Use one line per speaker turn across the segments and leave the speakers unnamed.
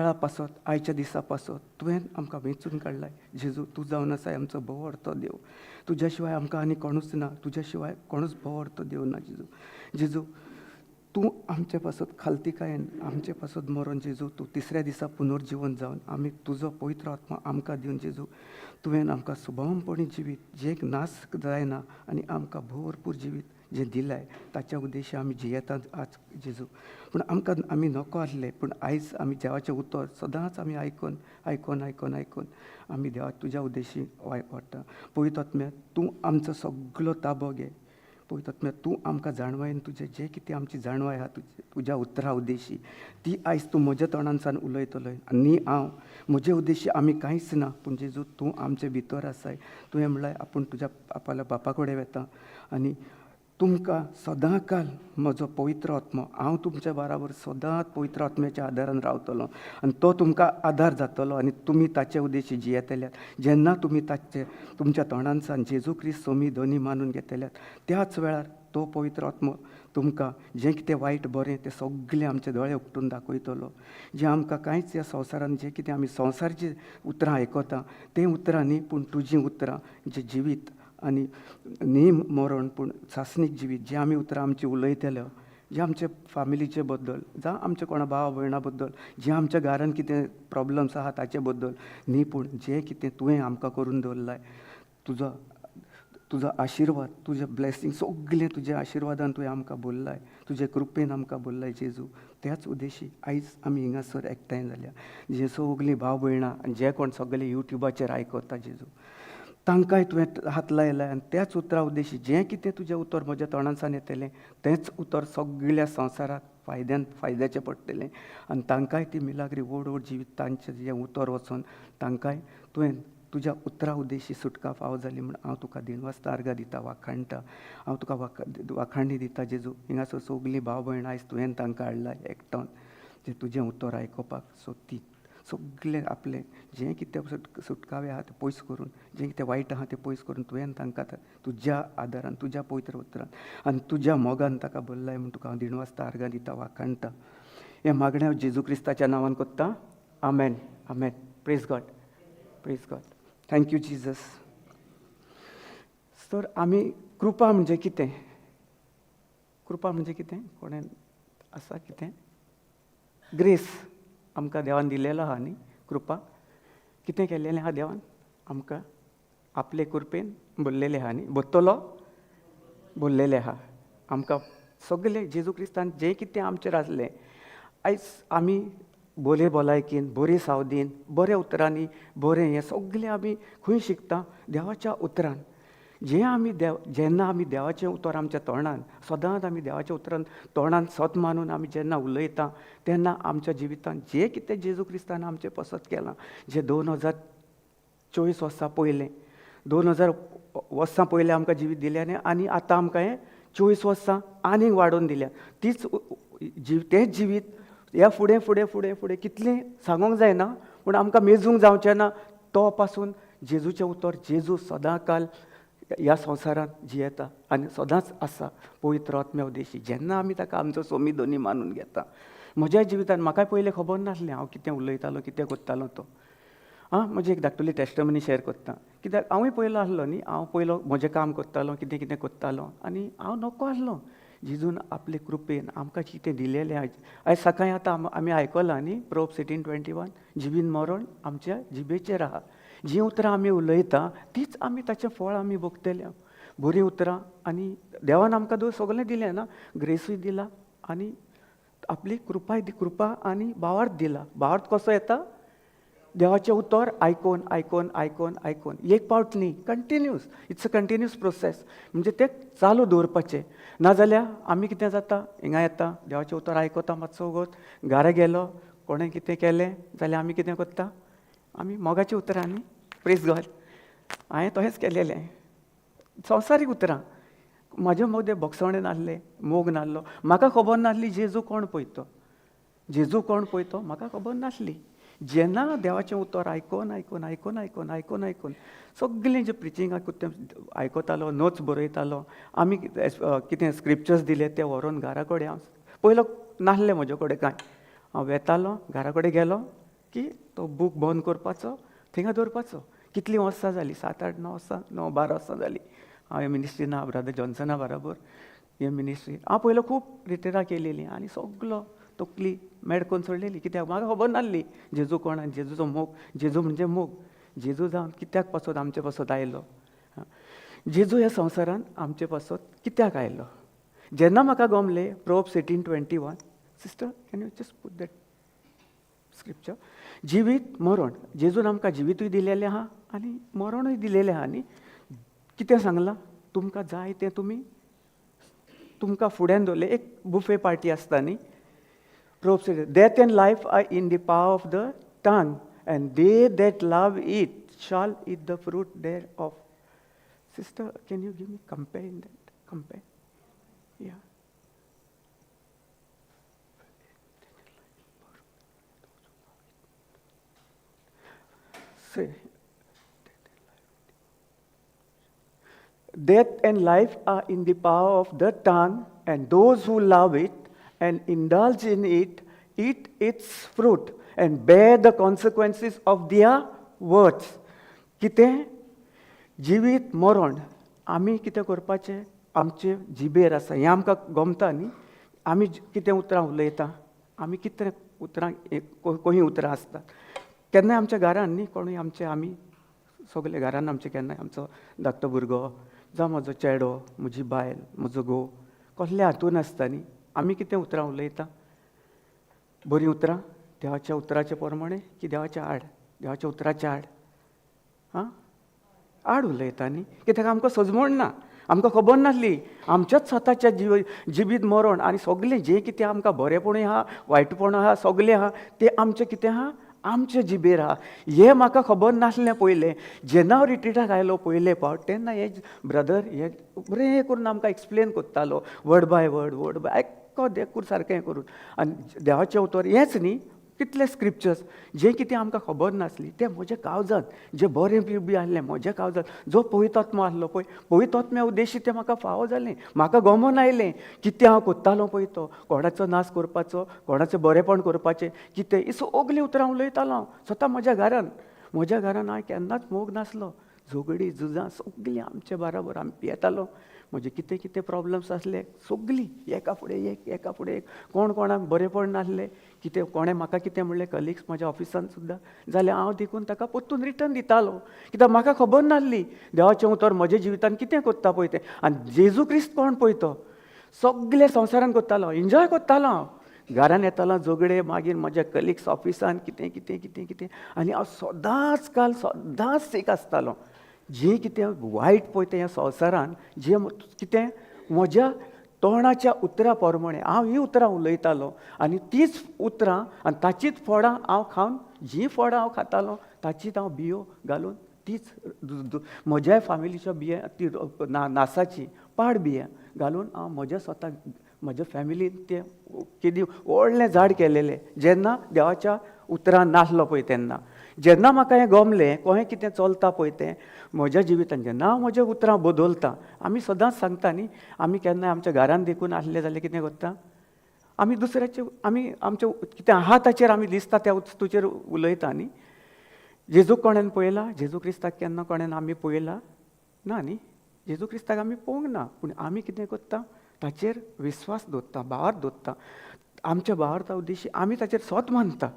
वेळा पासत, आयच्या दिसा पासत तुवें आमकां वेंचून काडलाय. जेजू, तूं जावन आसाय आमचो भोव देव. तुज्या शिवाय आमकां आनी कोणूच ना. तुज्या शिवाय कोणूच भोव देव ना जेजू. जेजू, तूं आमचे पासत खालतीकायेन आमचे पासत मरोन जेजू, तूं तिसऱ्या दिसा पुनर्जिवन जावन आमी तुजो पवित्र आत्मा आमकां दिवन जेजू, तुवें आमकां सुभावपणी जिवीत जें नाश जायना आनी आमकां भरपूर जिवीत जें दिलाय, ताच्या उद्देश आमी जियेतात आज जेजू. पूण आमकां आमी नको आसले, पूण आयज आमी देवाचें उतर सदांच आमी आयकोन आयकोन आयकोन आयकोन आमी देवा तुज्या उद्देशी वाडटा. पवित्र आत्म्या, तूं आमचो सगलो ताबो घे. पवित्र आत्म्या, तूं आमकां जाणवायेन तुजें जें कितें आमची जाणवाय आहा तुजे तुज्या उतरा उद्देशी, ती आयज तूं म्हज्या तोंडानसान उलयतलोय. आनी हांव म्हजे उद्देशी आमी कांयच ना, पूण जेजू, तूं आमचे भितर आसाय. तुवें म्हणल्यार आपूण तुज्या आपल्या बापा कडेन वता आनी तुमकां सदां काल म्हजो पवित्र आत्मो, हांव तुमच्या बराबर सदांच पवित्र आत्म्याच्या आदारान रावतलो आनी तो तुमकां आदार जातलो आनी तुमी ताचे उद्देशी जियेतल्यात. जेन्ना तुमी ताचे तुमच्या तोंडानसान जेजू क्रिस्त सोमी धनी मानून घेतल्यात, त्याच वेळार तो पवित्र आत्मो तुमकां जें कितें वायट बरें तें सगळें आमचे दोळे उक्टून दाखयतलो. जें आमकां कांयच ह्या संवसारान जें कितें आमी संवसारचीं उतरां आयकता तें उतरां न्ही, पूण तुजीं उतरां जें जिवीत आनी न्ही मरण पूण सासणीक जिवीत, जें आमी उतरां आमची उलयतले, जें आमचे फामिलीचे बद्दल जावं आमच्या कोणा भाव भयणा बद्दल, जें आमच्या घरान कितें प्रोब्लम्स आहा ताचे बद्दल न्ही, पूण जें कितें तुवें आमकां करून दवरलाय, तुजो तुजो आशिर्वाद, तुजें ब्लेसींग सगलें तुज्या आशिर्वादान तुवें आमकां बोल्लाय, तुजे कृपेन आमकां बोल्लाय जेजू. त्याच उद्देशी आयज आमी हिंगासर एकठांय जाल्या. जे सगलीं भाव भयणां आनी जे कोण सगळे युट्युबाचेर आयकता जेजू, तांकांय तुवें हात लायलाय आनी त्याच उतरा उद्देशी जें कितें तुजें उतर म्हज्या तोंडांतल्यान येतलें, तेंच उतर सगळ्या संवसाराक फायद्यान फायद्याचें पडटलें आनी तांकांय ती मिलाग्री व्हड व्हड जिवीत तांचें जें उतर वचोन तांकांय तुवें तुज्या उतरा उद्देशी सुटका फावो जाली म्हूण हांव तुका दिनवासता, आर्गां दिता, वाखाणटा. हांव तुका वाखाणी दिता जेजू. हिंगासर सगलीं भाव भयणां आयज तुवें तांकां हाडला एकठांय जें तुजें उतर आयकुपाक. सो ती सगलें आपलें जें कितें सुटकावे आहा तें पयस करून, जें कितें वायट आहा तें पयस करून तुवें तांकां तुज्या आदारान, तुज्या पवित्र उतरान आनी तुज्या मोगान ताका भरलाय म्हूण तुका हांव दिनवासता, आर्गां दिता, वाखाणटा. हें मागणें हांव जेजू क्रिस्ताच्या नांवान कोत्ता. आमेन, आमेन. Praise God, praise God. Thank you Jesus. तर आमी कृपा म्हणजे कितें? कृपा म्हणजे कितें? कोणें आसा कितें? ग्रेस आमकां देवान दिलेलो आहा न्ही. कृपा कितें केल्लेलें आहा देवान आमकां? आपले कृपेन बोल्लेलें आहा न्ही. बोत्तलो बोल्लेलें आहा आमकां सगलें. जेजू क्रिस्तान जें कितें आमचेर आसलें, आयज आमी बरे भलायकेन, बरे सावदीन, बऱ्या उतरांनी, बरें हें सगलें आमी खंय शिकता? देवाच्या उतरान. जें आमी देव जेन्ना आमी देवाचें उतर आमच्या तोंडान सदांच आमी देवाच्या उतरान तोंडान सत मानून आमी जेन्ना उलयता, तेन्ना आमच्या जिवितान जें कितें जेजू क्रिस्तान आमचें पसत केलां, जें 2024 वर्सां पयलें, 2000 वर्सां पयलें आमकां जिवीत दिलें आनी आतां आमकां हें 24 वर्सां आनीक वाडोवन दिल्या, तीच जीव तेंच जिवीत ह्या फुडें फुडें फुडें फुडें कितलें सांगूंक जायना, पूण आमकां मेजूंक जावचें ना. तो पासून जेजूचें उतर, जेजू सदां काल ह्या संवसारांत जियेता आनी सदांच आसा पवित्र आत्म्या उद्देशी, जेन्ना आमी ताका आमचो सोमी धनी मानून घेता. म्हज्या जिवितान म्हाकाय पयलें खबर नासलें हांव कितें उलयतालो, कितें करतालो तो. आं, म्हजी एक धाकटुली टेस्टमनी शेअर करता, कित्याक हांवूय पयलो आसलो न्ही. हांव पयलो म्हजें काम करतालो, कितें कितें करतालो आनी हांव नको आसलो. जेजून आपले कृपेन आमकां कितें दिलेलें आयज आयज सकाळीं आतां आमी आयकलां न्ही, प्रोवर्ब्स 18:21, जिबीन मरण आमच्या जिबेचेर आहा. जीं उतरां आमी उलयता तीच आमी ताचें फळ आमी भोगतले. बरीं उतरां आनी देवान आमकां दो सगळें दिलें ना, ग्रेसूय दिला आनी आपली कृपाय, कृपा आनी भावार्थ दिला. भावार्थ कसो येता? देवाचें उतर आयकोन आयकोन आयकोन आयकोन, एक पावट न्ही, continuous. It's a continuous process. म्हणजे तें चालू दवरपाचें. नाजाल्यार आमी कितें जाता, हिंगा येता, देवाचें उतर आयकता मातसो वगत, घरा गेलो, कोणें कितें केलें जाल्यार आमी कितें करता? आमी मोगाची उतरां न्ही. प्रेज गॉड. हांवें तशेंच केलेलें. संवसारीक उतरां म्हाजे मदें भोगसणें नासलें, मोग नासलो. म्हाका खबर नासली जेजू कोण पळय तो, जेजू कोण पळय तो म्हाका खबर नासली. जेन्ना देवाचें उतर आयकोन आयकोन आयकोन आयकोन आयकोन आयकोन सगळें जें प्रिचिंग तें आयकतालो, नोट्स बरयतालो. आमी कितें स्क्रिप्चर्स दिले ते व्हरोन घरा कडेन हांव पयलो नासलें म्हजे कडेन कांय. हांव वेतालो, घरा कडेन गेलो. की तो बूक बंद करपाचो, थिंगा दवरपाचो. कितलीं वर्सां जालीं, 7, 8, 9 वर्सां, 9, 12 वर्सां जालीं हांव हे मिनिस्ट्रीन आहा, ब्रदर जॉन्सना बराबर हे मिनिस्ट्री. हांव पयलो खूब रिट्रिटां केलेलीं आनी सगलो तकली मेड करून सोडलेली, कित्याक म्हाका खबर नासली जेजू कोण आनी जेजूचो मोग, जेजू म्हणजे मोग, जेजू जावन कित्याक पासत आमचे पासत आयलो, जेजू ह्या संवसारान आमचे पासत कित्याक आयलो. जेन्ना म्हाका गमलें Proverbs 18:21, sister can you just put that scripture, जिवीत मरण, जेजून आमकां जिवितूय दिलेलें आहा आनी मरणूय दिलेलें आहा. न्ही कितें सांगलां, तुमकां जाय तें तुमी, तुमकां फुड्यान दवरलें. एक बुफे पार्टी आसता न्ही. Proverbs, death and life are in the power of the tongue, and they that love it shall eat the fruit thereof. Sister, can you give me compare in that? Compare? Yeah. Say, death and life are in the power of the tongue, and those who love it and indulge in it, eat its fruit and bear the consequences of their words. कितें जिवीत मरण आमी कितें करपाचें आमचे जिबेर आसा, हें आमकां गमता न्ही. आमी कितें उतरां उलयता, आमी कितें उतरां खंय उतरां आसतात केन्नाय आमच्या घरान न्ही, कोणूय आमचे, आमी सगळे घरान आमचे केन्नाय आमचो धाकटो भुरगो जावं म्हजो चेडो, म्हजी बायल, म्हजो घोव कसले हातून आसता न्ही, आमी कितें उतरां उलयता, बरीं उतरां देवाच्या उतराचे प्रमाणे की देवाच्या आड, देवाच्या उतराच्या आड, आं आड उलयता न्ही. कित्याक आमकां सजमण ना, आमकां खबर नासली आमच्याच स्वताच्या जिवीत मरण आनी सगळें जें कितें आमकां बरेंपणूय आहा वायटपण आहा सगळें आहा तें आमचें कितें आहा आमचे जिबेर आहा. हें म्हाका खबर नासलें पयलें. जेन्ना हांव रिट्रिटाक आयलो पयले फावट तेन्ना हे ब्रदर हे बरें करून आमकां एक्सप्लेन करतालो, word by word, word by एक्को देखून सारकें करून. आनी देवाचें उतर हेंच न्ही, कितले स्क्रिप्चर्स जें कितें आमकां खबर नासली तें म्हज्या काळजांत जें बरें बी आसलें म्हज्या काळजांत जो पवित्र आत्मो आसलो पळय, पवित्र आत्म्या उद्देशी तें म्हाका फावो जालें, म्हाका गमोन आयलें कितें हांव कोत्तालो पळय तो कोणाचो नाश करपाचो, कोणाचें बरेंपण करपाचें कितें, ही सगळीं उतरां उलयतालो हांव स्वता म्हज्या घरान. म्हज्या घरान हांवें केन्नाच मोग नासलो, झगडीं झुजां सगळीं आमचे बराबर आमी पियेतालो. म्हजे कितें कितें प्रॉब्लम्स आसले सगळीं एका फुडें एक, एका फुडें एक, कोण कोणाक बरेंपण नासलें, कितें कोणें म्हाका कितें म्हणलें कलिग्स म्हज्या ऑफिसान सुद्दां जाल्यार हांव देखून ताका परतून रिटर्न दितालो, कित्याक म्हाका खबर नासली देवाचें उतर म्हज्या जिवितान कितें करता पळय तें. आनी जेजू क्रिस्त कोण पळय तो सगळे संवसारान करतालो, एन्जॉय करतालो हांव. घरान येतालो झगडे, मागीर म्हज्या कलिग्स ऑफिसान कितें कितें कितें कितें, आनी हांव सदांच काल सदांच सीक आसतालो. जें कितें वायट पळय तें ह्या संवसारान जें कितें म्हज्या तोंडाच्या उतरां प्रमाणें हांव हीं उतरां उलयतालो आनी तीच उतरां आनी ताचीच फळां हांव खावन, जीं फळां हांव खातालो ताचीच हांव बियो घालून तीच म्हज्याय फामिलीच्या बियां ती नासाची पाड बियां घालून हांव म्हज्या स्वताक म्हज्या फॅमिलीन तें केदी व्हडलें झाड केलेलें. जेन्ना देवाच्या उतरां नासलो पळय तेन्ना, जेन्ना म्हाका हें गमलें कोहें कितें चलता पळय तें म्हज्या जिवितान, जेन्ना हांव म्हज्या उतरां बदलता. आमी सदांच सांगता न्ही, आमी केन्नाय आमच्या घरान देखून आसलें जाल्यार कितें करता आमी दुसऱ्याचे, आमी आमच्या कितें आहा ताचेर आमी दिसता त्या वस्तूचेर उलयता न्ही. जेजूक कोणेन पळयला? जेजू क्रिस्ताक केन्ना कोणेन आमी पळयला ना न्ही, जेजू क्रिस्ताक आमी पळोवंक ना, पूण आमी कितें करता ताचेर विस्वास दवरता, भावार्थ दवरता. आमच्या भावार्था उद्देशी आमी ताचेर स्वत मानता.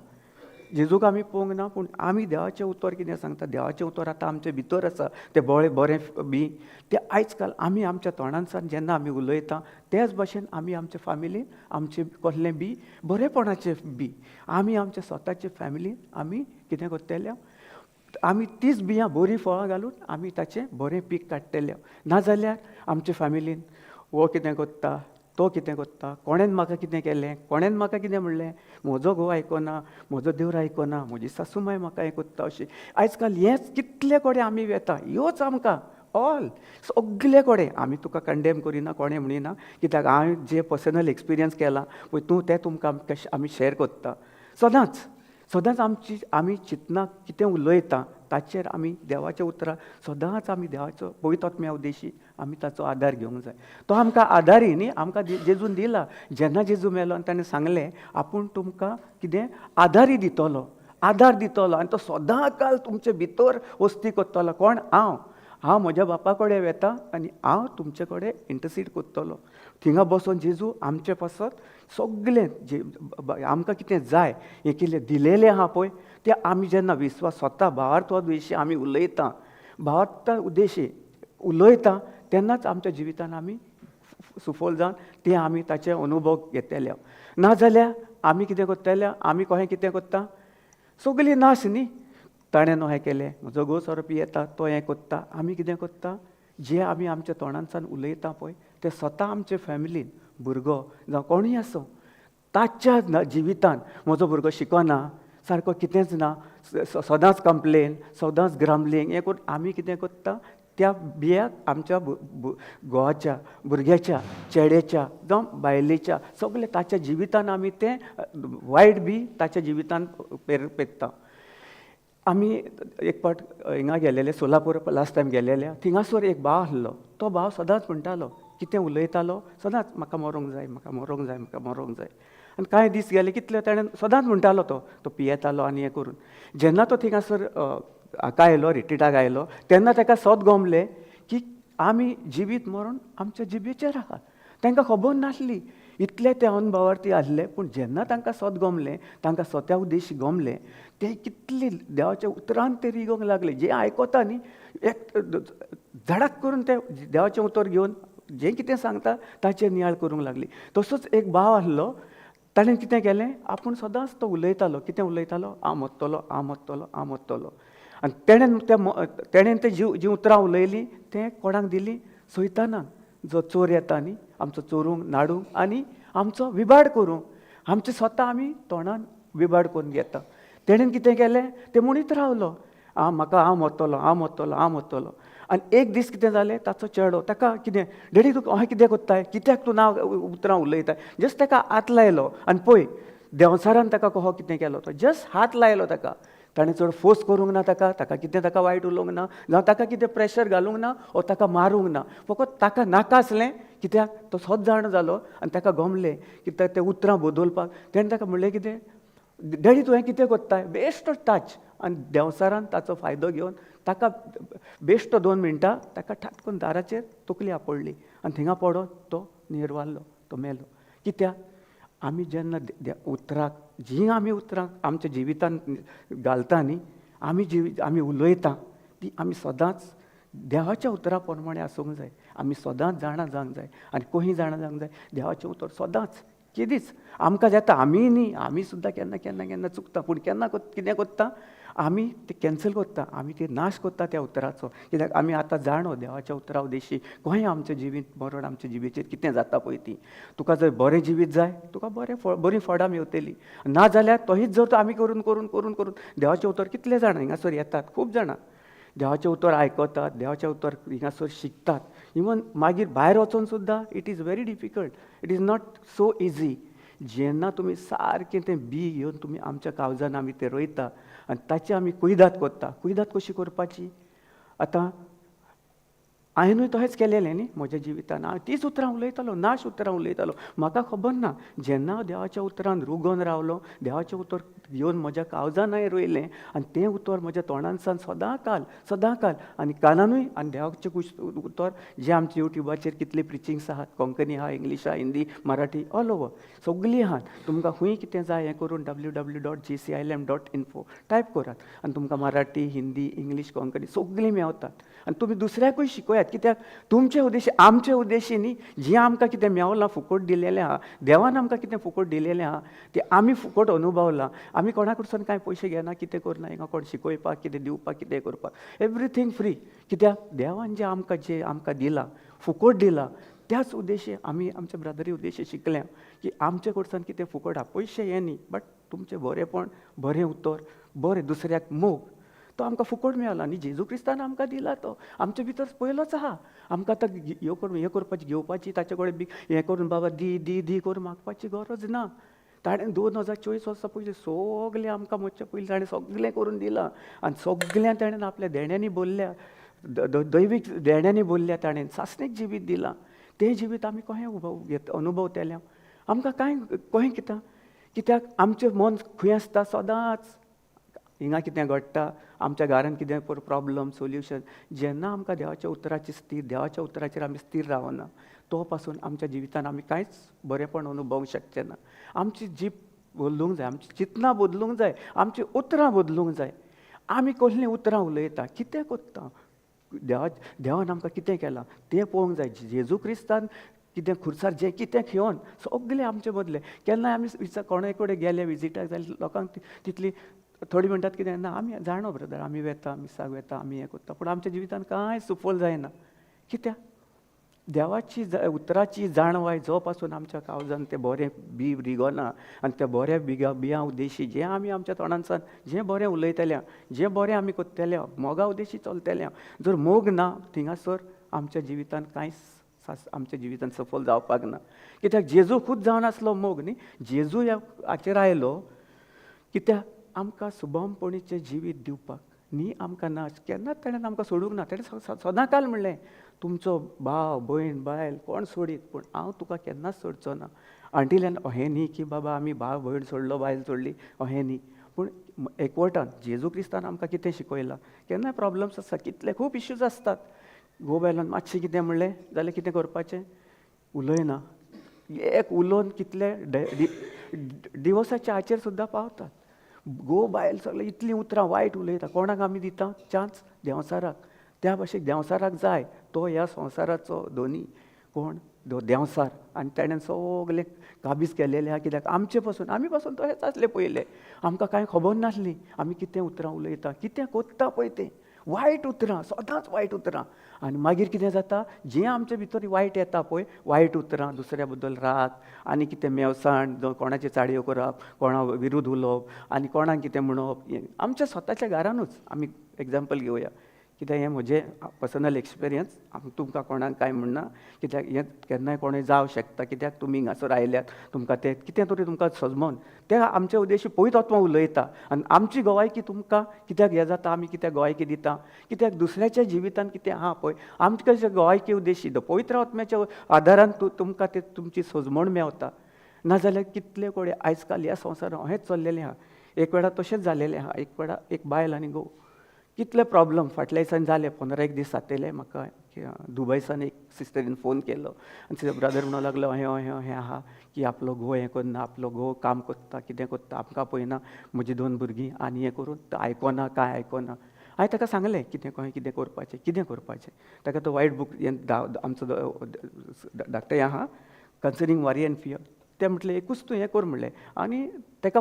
जेजूक आमी पळोवंक ना, पूण आमी देवाचें उतर कितें सांगता, देवाचें उतर आतां आमचे भितर आसा, तें बरें बरें बी तें आयज काल आमी आमच्या तोंडांतल्यान जेन्ना आमी उलयता त्याच भाशेन आमी आमच्या फामिलीन आमचें कसलें बी बरेंपणाचें बी आमी आमच्या स्वताचे फॅमिलीन आमी कितें करतले, आमी तीच बियां बरीं फळां घालून आमी ताचें बरें पीक काडटले. नाजाल्यार आमच्या फॅमिलीन हो कितें करता, तो कितें करता, कोणेन म्हाका कितें केलें, कोणेन म्हाका कितें म्हणलें, म्हजो घोव आयकना, म्हजो देवर आयकना, म्हजी सासूमाय म्हाका हें करता, अशें आयज काल हेंच कितले कडेन आमी वेता, ह्योच आमकां ऑल सगले कडेन. आमी तुका कंडेम करिना, कोणें म्हणिना, कित्याक हांवें जे पर्सनल एक्सपिरियन्स केला पळय तूं तें तुमकां आमी शेर करता. सदांच सदांच आमची आमी चिंतना कितें उलयता ताचेर आमी देवाच्या उतरां सदांच आमी देवाचो पवित्र आत्म्या उद्देशी आमी ताचो आदार घेवंक जाय. तो आमकां आदारी न्ही, आमकां जेजून दिला. जेन्ना जेजू मेलो आनी ताणें सांगलें आपूण तुमकां कितें आदारी दितलो, आदार दितलो आनी तो सदां काल तुमचे भितर वस्ती करतलो. कोण? हांव. हांव म्हज्या बापा कडेन वेता आनी हांव तुमचे कडेन इंटरसीड करतलो. थिंगा बसोन जेजू आमचे पासत सगलें जे आमकां कितें जाय हें कितें दिलेलें आहा पळय तें आमी जेन्ना विस्वास स्वता भावार्थ उद्देशी आमी उलयता, भावार्थ उद्देशी उलयता तेन्नाच आमच्या जिवितान आमी सुफल जावन तें आमी ताचे अनुभव घेतले. नाजाल्यार आमी कितें करतले, आमी कशें कितें करता, सगळीं नाश न्ही. ताणें न्हू हें केलें, म्हजो घोव सोरो पियेता, तो हें करता. आमी कितें करता, जे आमी आमच्या तोंडांतल्यान उलयता पळय ते स्वता आमचे फॅमिलीन भुरगो जावं कोणूय आसूं ताच्या जिवितान म्हजो भुरगो शिकना, सारको कितेंच ना, सदांच कंप्लेन, सदांच ग्रामलींग हें करून आमी कितें करता त्या बियाक आमच्या घोवाच्या, भुरग्याच्या, चेड्याच्या जावं बायलेच्या सगळे ताच्या जिवितान आमी तें वायट बी ताच्या जिवितान पेरता. आमी एक फावट हिंगा गेलेले, सोलापूर लास्ट टायम गेलेले, थिंगासर एक भाव आसलो. तो भाव सदांच म्हणटालो, कितें उलयतालो सदांच, म्हाका मरोंक जाय, म्हाका मरोंक जाय, म्हाका मरोंक जाय. आनी कांय दीस गेले कितले ताणें सदांच म्हणटालो, तो तो पियेतालो आनी हें करून. जेन्ना तो थिंगासर हाका आयलो, रिट्रिटाक आयलो, तेन्ना ताका सत गमलें की आमी जिवीत मरण आमच्या जिबेचेर आहा. तांकां खबर नासली, इतले ते अनभावार्थी आसले. पूण जेन्ना तांकां सत गमलें, तांकां सत्या उद्देश गमलें, ते कितले देवाच्या उतरान ते रिगोवंक लागले. जें आयकता न्ही एक झडाक करून ते देवाचें उतर घेवन जें कितें सांगता ताचेर नियाळ करूंक लागली. तसोच एक भाव आसलो, ताणें कितें केलें, आपूण सदांच तो उलयतालो. कितें उलयतालो, हांव मरतलो, हांव मरतलो, हांव मरतलो. आनी तेणें त्या तेणें ते जीं जीं उतरां उलयलीं तें कोणाक दिलीं, सैतानाक, जो चोर येता न्ही आमचो चोरूंक, नाडूंक आनी आमचो विबाड करूंक. आमचे स्वता आमी तोंडान विबाड करून घेता. तेणेन कितें केलें, तें म्हणीत रावलो, हांव म्हाका हांव मरतलो, हांव मरतलो, हांव मरतलो. आनी एक दीस कितें जालें, ताचो चेडो ताका कितें, डॅडी तूं अहें कितें करताय, कित्याक तूं ना उतरां उलयताय, जस्ट ताका हात लायलो. आनी पळय देंवचारान ताका कहो कितें केलो, तो जस्ट हात लायलो ताका. ताणें चड फोर्स करूंक ना ताका, ताका कितें ताका वायट उलोवंक ना, जावं ताका कितें प्रेशर घालूंक ना, वो ताका मारूंक ना. फकत ताका नाका आसलें, कित्याक तो सत जाण जालो आनी ताका गमलें की तें उतरां बदलपाक. तेणें ताका म्हणलें कितें, डॅडी तुवें कितें करताय, बेश्टो टच. आनी देंवचारान ताचो फायदो घेवन ताका बेश्टो 2 मिनटां ताका ठाटकून दाराचेर तकली आपडली आनी थिंगा पडोन तो निर्वारलो, तो मेलो. कित्याक आमी जेन्ना उतराक जीं आमी उतरां आमच्या जिवितान घालता न्ही, आमी जिवीत आमी उलयता ती आमी सदांच देवाच्या उतरा प्रमाणे आसूंक जाय. आमी सदांच जाणा जावंक जाय आनी कोही जाणा जावंक जाय देवाचें उतर सदांच केदीच आमकां जाता. आमी न्ही, आमी सुद्दां केन्ना केन्ना केन्ना चुकता, पूण केन्ना कितें करता आमी तें कॅन्सल करता, आमी तें नाश करता त्या उतराचो. कित्याक आमी आतां जाणो देवाच्या उतरा उद्देशी कहें आमचें जिवीत मरण आमच्या जिवीचेर कितें जाता पळय ती. तुका जर बरें जिवीत जाय तुका बरें फळ, बरीं फळां मेवतलीं, ना जाल्यार तोहीच जर तो आमी करून करून करून करून देवाचें उतर कितले जाणां हिंगासर येतात, खूब जाणां देवाचें उतर आयकतात, देवाचें उतर हिंगासर शिकतात, इवन मागीर भायर वचोन सुद्दां it is very difficult, it is not so easy. जेन्ना तुमी सारकें तें बी घेवन तुमी आमच्या कावजान आमी तें रोयता आनी ताची आमी कुयदाद करता. कुयदाद कशी करपाची, आतां हांवेनूय तशेंच केलेलें न्ही म्हज्या जिवितान. हांव तीच उतरां उलयतालो, नाश उतरां उलयतालो, म्हाका खबर ना. जेन्ना हांव देवाच्या उतरान रुगोन रावलो, देवाचें उतर घेवन म्हज्या कावजान हांवें रोयलें आनी तें उतर म्हज्या तोंडानसान सदां काल सदां काल आनी कानानूय आनी देवाचें उतर जें आमच्या युट्यूबाचेर कितले प्रिचिंग्स आहात, कोंकणी आहा, इंग्लीश आहा, हिंदी, मराठी, ऑल ओवर सगळीं आहात. तुमकां खंय कितें जाय हें करून www.gcilm.info type करात आनी तुमकां मराठी, हिंदी, इंग्लीश, कोंकणी सगळीं मेवतात. आनी तुमी दुसऱ्याकूय शिकयात, कित्याक तुमचे उद्देश आमचे उद्देशी न्ही, जें आमकां कितें मेवलां फुकट दिलेलें आहा, देवान आमकां कितें फुकट दिलेलें आहा तें आमी फुकट अनुभवलां. आमी कोणा कडसून कांय पयशे घेना, कितें करना, हिंगा कोण शिकोवपाक, कितें दिवपाक, कितें करपाक, एवरीथींग फ्री. कित्याक देवान जें आमकां दिलां, फुकट दिलां, त्याच उद्देशी आमी आमच्या ब्रदरी उद्देशी शिकल्या की आमचे कडसून कितें फुकट आहा, पयशे हे न्ही, बट तुमचें बरेंपण, बरें उतर, बरें दुसऱ्याक मोग, तो आमकां फुकट मेळ्ळा आनी जेजू क्रिस्तान आमकां दिला, तो आमचे भितर पयलोच आहा. आमकां आतां ह्यो करून हें करपाची, घेवपाची, ताचे कडेन बी हें करून बाबा दी दी दी करून मागपाची गरज ना. ताणें 2024 वर्सां पयलीं सगलें आमकां मरचे पयलीं ताणें सगलें करून दिलां आनी सगळें ताणें आपल्या देण्यांनी भरल्या, दैवीक देण्यांनी भरल्या, ताणें सासणीक जिवीत दिलां. तें जिवीत आमी कशें घेत अनुभवतले? आमकां कांय कशें कित्याक कित्याक आमचें मन खंय आसता, सदांच हिंगा कितें घडटा, आमच्या घरान कितें प्रॉब्लम सोल्युशन. जेन्ना आमकां देवाच्या उतराची स्थीर, देवाच्या उतराचेर आमी स्थीर रावना, तो पासून आमच्या जिवितान आमी कांयच बरेंपण अनुभवूंक शकचे ना. आमची जीब बदलूंक जाय, आमची चिंतनां बदलूंक जाय, आमची उतरां बदलूंक जाय. आमी कसलीं उतरां उलयता, कितें कोत्ता, देवान आमकां कितें केलां तें पळोवंक जाय. जेजू क्रिस्तान कितें खुर्सार जें कितें घेवन सगळें आमचे बदले. केन्नाय आमी विचार कोणाय कडेन गेले विजिटाक जाल्यार लोकांक तितली थोडी म्हणटात कितें ना, आमी जाणो ब्रदर, आमी वेता मिसाक वेता, आमी हें करता, पूण आमच्या जिवितान कांय सुफल जायना. कित्याक? देवाची उतराची जाणवाय जो पासून आमच्या काळजान तें बरें बी रिगना आनी त्या बऱ्या बियां उद्देशी जें आमी आमच्या तोंडांसान जें बरें उलयतले, जें बरें आमी करतले, मोगा उद्देशी चलतले, जर मोग ना थिंगासर आमच्या जिवितान कांयच आमच्या जिवितान सफल जावपाक ना. कित्याक जेजू खूद जावन आसलो मोग न्ही. जेजू ह्या हाचेर आयलो कित्याक? आमकां सुबमपणीचें जिवीत दिवपाक न्ही. आमकां ना केन्नाच ताणें आमकां सोडूंक ना. ताणें सदां काल म्हणलें, तुमचो भाव भयण बायल कोण सोडीत, पूण हांव तुका केन्नाच सोडचो ना. आंटील्यान अहें न्ही की बाबा आमी भाव भयण सोडलो, बायल सोडली, अहें न्ही, पूण एकवटान जेजू क्रिस्तान आमकां कितें शिकयलां. केन्नाय प्रॉब्लम्स आसता, कितले खूब इश्यूज आसतात. घोव बायलान मातशें कितें म्हणलें जाल्यार कितें करपाचें, उलयना, एक उलोवन कितले डिवोर्साच्या हाचेर सुद्दां पावतात. घोव बायल सगळें इतलीं उतरां वायट उलयता. कोणाक आमी दिता चान्स? देंवचाराक. त्या भाशेक देंवचाराक जाय, तो ह्या संवसाराचो धनी. कोण? देंवचार. आनी ताणें सगलें काबीज केलेलें आहा. कित्याक आमचे पासून, आमी पासून तशेंच आसलें पयलें. आमकां कांय खबर नासली आमी कितें उतरां उलयता, कितें कोत्ता पळय तें वायट उतरां, सदांच वायट उतरां. आनी मागीर कितें जाता, जें आमचे भितर वायट येता पळय, वायट उतरां, दुसऱ्या बद्दल राग आनी कितें मेवसाण, कोणाचे चाडयो करप, कोणा विरुद्ध उलोवप आनी कोणाक कितें म्हणप. आमच्या स्वताच्या घरानूच आमी एग्जाम्पल घेवया. कित्याक हें म्हजें पर्सनल एक्सपिरियन्स, तुमकां कोणाक कांय म्हणना, कित्याक हें केन्नाय कोणूय जावं शकता. कित्याक तुमी हांगासर आयल्यात, तुमकां तें कितें तरी तुमकां सजमोन तें आमचे उद्देशी पवित्र आत्मा उलयता. आनी आमची गोवायकी तुमकां कित्याक हें जाता, आमी कित्याक गोवायकी दिता, कित्याक दुसऱ्याच्या जिवितान कितें आहा पळय आमच्या गोवायकी उद्देशी पवित्र आत्म्याच्या आदारान तुमकां तें तुमची सजमण मेवता. नाजाल्यार कितले कडेन आयज काल ह्या संवसारान अहेंच चल्लेलें आहा. एक वेळा तशेंच जालेलें आहा. एक वेळा एक बायल आनी घोव कितले प्रॉब्लम फाटल्या दिसान जाले. 15 एक दीस जातले, म्हाका दुबयसान एक सिस्टरीन फोन केलो आनी तिजो ब्रदर म्हणूंक लागलो, अहें अहें अहें आहा की आपलो घोव हें करना, आपलो घोव काम कोत्ता, कितें कोत्ता, आमकां पळयना, म्हजी दोन भुरगीं आनी हें करून तो आयकोना, कांय आयकोना. हांवें ताका सांगलें कितें कहें कितें करपाचें, कितें करपाचें. ताका तो वायट बूक हें आमचो धाकटें आहा, कन्सर्निंग वरी एंड फियर. तें म्हटलें एकूच तूं हें कर म्हणलें आनी ताका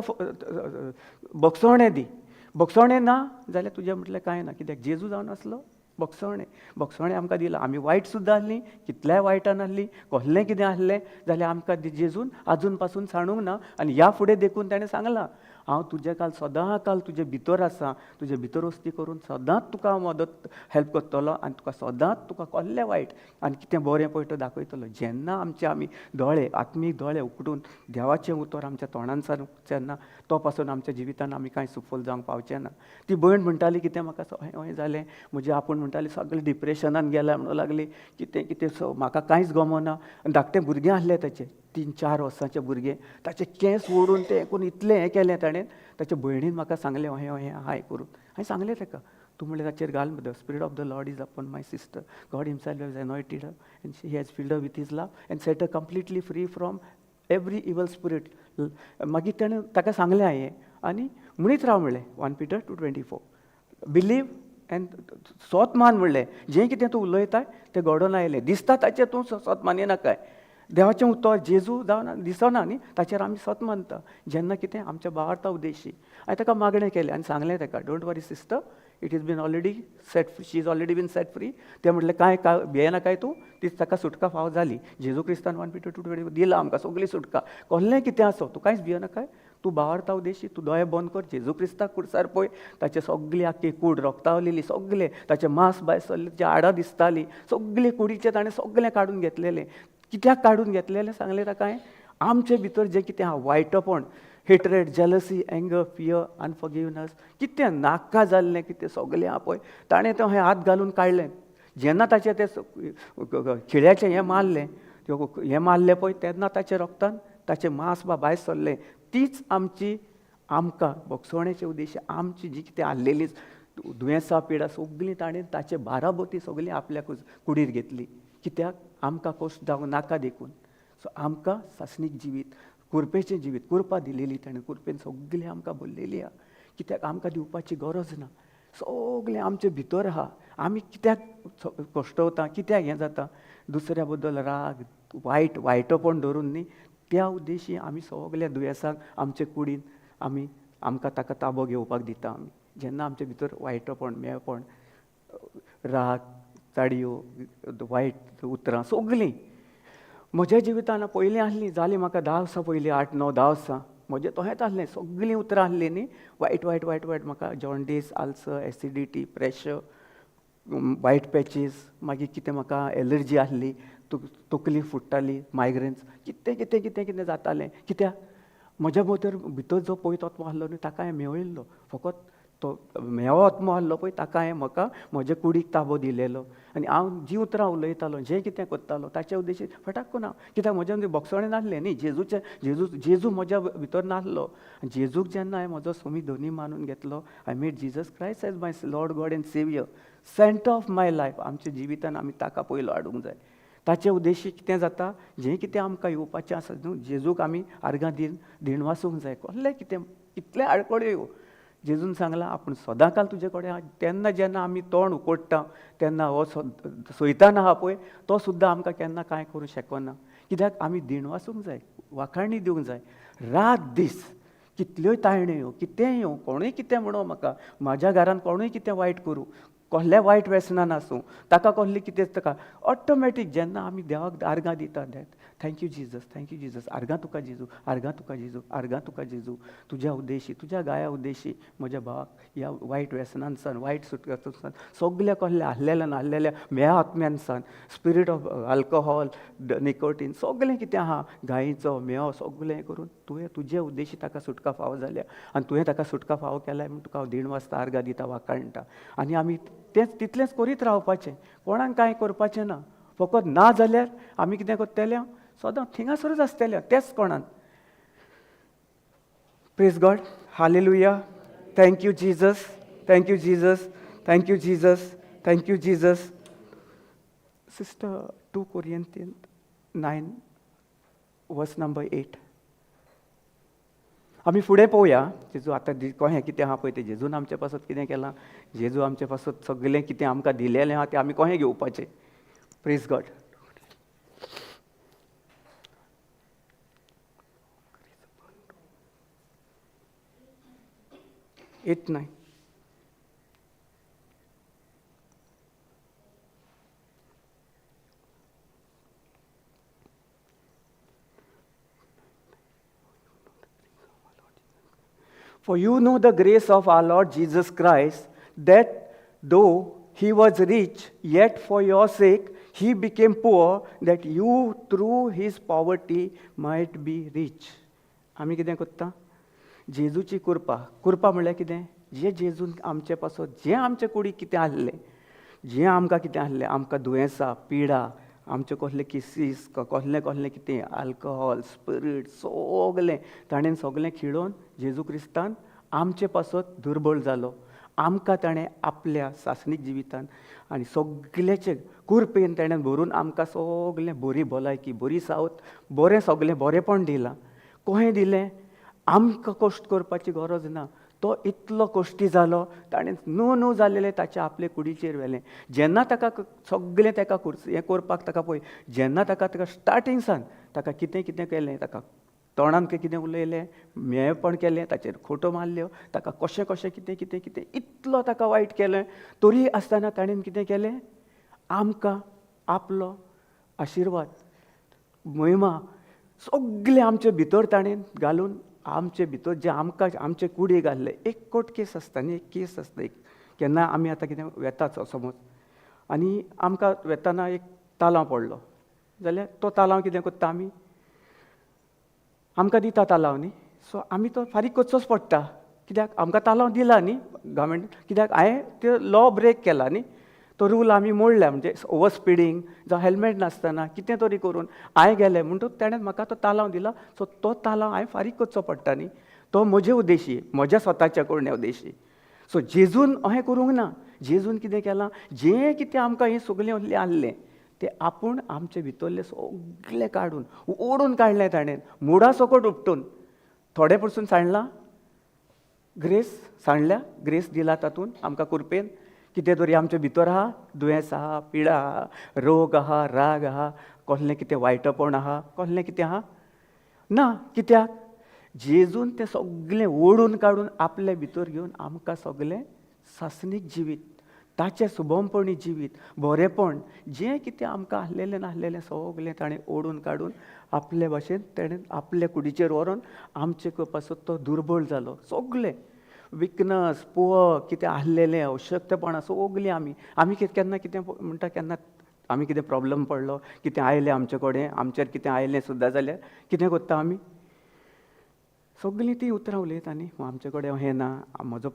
भोगसणें दी. भोगसणें ना जाल्यार तुजें म्हटलें कांय ना. कित्याक जेजू जावन आसलो भोगसणें, भोगसणें आमकां दिलां. आमी वायट सुद्दां आसलीं, कितल्याय वायटान आसलीं, कसलें कितें आसलें जाल्यार आमकां जेजून आजून पासून सांडूंक ना. आनी ह्या फुडें देखून ताणें सांगलां, हांव तुजे काल सदां काल तुजे भितर आसा, तुजे भितर वस्ती करून सदांच तुका हांव मदत हेल्प करतलो आनी तुका सदांच तुका कसलें वायट आनी कितें बरें पळय तो दाखयतलो. जेन्ना आमचे आमी दोळे, आत्मीक दोळे उगडून देवाचें उतर आमच्या तोंडांसान जेन्ना तो पासून आमच्या जिवितान आमी कांय सुफल जावंक पावचें ना. ती भयण म्हणटाली कितें म्हाका अहें अहें जालें म्हजें, आपूण म्हणटाली सगळें डिप्रेशनान गेल्या म्हणूंक लागली, कितें कितें म्हाका कांयच गमना. आनी धाकटें भुरगें आसलें ताचें, 3-4 वर्सांचें भुरगें, ताचे केंस ओडून तें करून इतलें हें केलें ताणें. ताच्या भयणीन म्हाका सांगलें अहें अहें आहा हें करून. हांवें सांगलें ताका, तूं म्हणलें ताचेर घाल, the spirit of the Lord is upon my sister, God himself has anointed her and he has filled her with his love and set her completely free from every evil spirit. मागीर ताणें ताका सांगलें हांवें आनी म्हणीत राव म्हणलें, 1 Peter 2:24, believe and सोत मान म्हणलें, जें कितें तूं उलयताय तें घडोवन आयलें दिसता ताचेर तूं सोत मानिनाकाय. देवाचें उतर जेजू जावन दिसना न्ही, ताचेर आमी सत मानता जेन्ना कितें आमच्या भावार्था उद्देशी. हांवें ताका मागणें केलें आनी सांगलें ताका, don't worry sister, it is been already set, she is already been set free. तें म्हटलें कांय काय भियेनाकाय तूं, ती ताका सुटका फावो जाली. जेजू क्रिस्तान 1 Peter 2:20 दिला आमकां सगळी सुटका. कसलें कितें आसो तूं कांयच भियेनाकाय, तूं भावार्था उद्देशी तूं दोळे बंद कर, जेजू क्रिस्ताक कुडसार पळय. ताचे सगली आख्खी कूड रक्तावलेली, सगलें ताचें मांस भायर सरलें, ताची हाडां दिसतालीं, सगले कुडीचें ताणें सगलें काडून घेतलेलें. कित्याक काडून घेतलेलें सांगलें ताका हांवें, आमचे भितर जें कितें आहा वायटपण, hatred, jealousy, anger, fear, unforgiveness, कितें नाका जाल्लें कितें सगलें आहा पळय, ताणें तें हात घालून काडलें. जेन्ना ताचें तें खिळ्याचें हें मारलें, हें मारलें पळय, तेन्ना ताच्या रोगतान ताचें मांस बा भायर सरलें. तीच आमची आमकां भोगसोण्याचे उद्देश आमची जी कितें आहलेली दुयेंसां पिडा सगळीं ताणें ताचे बाराबोती सगळीं आपल्या कुडीर घेतली. कित्याक? आमकां कश्ट जावं नाका देखून. सो आमकां सासणीक जिवीत, कुरपेचें जिवीत, कुरपा दिलेली ताणें, कुरपेन सगळीं आमकां भरलेली आहा. कित्याक आमकां दिवपाची गरज ना, सगळें आमचे भितर आहा. आमी कित्याक कश्टवता, कित्याक हें जाता, दुसऱ्या बद्दल राग, वायट वायटपण धरून न्ही, त्या उद्देशी आमी सगल्या दुयेंसांक आमचे कुडीन आमी आमकां ताका ताबो घेवपाक दिता. आमी जेन्ना आमचे भितर वायटपण, मेळपण, राग, चाडयो, वायट उतरां सगळीं म्हज्या जिवितान पयलीं आहलीं, जालीं म्हाका 10 वर्सां पयलीं, 8, 9, 10 वर्सां म्हजें तशेंच आहलें, सगळीं उतरां आहलीं न्ही, वायट वायट वायट वायट. म्हाका jaundice, ulcer, acidity, pressure, white patches, मागीर कितें म्हाका एलर्जी आहली, तकली फुट्टाली, मायग्रेन्स, कितें कितें कितें कितें जातालें. कित्याक म्हज्या भितर भितर जो पवित्र आत्मो आहलो न्ही ताका हांवें मेळयल्लो, फकत तो मेवो आत्मो आहलो पळय ताका हांवें म्हाका म्हज्या कुडीक ताबो दिलेलो. आनी हांव जीं उतरां उलयतालो, जें कितें करतालो ताच्या उद्देशी फटाक करून हांव, कित्याक म्हज्या भोगसणें नासलें न्ही, जेजूचें जेजू जेजू म्हज्या भितर नासलो. जेजूक जेन्ना हांवें म्हजो स्वामी धनी मानून घेतलो, I made Jesus Christ as my Lord God and saviour, centre of my life. आमच्या जिवितान आमी ताका पयलो हाडूंक जाय. ताचे उद्देशी कितें जाता, जें कितें आमकां येवपाचें आसा न्हू, जेजूक आमी आर्गां दिवन दिणवासूंक जाय. कसलें कितें कितलें आडखळ्यो येवं, जेजून सांगलां आपूण सदांकाल तुजे कडेन आहा. तेन्ना जेन्ना आमी तोंड उकोडटा तेन्ना हो सैतान आहा पळय तो सुद्दां आमकां केन्ना कांय करूंक शकना. कित्याक आमी दिणवासूंक जाय, वाखाणी दिवंक जाय. रात दीस कितल्योय ताळण्यो येवं, कितेंय येवं, कोणूय कितें म्हणूं म्हाका, म्हाज्या घरान कोणूय कितें वायट करूं, कसल्या वायट व्यसनान आसूं, ताका कसलें कितें ताका ऑटोमॅटीक जेन्ना आमी देवाक आर्गां दिता, thank you Jesus, thank you Jesus, आर्गां तुका जेजू, आर्गां तुका जेजू, आर्गां तुका जेजू, तुज्या उद्देशी, तुज्या गाया उद्देशी म्हज्या भावाक ह्या वायट व्यसनान, वायट सुटकासान, सगल्या कसल्या आहलेल्या नाहलेल्या म्या आत्म्यान सान, स्पिरीट ऑफ अल्कोहोल, निकोटीन, सगलें कितें आहा, गायीचो मेवो सगलें करून तुवें तुजे उद्देशी ताका सुटका फावो जाल्या आनी तुवें ताका सुटका फावो केल्या म्हूण तुका हांव देण वाजता आर्गां दिता, वाखाणटा. आनी आमी तेंच तितलेंच करीत रावपाचें, कोणाक कांय करपाचें ना. फकत ना जाल्यार आमी कितें करतले, सदां थिंगासरूच आसतले तेच कोणान. Praise God, hallelujah, thank you Jesus, thank you Jesus, thank you Jesus, thank you Jesus. Sister, 2 Corinthians 9 verse number 8. आमी फुडें पळोवया जेजू आतां कशें कितें आहा पळय तें, जेजून आमचे पासत कितें केलां, जेजू आमचे पासत सगळें कितें आमकां दिलेलें आहा तें आमी कशें घेवपाचें. Praise God. 8, 9. For you know the grace of our Lord Jesus Christ, that though he was rich, yet for your sake he became poor, that you through his poverty might be rich. आमी कितें करता, जेजूची कृपा, कृपा म्हणल्यार कितें, जे जेजून आमचे पासत जें आमचे कुडीक कितें आहलें, जें आमकां कितें आहलें, आमकां दुयेंसां, पिडा, आमचे कसले केसीस, कसलें कसलें कितें, आल्कोहोल, स्पिरीट, सगलें ताणें सगलें खिळोवन जेजू क्रिस्तान आमचे पासत दुर्बळ जालो. आमकां ताणें आपल्या सासणीक जिवितान आनी सगल्याचे कुरपेन ताणें भरून आमकां सगलें बरी भलायकी, बरी सावत, बरें सगलें बरेंपण दिलां. कशें दिलें, आमकां कश्ट करपाची गरज ना. तो इतलो कश्टी जालो, ताणें न्हू न्हू जालेलें ताच्या आपले कुडीचेर व्हेलें. जेन्ना ताका सगलें ताका हें करपाक ताका पळय, जेन्ना ताका ताका स्टार्टींग सान ताका कितें कितें केलें, ताका तोंडान कितें उलयलें, मेळपण केलें, ताचेर खोटो मारल्यो, ताका कशें कशें कितें कितें कितें इतलो ताका वायट केलें, तरी आसतना ताणें कितें केलें, आमकां आपलो आशिर्वाद, महिमा सगलें आमचे भितर ताणें घालून आमचे भितर जे आमकां आमचे कुडी घाल्ले. एक कोर्ट केस आसता न्ही, एक केस आसता एक, केन्ना आमी आतां कितें वेताच समज आनी आमकां वेताना एक तालांव पडलो जाल्यार तो तालांव कितें करता आमी, आमकां दिता तालांव न्ही, सो आमी तो फारीक करचोच पडटा. कित्याक आमकां तालांव दिला न्ही गव्हर्मेंट, कित्याक हांवें ते लॉ ब्रेक केला न्ही, तो रूल आमी मोडल्या, म्हणजे ओवर स्पिडींग जावं हेल्मेट नासतना कितें तरी करून हांवें गेलें म्हणटकूच ताणें म्हाका तो तालांव दिला. सो तो तालांव हांवें फारीक करचो पडटा न्ही. तो म्हजे उद्देशी, म्हज्या स्वताच्या करण्या उद्देशी. सो जेजून अहें करूंक ना. जेजून कितें केलां, जें कितें आमकां हें सगलें आहलें आहलें तें आपूण आमचे भितरलें सगलें काडून ओडून काडलें ताणें, मुडा सकट उपटून. थोडे पसून सांडलां, ग्रेस सांडल्या, ग्रेस दिला तातूंत आमकां कृपेन. कितें तरी आमचे भितर आहा, दुयेंस आहा, पिडा आहा, रोग आहा, राग आहा, कसलें कितें वायटपण आहा, कसलें कितें आहा ना. कित्याक जेजून तें सगलें ओडून काडून आपले भितर घेवन आमकां सगलें सासणीक जिवीत, ताचें सुबमपणी जिवीत, बरेंपण जें कितें आमकां आहलेलें नासलेलें सगलें ताणें ओडून काडून आपले भाशेन तेणें आपले कुडीचेर व्हरोन आमचे पासत तो दुर्बळ जालो. सगलें विकनस, पुअर कितें आहलेलें, अशक्तपणां सगलीं आमी आमी केन्ना कितें म्हणटा, केन्ना आमी कितें प्रॉब्लम पडलो, कितें आयलें आमचे कडेन, आमचेर कितें आयलें सुद्दां जाल्यार कितें करता आमी, सगलीं तीं उतरां उलयता न्ही. आमचे कडेन अहें ना, म्हजो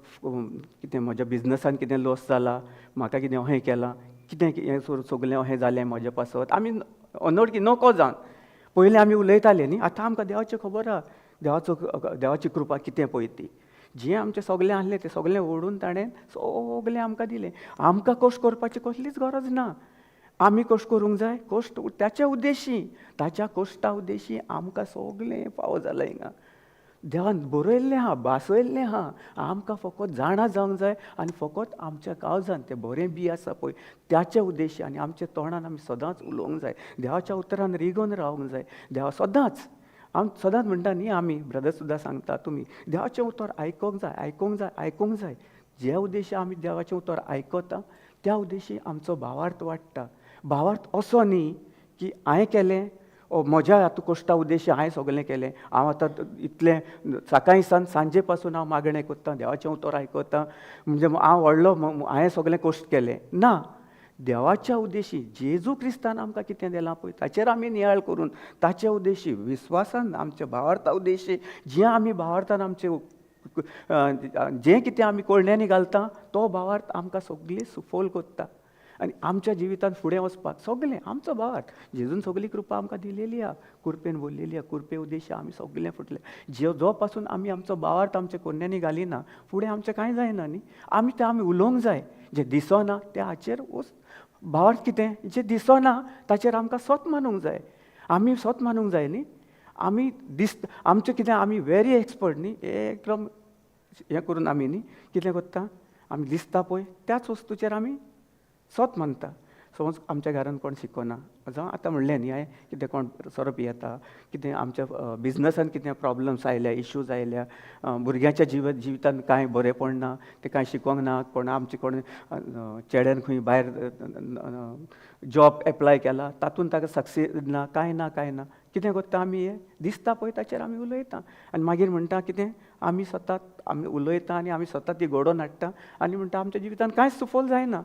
कितें म्हज्या बिजनसान कितें लॉस जाला, म्हाका कितें अहें केलां, कितें हें सगलें अहें जालें म्हजें पासत. आमी अनोळखी नको जावन पयलीं आमी उलयताले न्ही. आतां आमकां देवाची खबर आहा, देवाचो देवाची कृपा कितें पळय ती. जें आमचें सगलें आहलें तें सगलें ओडून ताणें सगलें आमकां दिलें. आमकां कश्ट करपाची कसलीच गरज ना. आमी कश्ट करूंक जाय, कश्ट ताच्या उद्देशी, ताच्या कश्टा उद्देशी आमकां सगलें फावो जालां. हिंगा देवान बरयल्लें आहा, भासयल्लें आहा, आमकां फकत जाणा जावंक जाय आनी फकत आमच्या काळजान तें बरें बी आसा पळय त्याचे उद्देशी आनी आमच्या तोंडान आमी सदांच उलोवंक जाय, देवाच्या उतरान रिगोवन रावंक जाय. देवा सदांच आम सदांच म्हणटा न्ही आमी ब्रदर सुद्दां सांगता, तुमी देवाचें उतर आयकोंक जाय, आयकोंक जाय, आयकोंक जाय. जे उद्देशी आमी देवाचें उतर आयकता त्या उद्देशी आमचो भावार्थ वाडटा. भावार्थ असो न्ही की हांवें केलें, म्हज्या हातूंत कश्टा उद्देशी हांवें सगलें केलें, हांव आतां इतलें सकाळीं सावन सांजे पासून हांव मागणें करतां, देवाचें उतर आयकता, म्हणजे हांव व्हडलो, हांवें सगलें कश्ट केलें ना. देवाच्या उद्देशी जेजू क्रिस्तान आमकां कितें दिलां पळय ताचेर आमी नियाळ करून ताचे उद्देशी विस्वासान आमच्या भावार्था उद्देशी जें आमी भावार्थान आमचे जें कितें आमी कोळण्यांनी घालता तो भावार्थ आमकां सगळी सुफोल करता आनी आमच्या जिवितांत फुडें वचपाक सगलें आमचो भावार्थ. जेजून सगळी कृपा आमकां दिलेली आहा, कृपेन भरलेली आहा, कृपे उद्देशी आमी सगलें फुटलें. जो पासून आमी आमचो भावार्थ आमच्या कोन्यांनी घालिना फुडें आमचें कांय जायना न्ही. आमी तें आमी उलोवंक जाय, जें दिसना तें हाचेर भावार्थ कितें जें दिसना ताचेर आमकां सत मानूंक जाय. आमी सत मानूंक जाय न्ही. आमी दिसता आमचें कितें, आमी वेरी एक्सपर्ट न्ही, एकदम हें करून आमी न्ही कितें करता, आमी दिसता पळय त्याच वस्तूचेर आमी सत मानता. समज आमच्या घरान कोण शिकना, जावं आतां म्हणलें न्ही हांवें कितें कोण सोरो पियेता, कितें आमच्या बिजनसान कितें प्रॉब्लम्स आयल्या, इश्यूज आयल्या, भुरग्यांच्या जिवितान कांय बरेंपण ना, तें कांय शिकोंक ना, कोण आमचें कोण चेड्यान खंय भायर जॉब एप्लाय केला तातूंत ताका सक्सेस ना, कांय ना, कांय ना, कितें करता आमी, हें दिसता पळय ताचेर आमी उलयता आनी मागीर म्हणटा कितें आमी स्वता आमी उलयता आनी आमी स्वता ती घडोवन हाडटा आनी म्हणटा आमच्या जिवितान कांयच सुफल जायना.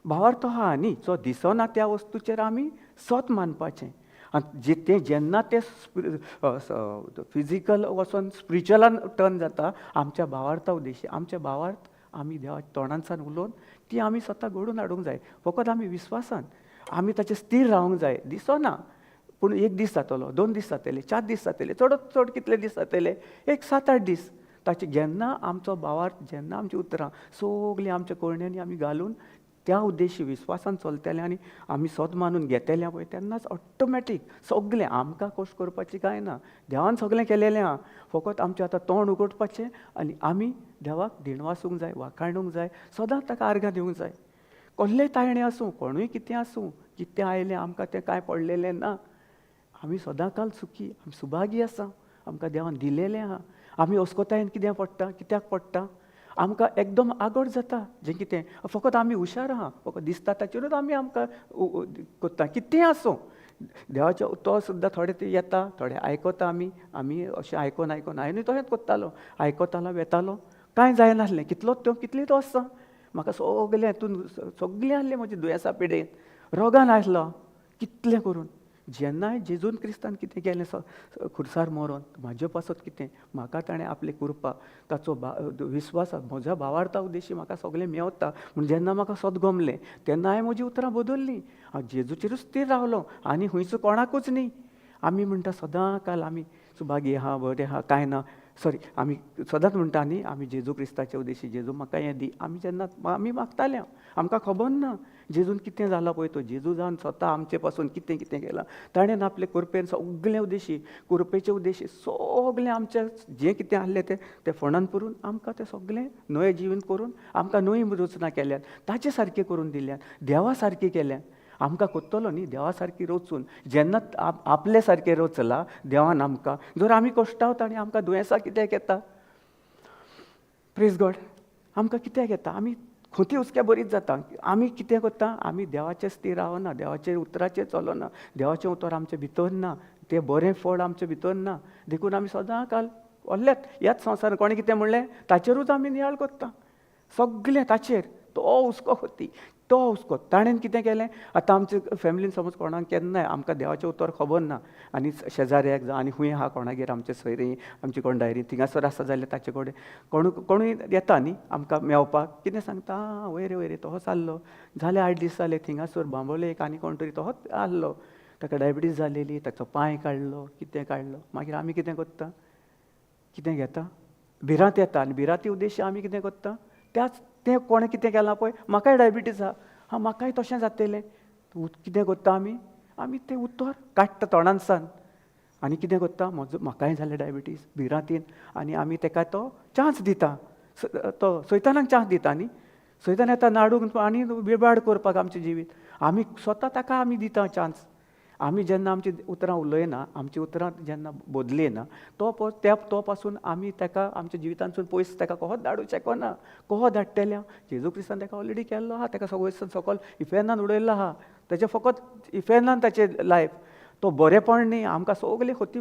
भावार्थ आहा न्ही, जो दिसना त्या वस्तूचेर आमी सत मानपाचें. आनी जे तें जेन्ना तें फिजिकल वचोन स्पिरिच्युअलान टर्न जाता आमच्या भावार्था उद्देशी, आमच्या भावार्थ आमी देवाच्या तोंडांतल्यान उलोवन ती आमी स्वता घडोवन हाडूंक जाय. फकत आमी विस्वासान आमी ताचेर स्थीर रावंक जाय. दिसना पूण एक दीस जातलो, 2 दीस जातले, 4 दीस जातले, चडत चड कितले दीस जातले, एक 7-8 दीस. ताचे जेन्ना आमचो भावार्थ, जेन्ना आमची उतरां सगलीं आमच्या करण्यांनी आमी घालून त्या उद्देशी विस्वासान चलतले आनी आमी सत मानून घेतले पळय तेन्नाच ऑटोमॅटीक सगलें आमकां कश्ट करपाचें कांय ना, देवान सगलें केलेलें आहा. फकत आमचें आतां तोंड उगडपाचें आनी आमी देवाक दिणवासूंक जाय, वाखाणूंक जाय, सदांच ताका आर्गां दिवंक जाय. कसलेय ताळणे आसूं, कोणूय कितें आसूं, कितें आयलें आमकां तें कांय पडलेलें ना. आमी सदांकाल सुखी, आमी सुभागी आसा, आमकां देवान दिलेलें आहा. आमी अस्कोतायेन कितें पडटा, कित्याक पडटा, आमकां एकदम आगड जाता जें कितें, फकत आमी हुशार आहा, फकत दिसता ताचेरूच आमी आमकां करता. कितेंय आसूं देवाचो तो सुद्दां थोडे ते येता, थोडे आयकता आमी, आमी अशें आयकोन आयकोन हांवें तशेंच करतालो, आयकतालो वेतालो, कांय जायनासलें. कितलो तो कितलीं तो आसता म्हाका सगलें हातून सगलें आहलें, म्हजें दुयेंसा पिडेन रोगान आसलो कितलें करून. जेन्ना जेजून क्रिस्तान कितें केलें खुर्सार मरोन म्हाजे पासत कितें म्हाका ताणें आपली कृपा, ताचो विस्वास म्हज्या भावार्था उद्देशी म्हाका सगलें मेवता म्हूण जेन्ना म्हाका सत गमलें तेन्ना हांवें म्हजी उतरां बदल्लीं. हांव जेजूचेरूच स्थीर रावलो आनी खंयचो कोणाकूच न्ही. आमी म्हणटा सदां काल आमी सुभागी आहा, बरें आहा, कांय ना. सॉरी, आमी सदांच म्हणटा न्ही, आमी जेजू क्रिस्ताचे उद्देशी जेजू म्हाका हें दी, आमी जेन्ना आमी मागताले, आमकां खबर ना जेजून कितें जालां पळय तो जेजू जावन स्वता आमचे पासून कितें कितें केलां. ताणें आपले कुरपेन सगळें उद्देशी, कुरपेचे उद्देशी सगळें आमचें जें कितें आहलें तें तें फोंडान पुरून आमकां तें सगळें नवें जिवन करून आमकां नवी रचना केल्यात, ताचे सारकें करून दिल्यात, देवा सारकें केल्यात. आमकां कोत्तलो न्ही देवा सारकी रचून, जेन्ना आपले सारकें रचलां देवान आमकां, जर आमी कश्टावता आनी आमकां दुयेंसां कित्याक येता? प्रेज गॉड, आमकां कित्याक येता? आमी खोती हुसक्या बरीच जाता. आमी कितें करता? आमी देवाचे स्थिर रावना, देवाचे उतराचेर चलना, देवाचें उतर आमचे भितर ना, तें बरें फळ आमचे भितर ना, देखून आमी सदां काल व्हडल्यात ह्याच संवसारान कोणें कितें म्हणलें ताचेरूच आमी नियाळ करता, सगलें ताचेर. तो हुस्को खोती, तो हुस्को. ताणें कितें केलें? आतां आमचे फॅमिलीन समज कोणाक केन्नाय आमकां देवाचें उतर खबर ना आनी शेजाऱ्याक जावं आनी खूंय आहा कोणागेर आमचे सोयरीं आमची कोण डायरी थिंगासर आसा जाल्यार ताचे कडेन कोण कोणूय येता न्ही आमकां मेवपाक, कितें सांगता, आं वयर वयर तोहोच आहलो, जालें 8 दीस जाले थिंगासर बांबोळे एक आनी कोण तरी तोहोच आहलो, ताका डायबिटीज जालेली, ताचो पांय काडलो, कितें काडलो. मागीर आमी कितें करता? कितें घेता? भिरांत येता आनी भिरांती उद्देश्य आमी कितें करता? त्याच तें कोणें कितें केलां पळय, म्हाकाय डायबिटीज आहा, हां म्हाकाय तशें जातलें, कितें करता आमी? आमी तें उतर काडटा तोंडानसान आनी कितें करता, म्हजो म्हाकाय जालें डायबिटीज भिरांतीन, आनी आमी तेका तो चान्स दिता, तो सैतानाक चान्स दिता न्ही, सैतान येता नाडूंक आनी बिबाड करपाक आमचें जिवीत, आमी स्वता ताका आमी दिता चान्स. आमी जेन्ना आमची उतरां उलयना, आमची उतरां जेन्ना बदलिना, तो त्या तो पासून आमी ताका आमच्या जिवितांतसून पयस ताका कहो धाडूंक शकना. कहो धाडटले? जेजू क्रिस्तान ताका ऑलरेडी केल्लो आहा, ताका सगळो सकल इफेर्नान उडयल्लो आहा, ताचें फकत इफेर्नान ताचें लायफ. तो बरेपण न्ही, आमकां सगळे खोती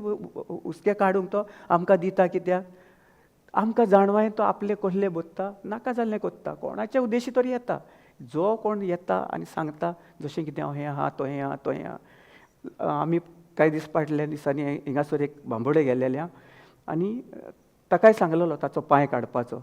हुस्के काडूंक तो आमकां दिता. कित्याक आमकां जाणवाय तो आपले कसले बदता, नाका जाल्लें कोत्ता, कोणाचे उद्देशी तरी येता, जो कोण येता आनी सांगता जशें कितें हांव हें आहा, तो हें आहा, तो हें आहा. आमी कांय दीस फाटल्या दिसांनी हिंगासर एक बांबोळे गेल्लेले आनी ताकाय सांगलेलो ताचो पांय काडपाचो,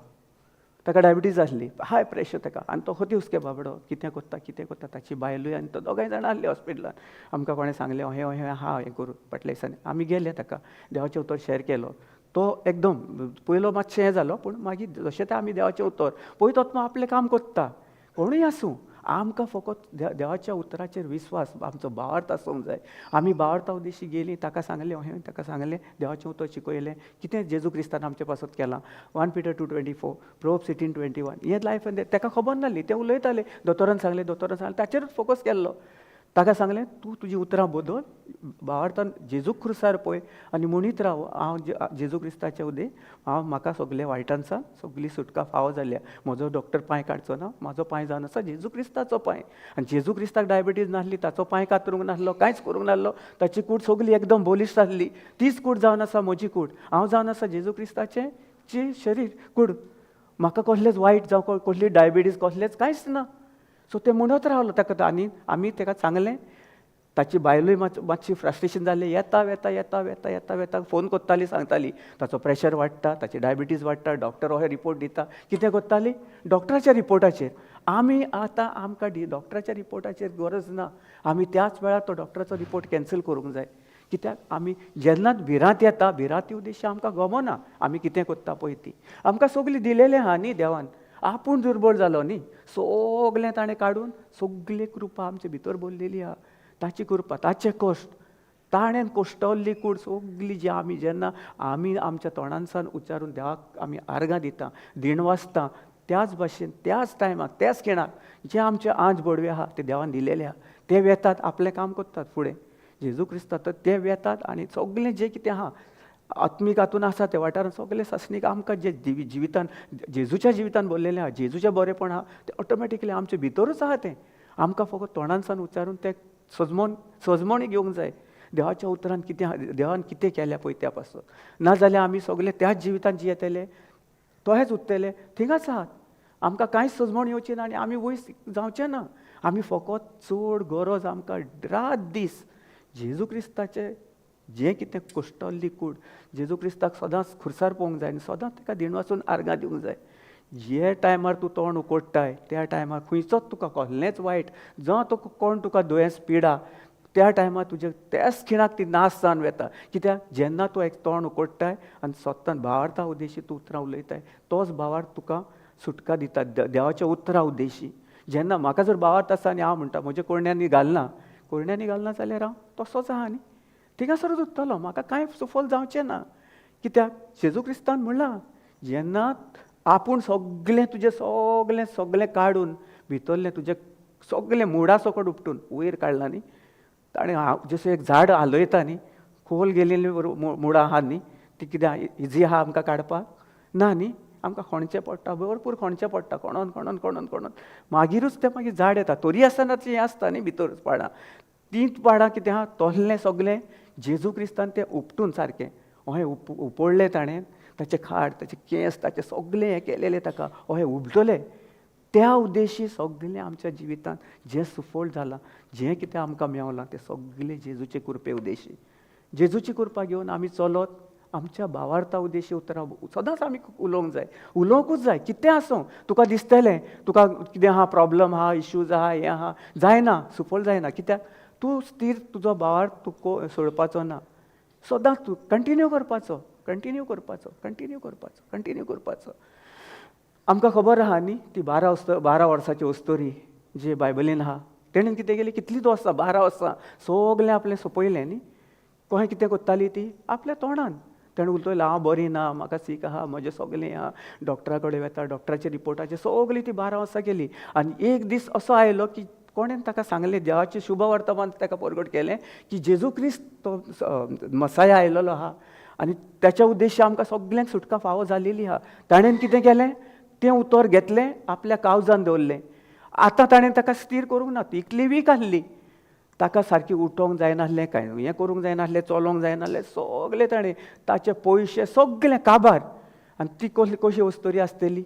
ताका डायबिटीज आसली, हाय प्रेशर ताका, आनी तो खोती हुस्के बाबडो कितें करता कितें करता. ताची बायलूय आनी तो दोगांय जाणां आहलीं हॉस्पिटलान. आमकां कोणें सांगलें हें हें आहा हें करून फाटल्या दिसांनी आमी गेले, ताका देवाचें उतर शेअर केलो. तो एकदम पयलो मातशें हें जालो, पूण मागीर जशें तें आमी देवाचें उतर पळय तो आपलें काम करता. कोणूय आसूं, आमकां फकत देवाच्या उतराचेर विस्वास, आमचो भावार्थ आसूंक जाय. आमी भावार्था उद्देशी गेलीं, ताका सांगलें हें, ताका सांगलें देवाचें उतर शिकयलें, कितें जेजू क्रिस्तान आमचे पासत केलां, 1 Peter 2:24, Proverbs 18:21, हें लायफ. ताका खबर नासली, तें उलयतालें, दोतोरान सांगलें, दोतोरान सांगलें, ताचेरूच फोकस केल्लो. ताका सांगलें तूं तुजी उतरां बदल, भावार्थान जेजू क्रुसार पळय आनी म्हणीत राव, हांव जेजू क्रिस्ताचे उदे, हांव म्हाका सगळे वायटांसान सगळी सुटका फावो जाल्या, म्हजो डॉक्टर पांय काडचो ना, म्हजो पांय जावन आसा जेजू क्रिस्ताचो पांय. आनी जेजू क्रिस्ताक डायबिटीज नासली, ताचो पांय कातरूंक नासलो, कांयच करूंक नासलो, ताची कूड सगळी एकदम बलिश्ट आसली, तीच कूड जावन आसा म्हजी कूड, हांव जावन आसा जेजू क्रिस्ताचें जी शरीर कूड, म्हाका कसलेंच वायट जावं कसली डायबिटीज कसलेंच कांयच ना. सो तें म्हणत रावलो ताका. आनी आमी ताका सांगलें, ताची बायलूय मातशी फ्रस्ट्रेशन जालें, येता वेता येता वेता येता वेता फोन करताली, सांगताली ताचो प्रेशर वाडटा, ताची डायबिटीज वाडटा, डॉक्टर हो रिपोर्ट दिता. कितें करताली? डॉक्टराच्या रिपोर्टाचेर. आमी आतां आमकां डॉक्टराच्या रिपोर्टाचेर गरज ना, आमी त्याच वेळार तो डॉक्टराचो रिपोर्ट कॅन्सल करूंक जाय. कित्याक आमी जेन्नाच भिरांत येता, भिरांती उद्देश्य आमकां गमना आमी कितें करता पळय ती, आमकां सगळीं दिलेलें आहा न्ही देवान, आपूण दुर्बळ जालो न्ही, सगळें ताणें काडून सगळी कृपा आमचे भितर भरलेली आहा, ताची कृपा, ताचे कश्ट, ताणें कश्टवल्ली कूड सगळी जी आमी जेन्ना आमी आमच्या तोंडांसान उच्चारून देवाक आमी आर्गां दिता, दिणवासता, त्याच भाशेन त्याच टायमाक त्याच खिणाक जे आमचे आंज बडवे आहा ते देवान दिलेले आहा, ते वेतात आपलें काम करतात फुडें जेजू क्रिस्ता, तर ते वेतात आनी सगळें जें कितें आहा आत्मीक हातून आसा ते वाठारान सगळें सासणीक आमकां जे जिवितान जेजूच्या जिवितान भरलेलें आहा, जेजूचें बरेंपण आहा तें ऑटोमॅटिकली आमचे भितरूच आहा. तें आमकां फकत तोंडानसान उच्चारून तें सजमोणी घेवंक जाय, देवाच्या उतरान कितें देवान कितें केल्या पळय त्या पासून. नाजाल्यार आमी सगळे त्याच जिवितान जियेतले, तोहेच उरतले, थिंगाच आहात, आमकां कांयच सजमण येवची ना आनी आमी वयस जावचें ना. आमी फकत चड गरज आमकां रात दीस जेजू क्रिस्ताचें जें कितें कश्टल्ली कूड, जेजू क्रिस्ताक सदांच खुर्सार पळोवंक जाय आनी सदांच ताका दिणवासून आर्गां दिवंक जाय. जे टायमार तूं तोंड उकोडटाय त्या टायमार खंयचोच तुका कसलेंच वायट, जावं तुका कोण तुका दुयेंस पिडा, त्या टायमार तुजे त्याच खिणाक ती नाश जावन वता. कित्याक जेन्ना तूं एक तोंड उकोडटाय आनी स्वतान भावार्था उद्देशी तूं उतरां उलयताय, तोच भावार्थ तुका सुटका दिता देवाच्या उतरां उद्देशी. जेन्ना म्हाका जर भावार्थ आसा आनी हांव म्हणटा म्हज्या कोरण्यांनी घालना, कोरण्यांनी घालना जाल्यार हांव तसोच आहा न्ही, थिंगासरूच उरतलो, म्हाका कांय सुफल जावचें ना. कित्याक जेजू क्रिस्तान म्हणलां जेन्ना आपूण सगळें तुजें सगळें सगळें काडून भितरलें तुजें सगळें मुडा सकट उपटून वयर काडलां न्ही, ताणें हांव जशें एक झाड हालयता न्ही, खोल गेलेली मुळां आहा न्ही, ती कितें इजी आहा आमकां काडपाक ना न्ही, आमकां खणचें पडटा, भरपूर खणचें पडटा, खणोन खणोन खणोन खणोन मागीरूच तें मागीर झाड येता. तरी आसतना तें हें आसता न्ही भितर पाडां, तीं पाडां कितें आहा तोल्लें सगळें जेजू क्रिस्तान तें उपटून सारकें अहें उपडलें ताणें, ताचें खाड ताचे केंस ताचें सगळें हें केलेलें ताका अहें उपटलें. त्या उद्देशी सगळें आमच्या जिवितांत जें सुफळ जालां, जें कितें आमकां मेवलां तें सगळें जेजूचे कृपे उद्देशी. जेजूची कृपा घेवन आमी चलत आमच्या भावार्था उद्देशी उतरां सदांच आमी उलोवंक जाय, उलोवंकूच जाय. कितें आसूं तुका दिसतलें तुका कितें आहा, प्रॉब्लम आहा, इश्यूज आहा, हें आहा, जायना, सुफळ जायना, कित्याक तूं स्थीर तुजो भावार्थ तूं सोडपाचो ना, सदांच तूं कंटिन्यू करपाचो, कंटिन्यू करपाचो, कंटिन्यू करपाचो, कंटिन्यू करपाचो. आमकां खबर आहा न्ही ती 12 वर्सांची अस्तोरी जी बायबलीन आहा, तेणेन कितें केली, कितलींच वर्सां 12 वर्सां सगळें आपलें सोंपयलें न्ही. कोणें कितें करताली ती आपल्या तोंडान तेणें उलयलें, हांव बरी ना, म्हाका सीक आहा, म्हजें सगळें आहा, डॉक्टरा कडेन वता, डॉक्टराचे रिपोर्टाचे सगळीं ती 12 वर्सां केली. आनी एक दीस असो आयलो की कोणेन ताका सांगलें, देवाचें शुभ वर्तमान ताका परगट केलें की जेजू क्रिस्त तो मसाया आयलेलो आहा आनी ताच्या उद्देश्य आमकां सगल्यांक सुटका फावो जालेली आहा. ताणें कितें केलें, तें उतर घेतलें, आपल्या कावजान दवरलें. आतां ताणें ताका स्थीर करूंक ना, ती इतली वीक आसली, ताका सारकी उठोवंक जायनासलें, कांय हें करूंक जायनासलें, चलोवंक जायनासलें, सगळें ताणें ताचे पयशे सगळें काबार. आनी ती कसली कशी अस्तोरी आसतली,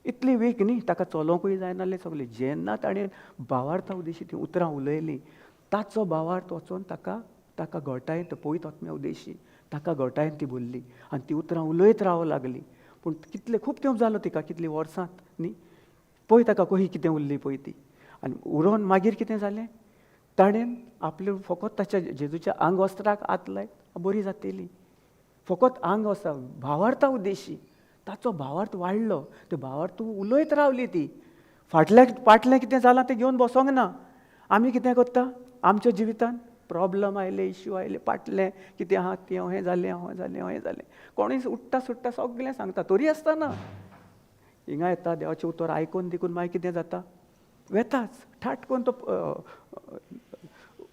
इतली वीक न्ही, ताका चलोवंकूय जायनासलें सगळें. जेन्ना ताणें भावार्था उद्देशी ती उतरां उलयलीं, ताचो भावार्थ वचोन ताका ताका घटायन, पवित्र आत्म्या उद्देशी ताका घटायन ती भरली आनी ती उतरां उलयत रावं लागली. पूण कितले खूब तेंप जालो तिका, कितली वर्सां न्ही, पळय ताका कशी कितें उरली पळय ती. आनी उरोवन मागीर कितें जालें, ताणें आपलें फकत ताच्या जेजूच्या आंगवस्त्राक हात लायत बरी जातली, फकत आंग वस्त्राक, भावार्था उद्देशी ताचो भावार्थ वाडलो, ते भावार्थ उलयत रावली ती. फाटल्या पाटलें कितें जालां तें घेवन बसोंक ना. आमी कितें करता आमच्या जिवितान, प्रॉब्लम आयले, इश्यू आयले, पाटलें कितें आहा तें अहें जालें, अहें जालें, अहें जालें, कोणूय उठ्ठा सुट्टा सगळें सांगता, तरी आसतना हिंगा येता देवाचें उतर आयकून देखून मागीर कितें जाता, वेताच ठाट करून तो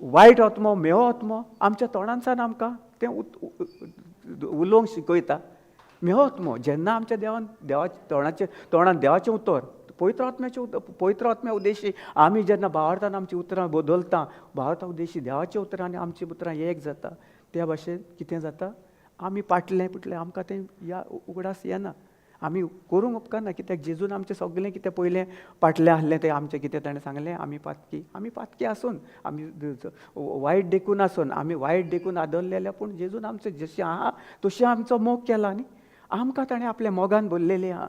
वायट आत्मो, मेहो आत्मो आमच्या तोंडांतल्यान आमकां तें उलोवंक शिकयता. मेहो आत्मो जेन्ना आमच्या देवान देवाच्या तोंडाचें तोंडान देवाचें उतर, पवित्र आत्म्याचें उतर, पवित्र आत्म्या उद्देशी आमी जेन्ना भावार्थान आमची उतरां बदलता, भावार्था उद्देशी देवाची उतरां आनी आमची उतरां एक जाता, त्या भाशेन कितें जाता, आमी पाटलें पुटलें आमकां तें या उगडास येना, आमी करूंक उपकारना. कित्याक जेजून आमचें सगळें कितें पयलें पाटलें आसलें तें आमचें कितें ताणें सांगलें, आमी पातकी, आमी पातकी आसून, आमी वायट देखून आसून, आमी वायट देखून आदरलेले, पूण जेजून आमचें जशें आहा तशें आमचो मोग केला न्ही, आमकां ताणें आपल्या मोगान भरलेलें आहा,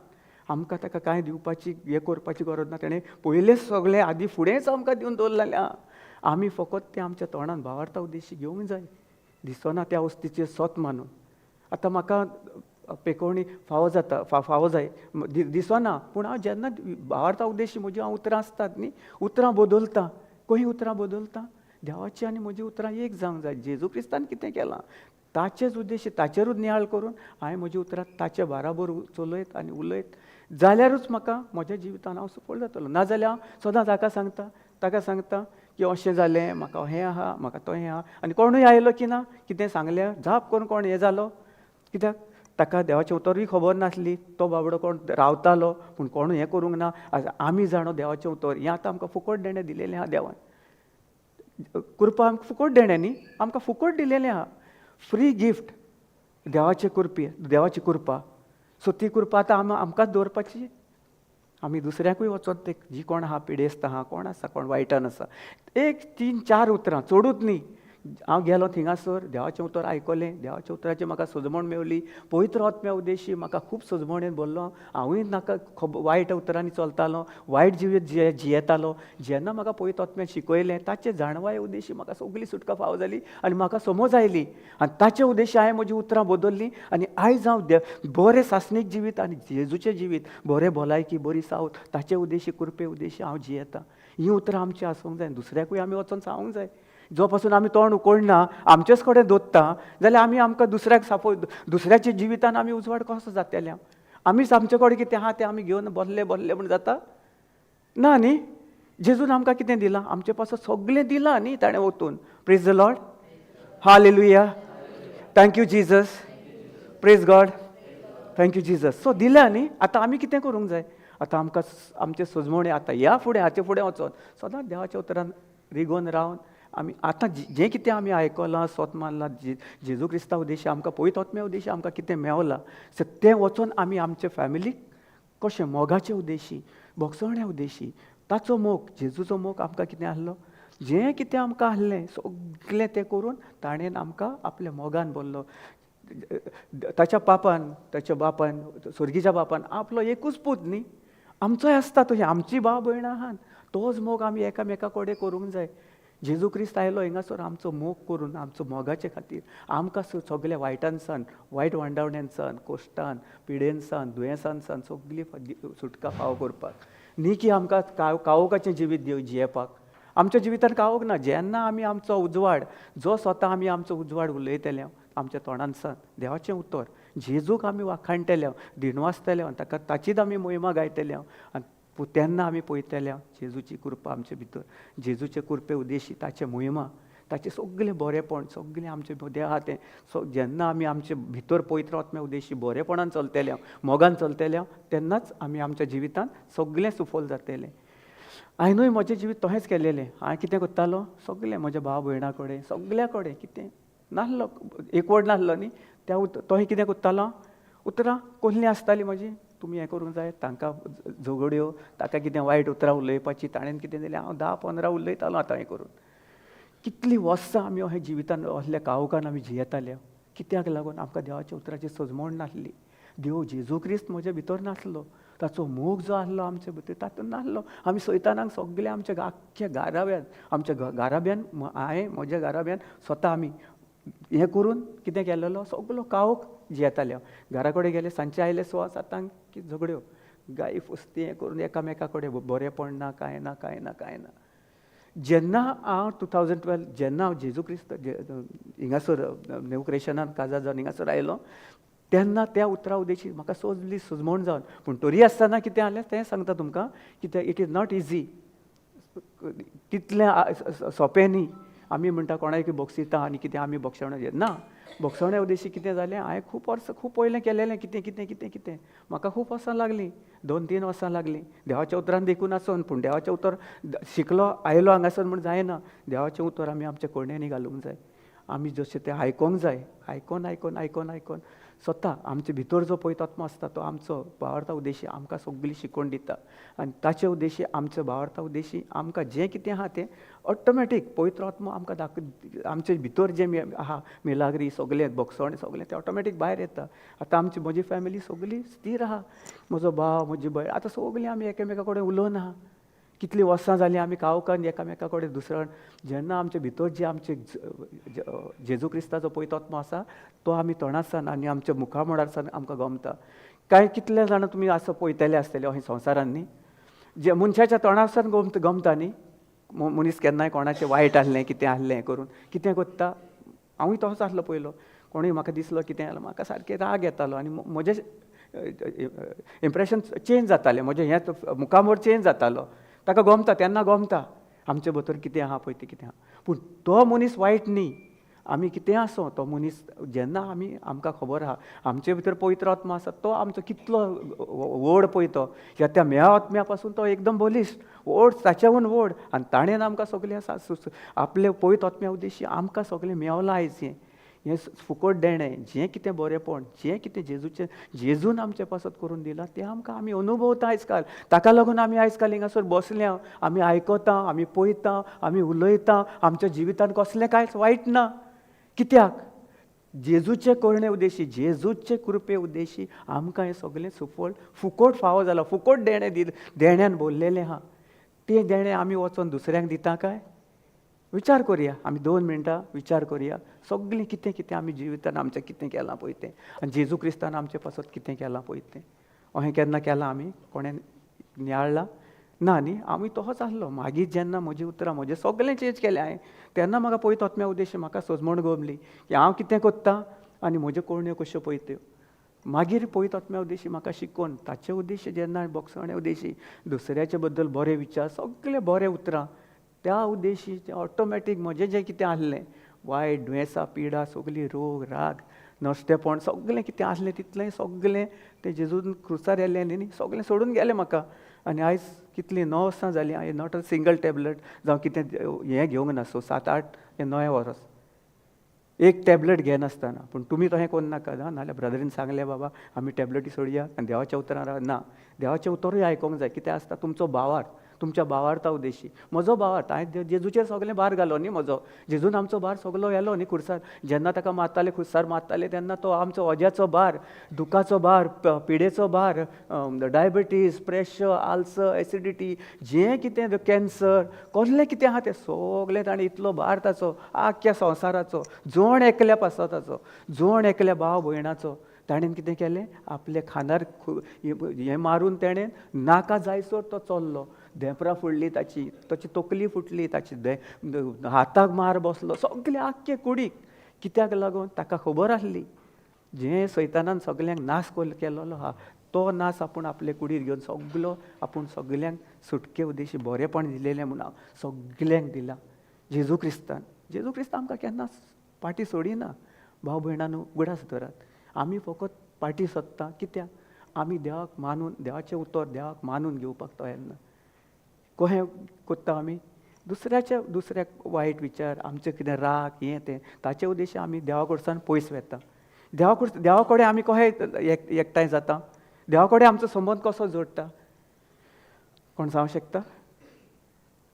आमकां ताका कांय दिवपाची हें करपाची गरज ना, ताणें पयलेंच सगळें आदी फुडेंच आमकां दिवन दवरलेलें आहा. आमी फकत तें आमच्या तोंडान भावार्था उद्देशी घेवंक जाय, दिसना त्या वस्तीचें सत मानून. आतां म्हाका पेकोवणी फावो जाता, फावो जाय दिसना, पूण हांव जेन्ना भावार्था उद्देशी म्हजी हांव उतरां आसतात न्ही, उतरां बदलता, खंय उतरां बदलता, देवाची आनी म्हजी उतरां एक जावंक जाय. जेजू क्रिस्तान कितें केलां ताचेच उद्देश, ताचेरूच नियाळ करून हांवें म्हजी उतरां ताचे बाराबर चलयत आनी उलयत जाल्यारूच म्हाका म्हज्या जिवितान हांव सफळ जातलो. नाजाल्यार हांव सदांच हाका सांगता ताका सांगता की अशें जालें, म्हाका हें आहा, म्हाका तो हें आहा, आनी कोणूय आयलो की ना कितें सांगलें जाप करून कोण हें जालो, कित्याक ताका देवाचें उतरूय खबर नासली, तो बाबडो कोण रावतालो पूण कोणूय हें करूंक ना. आमी जाणो देवाचें उतर हें आतां आमकां फुकट देणें दिलेलें आहा देवान, कृपा आमकां फुकट देणें न्ही, आमकां फुकट दिलेलें आहा, फ्री गिफ्ट देवाचे कृपी, देवाची कृपा. सो ती कृपा आतां आमकांच दवरपाची, आमी दुसऱ्याकूय वचोन ते जी कोण आहा पिडेस्त आहा, कोण आसा, कोण वायटान आसा, एक 3-4 उतरां चडूच न्ही, हांव गेलो थिंगासर, देवाचें उतर आयकलें, देवाच्या उतराचें म्हाका सजमण मेवली, पवित्र आत्म्या उद्देशी म्हाका खूब सजमणेन भरलो. हांवूय नाका वायट उतरांनी चलतालो, वायट जिवीत जियेतालो. जेन्ना म्हाका पवित्र आत्म्यान शिकयलें ताचे जाणवाय उद्देशी म्हाका सगळी सुटका फावो जाली आनी म्हाका समज आयली आनी ताचे उद्देशी हांवें म्हजी उतरां बदल्लीं आनी आयज हांव बरें सासणीक जिवीत आनी जेजूचें जिवीत, बरें भलायकी, बरी सावत ताचे उद्देशी, कृपे उद्देशी हांव जियेतां. हीं उतरां आमचीं आसूंक जाय, दुसऱ्याकूय आमी वचोन सांगूंक जाय. जो पासून आमी तोंड उकोडना, आमचेच कडेन दवरता जाल्यार आमी आमकां दुसऱ्याक सापो, दुसऱ्याच्या जिवितान आमी उजवाड कसो जातले? आमीच आमचे कडेन कितें आहा तें आमी घेवन बसले बसले म्हूण जाता ना न्ही. जेजून आमकां कितें दिलां? आमचे पासून सगळें दिलां न्ही ताणें वतून. Praise the Lord, hallelujah, thank you Jesus, praise God, thank you Jesus. So दिल्या न्ही, आतां आमी कितें करूंक जाय? आतां आमकां आमचें सजमणे आतां ह्या फुडें हाचे फुडें वचोन सदांच देवाच्या उतरान रिगोन रावन आमी आतां जें कितें आमी आयकलां, सोत मानलां, जेजू क्रिस्ता उद्देशी आमकां पवित्र आत्म्या उद्देशी आमकां कितें मेवलां, सो तें वचोन आमी आमचे फॅमिलीक कशें मोगाचे उद्देशी, भोगसण्या उद्देशी, ताचो मोग, जेजूचो मोग आमकां कितें आहलो, जें कितें आमकां आहलें सगळें तें करून ताणें आमकां आपल्या मोगान भरलो. ताच्या पापान, ताच्या बापान, स्वर्गीच्या बापान आपलो एकूच पूत न्ही आमचोय आसता तशें, आमची भाव भयणां आहात, तोच मोग आमी एकामेका कडेन करूंक जाय. जेजू क्रिस्त आयलो हिंगासर आमचो मोग करून, आमचो मोगाचे खातीर आमकां सगल्या वायटानसान, वायट वांडावण्यांसान, कोश्टान, पिडेनसान, दुयेंसानसान सगली सुटका फावो करपाक न्ही की आमकां कावोकाचें जिवीत जियेवपाक. आमच्या जिवितान कावोक ना. जेन्ना आमी आमचो उजवाड जो स्वता आमी आमचो उजवाड उलयतले आमच्या तोंडानसान देवाचें उतर, जेजूक आमी वाखाणटले, दिणवासतले, ताका ताचीच आमी मोहिमा गायतले आनी तेन्ना आमी पळयतले जेजूची कृपा आमचे भितर, जेजूचे कृपे उद्देशी ताचे मोहिमा, ताचें सगळें बरेंपण सगळें आमचें देहा तें. सो जेन्ना आमी आमचे भितर पवित्र आत्म्या उद्देशी बरेंपणान चलतले, मोगान चलतले, तेन्नाच आमी आमच्या जिवितान सगळें सुफल जातलें. हांवेनूय म्हजें जिवीत तशेंच केलेलें. हांवें कितें करतालो, सगळें म्हज्या भाव भयणां कडेन सगल्या कडेन कितें नासलो, एकवट नासलो न्ही, त्या तोहें कितें करतालो, उतरां कसलीं आसतालीं म्हजी, तुमी हें करूंक जाय, तांकां झगड्यो, ताका कितें वायट उतरां उलोवपाची, ताणें कितें जालें हांव 10-15 उलयतालो. आतां हें करून कितलीं वर्सां आमी अहें जिवितान असल्या कावकान आमी जियेताले. कित्याक लागून? आमकां देवाच्या उतराची सजमण नासली. देव जेजू क्रिस्त म्हज्या भितर नासलो, ताचो मोग जो आसलो आमचे भितर तातूंत नासलो. आमी सैतानाक सगळे आमच्या आख्ख्या गाराब्यान, आमच्या गाराब्यान, हांवें म्हज्या गाराब्यान स्वता आमी हें करून कितें केलेलो, सगलो कावक जियेताले. घरा कडेन गेले, सांजचे आयले 6-7 की झगड्यो, गाय फुस्ती हें करून एकामेका कडेन बरेंपण ना, कांय ना, कांय ना, कांय ना. जेन्ना हांव 2012 जेन्ना हांव जेजू क्रिस्त हिंगासर न्यू क्रिएशनान काजार जावन हिंगासर आयलो तेन्ना त्या उतरां उद्देशी म्हाका सगली सजमण जावन, पूण तरी आसतना कितें जालें तें सांगता तुमकां, कित्याक it is not easy, तितलें सोंपें न्ही. आमी म्हणटा कोणाक भोगसिता आनी कितें आमी भोगसवणें ना, भोगसवण्या उद्देशी कितें जालें, हांवें खूब वर्सां खूब पयलें केलेलें कितें कितें कितें कितें, म्हाका खूब वर्सां लागलीं, 2-3 वर्सां लागलीं देवाच्या उतरान देखून आसून. पूण देवाचें उतर शिकलो आयलो हांगासर म्हूण जायना, देवाचें उतर आमी आमच्या कोणेंनी घालूंक जाय, आमी जशें तें आयकोंक जाय, आयकोन आयकोन आयकोन आयकोन स्वता आमचे भितर जो पवित्र आत्मो आसता तो आमचो भावार्था उद्देशी आमकां सगळी शिकोवन दिता आनी ताचे उद्देशी आमच्या भावार्था उद्देशी आमकां जें कितें आहा तें ऑटोमॅटीक पवित्र आत्मो आमकां आमचे भितर जें आहा मिलाग्री सगळें भोगसण सगळें तें ऑटोमॅटीक भायर येता. आतां आमची म्हजी फॅमिली सगळी स्थीर आहा, म्हजो भाव म्हजी भयण आतां सगळीं आमी एकामेका कडेन उलोवन आहा. कितलीं वर्सां जालीं आमी कावकान एकामेका कडेन दुसऱ्या. जेन्ना आमचे भितर जे आमचे जेजू क्रिस्ताचो पवित्र आत्मो आसा तो आमी तोंडासान आनी आमच्या मुखामळार आमकां गमता. कांय कितले जाणां तुमी असो पळयतले आसतले अहें संवसारान न्ही, जे मनशाच्या तोंडासान गमता न्ही, मनीस केन्नाय कोणाचें वायट आहलें कितें आहलें करून कितें करता. हांवूय तसोच आसलो पयलो, कोणूय म्हाका दिसलो कितें जाल्यार म्हाका सारकें राग येतालो आनी म्हजें इम्प्रेशन चेंज जातालें, म्हजें हें मुखामळ चेंज जातालो. ताका गमता तेन्ना गमता आमचे भितर कितें आहा पळय तें कितें आहा, पूण तो मनीस वायट न्ही, आमी कितें आसूं तो मनीस जेन्ना आमी आमकां खबर आहा आमचे भितर पवित्र आत्मा आसा तो आमचो कितलो व्हड पळय तो ह्या त्या म्या आत्म्या पासून तो एकदम बलिश्ट व्हड, ताच्याहून व्हड, आनी ताणें आमकां सगळें आसा आपले पवित्र आत्म्या उद्देशी आमकां सगळें मेवलां आयज. हें हें फुकट देणें, जें कितें बरेंपण, जें कितें जेजूचें जेजून आमचे पासत करून दिलां तें आमकां आमी अनुभवता आयज काल. ताका लागून आमी आयज काल हिंगासर बसल्या, आमी आयकता, आमी पळयता, आमी उलयता. आमच्या जिवितांत कसलें कांयच वायट ना. कित्याक? जेजूचे करणे उद्देशी, जेजूचे कृपे उद्देशी आमकां हें सगळें सुफळ फुकट फावो जालां, फुकट देणें देण्यान भरलेलें आहा. तें देणें आमी वचोन दुसऱ्यांक दिता काय? विचार करुया आमी, 2 मिनटां विचार करुया. सगळें कितें कितें आमी जिवितान आमचें कितें केलां पळय तें, आनी जेजू क्रिस्तान आमचे पासत कितें केलां पळय तें, अहें केन्ना केलां आमी? कोणें नियाळ्ळां ना न्ही? आमी तसोच आसलो. मागीर जेन्ना म्हजी उतरां म्हजें सगळें चेंज केलें हांवें, तेन्ना म्हाका पळयत आत्म्या उद्देश म्हाका सजमण गमली की हांव कितें करता आनी म्हज्यो करण्यो कश्यो पळयत त्यो. मागीर पळयत आत्म्या उद्देशी म्हाका शिकोवन ताचे उद्देश जेन्ना बोगसणे उद्देशी दुसऱ्याचे बद्दल बरे विचार, सगळे बरे उतरां, त्या उद्देशी ऑटोमॅटीक म्हजें जें कितें आसलें वायट दुयेंसां पिडा सगळीं रोग राग नश्टेपण सगळें कितें आसलें तितलें सगळें तें जेजून क्रुसार येयलें न्ही सगळें सोडून गेलें म्हाका. आनी आयज कितलीं 9 वर्सां जालीं हांवें not a single tablet जावं कितें हें घेवंक ना. सो 7 8 हें 9 वर्स एक टॅबलेट घेनासतना. पूण तुमी तशें करूं नाका, नाजाल्यार ब्रदरीन सांगलें बाबा आमी टॅबलेटी सोडया आनी देवाच्या उतरां ना. देवाचें उतरूय आयकोंक जाय. कितें आसता तुमचो भावार्थ, तुमच्या भावार्था उद्देशी. म्हजो भावार्थ हांवें जेजूचेर सगळें भार घालो न्ही म्हजो, जेजून आमचो भार सगलो व्हेलो न्ही खुर्सार. जेन्ना ताका मारताले खुर्सार मारताले तेन्ना तो आमचो ओज्याचो भार, दुखाचो भार, पिडेचो भार, डायबिटीज, प्रेशर, आल्सर, एसिडिटी, जें कितें कॅन्सर, कसलें कितें आहा तें सगलें ताणें इतलो भार ताचो आख्ख्या संवसाराचो, जण एकल्या पासताचो, जण एकल्या भाव भयणाचो ताणें कितें केलें आपल्या खांदार हें मारून तेणें नाका जायसर तो चल्लो. धेंपरां फुडली ताची, ताची तकली फुटली, ताची हाताक मार बसलो, सगळे आख्खे कुडीक. कित्याक लागून? ताका खबर आसली जें सैतानान सगल्यांक नाश केल्लो आहा तो नाश आपूण आपले कुडीर घेवन सगलो आपूण सगल्यांक सुटके उद्देशी बरेंपण दिलेलें म्हूण हांव सगल्यांक दिलां जेजू क्रिस्तान. जेजू क्रिस्त आमकां केन्नाच पाटी सोडिना. भाव भयणांनो उगडास धरात, आमी फकत पाटी सोदता कित्याक? आमी देवाक मानून, देवाचें उतर देवाक मानून घेवपाक तयार ना. कशें करता आमी? दुसऱ्याच्या दुसऱ्याक वायट विचार, आमचें कितें राग हें तें, ताचे उद्देश आमी देवा कडच्यान पयस वता. देवा कडेन आमी कशें एकठांय जाता? देवा कडेन आमचो संबंद कसो जोडटा? कोण सांगूंक शकता?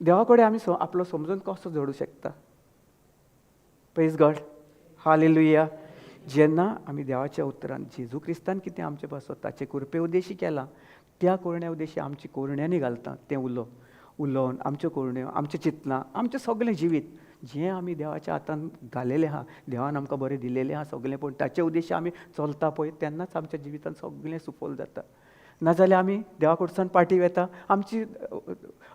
देवा कडेन आमी आपलो समजून कसो जोडूं शकता? Praise God, hallelujah. जेन्ना आमी देवाच्या उतरान जेजू क्रिस्तान कितें आमचे पासत ताचे कृपे उद्देशी केलां त्या करण्या उद्देशी आमची करण्यांनी घालता तें उलोवन आमच्यो करण्यो, आमचें चिंतनां, आमचें सगळें जिवीत जें आमी देवाच्या हातान घालेलें आहा, देवान आमकां बरें दिलेलें आहा सगळें, पूण ताचे उद्देशी आमी चलता पळय तेन्नाच आमच्या जिवितान सगळें सुफल जाता. नाजाल्यार आमी देवा कडच्यान पाटी वेता, आमची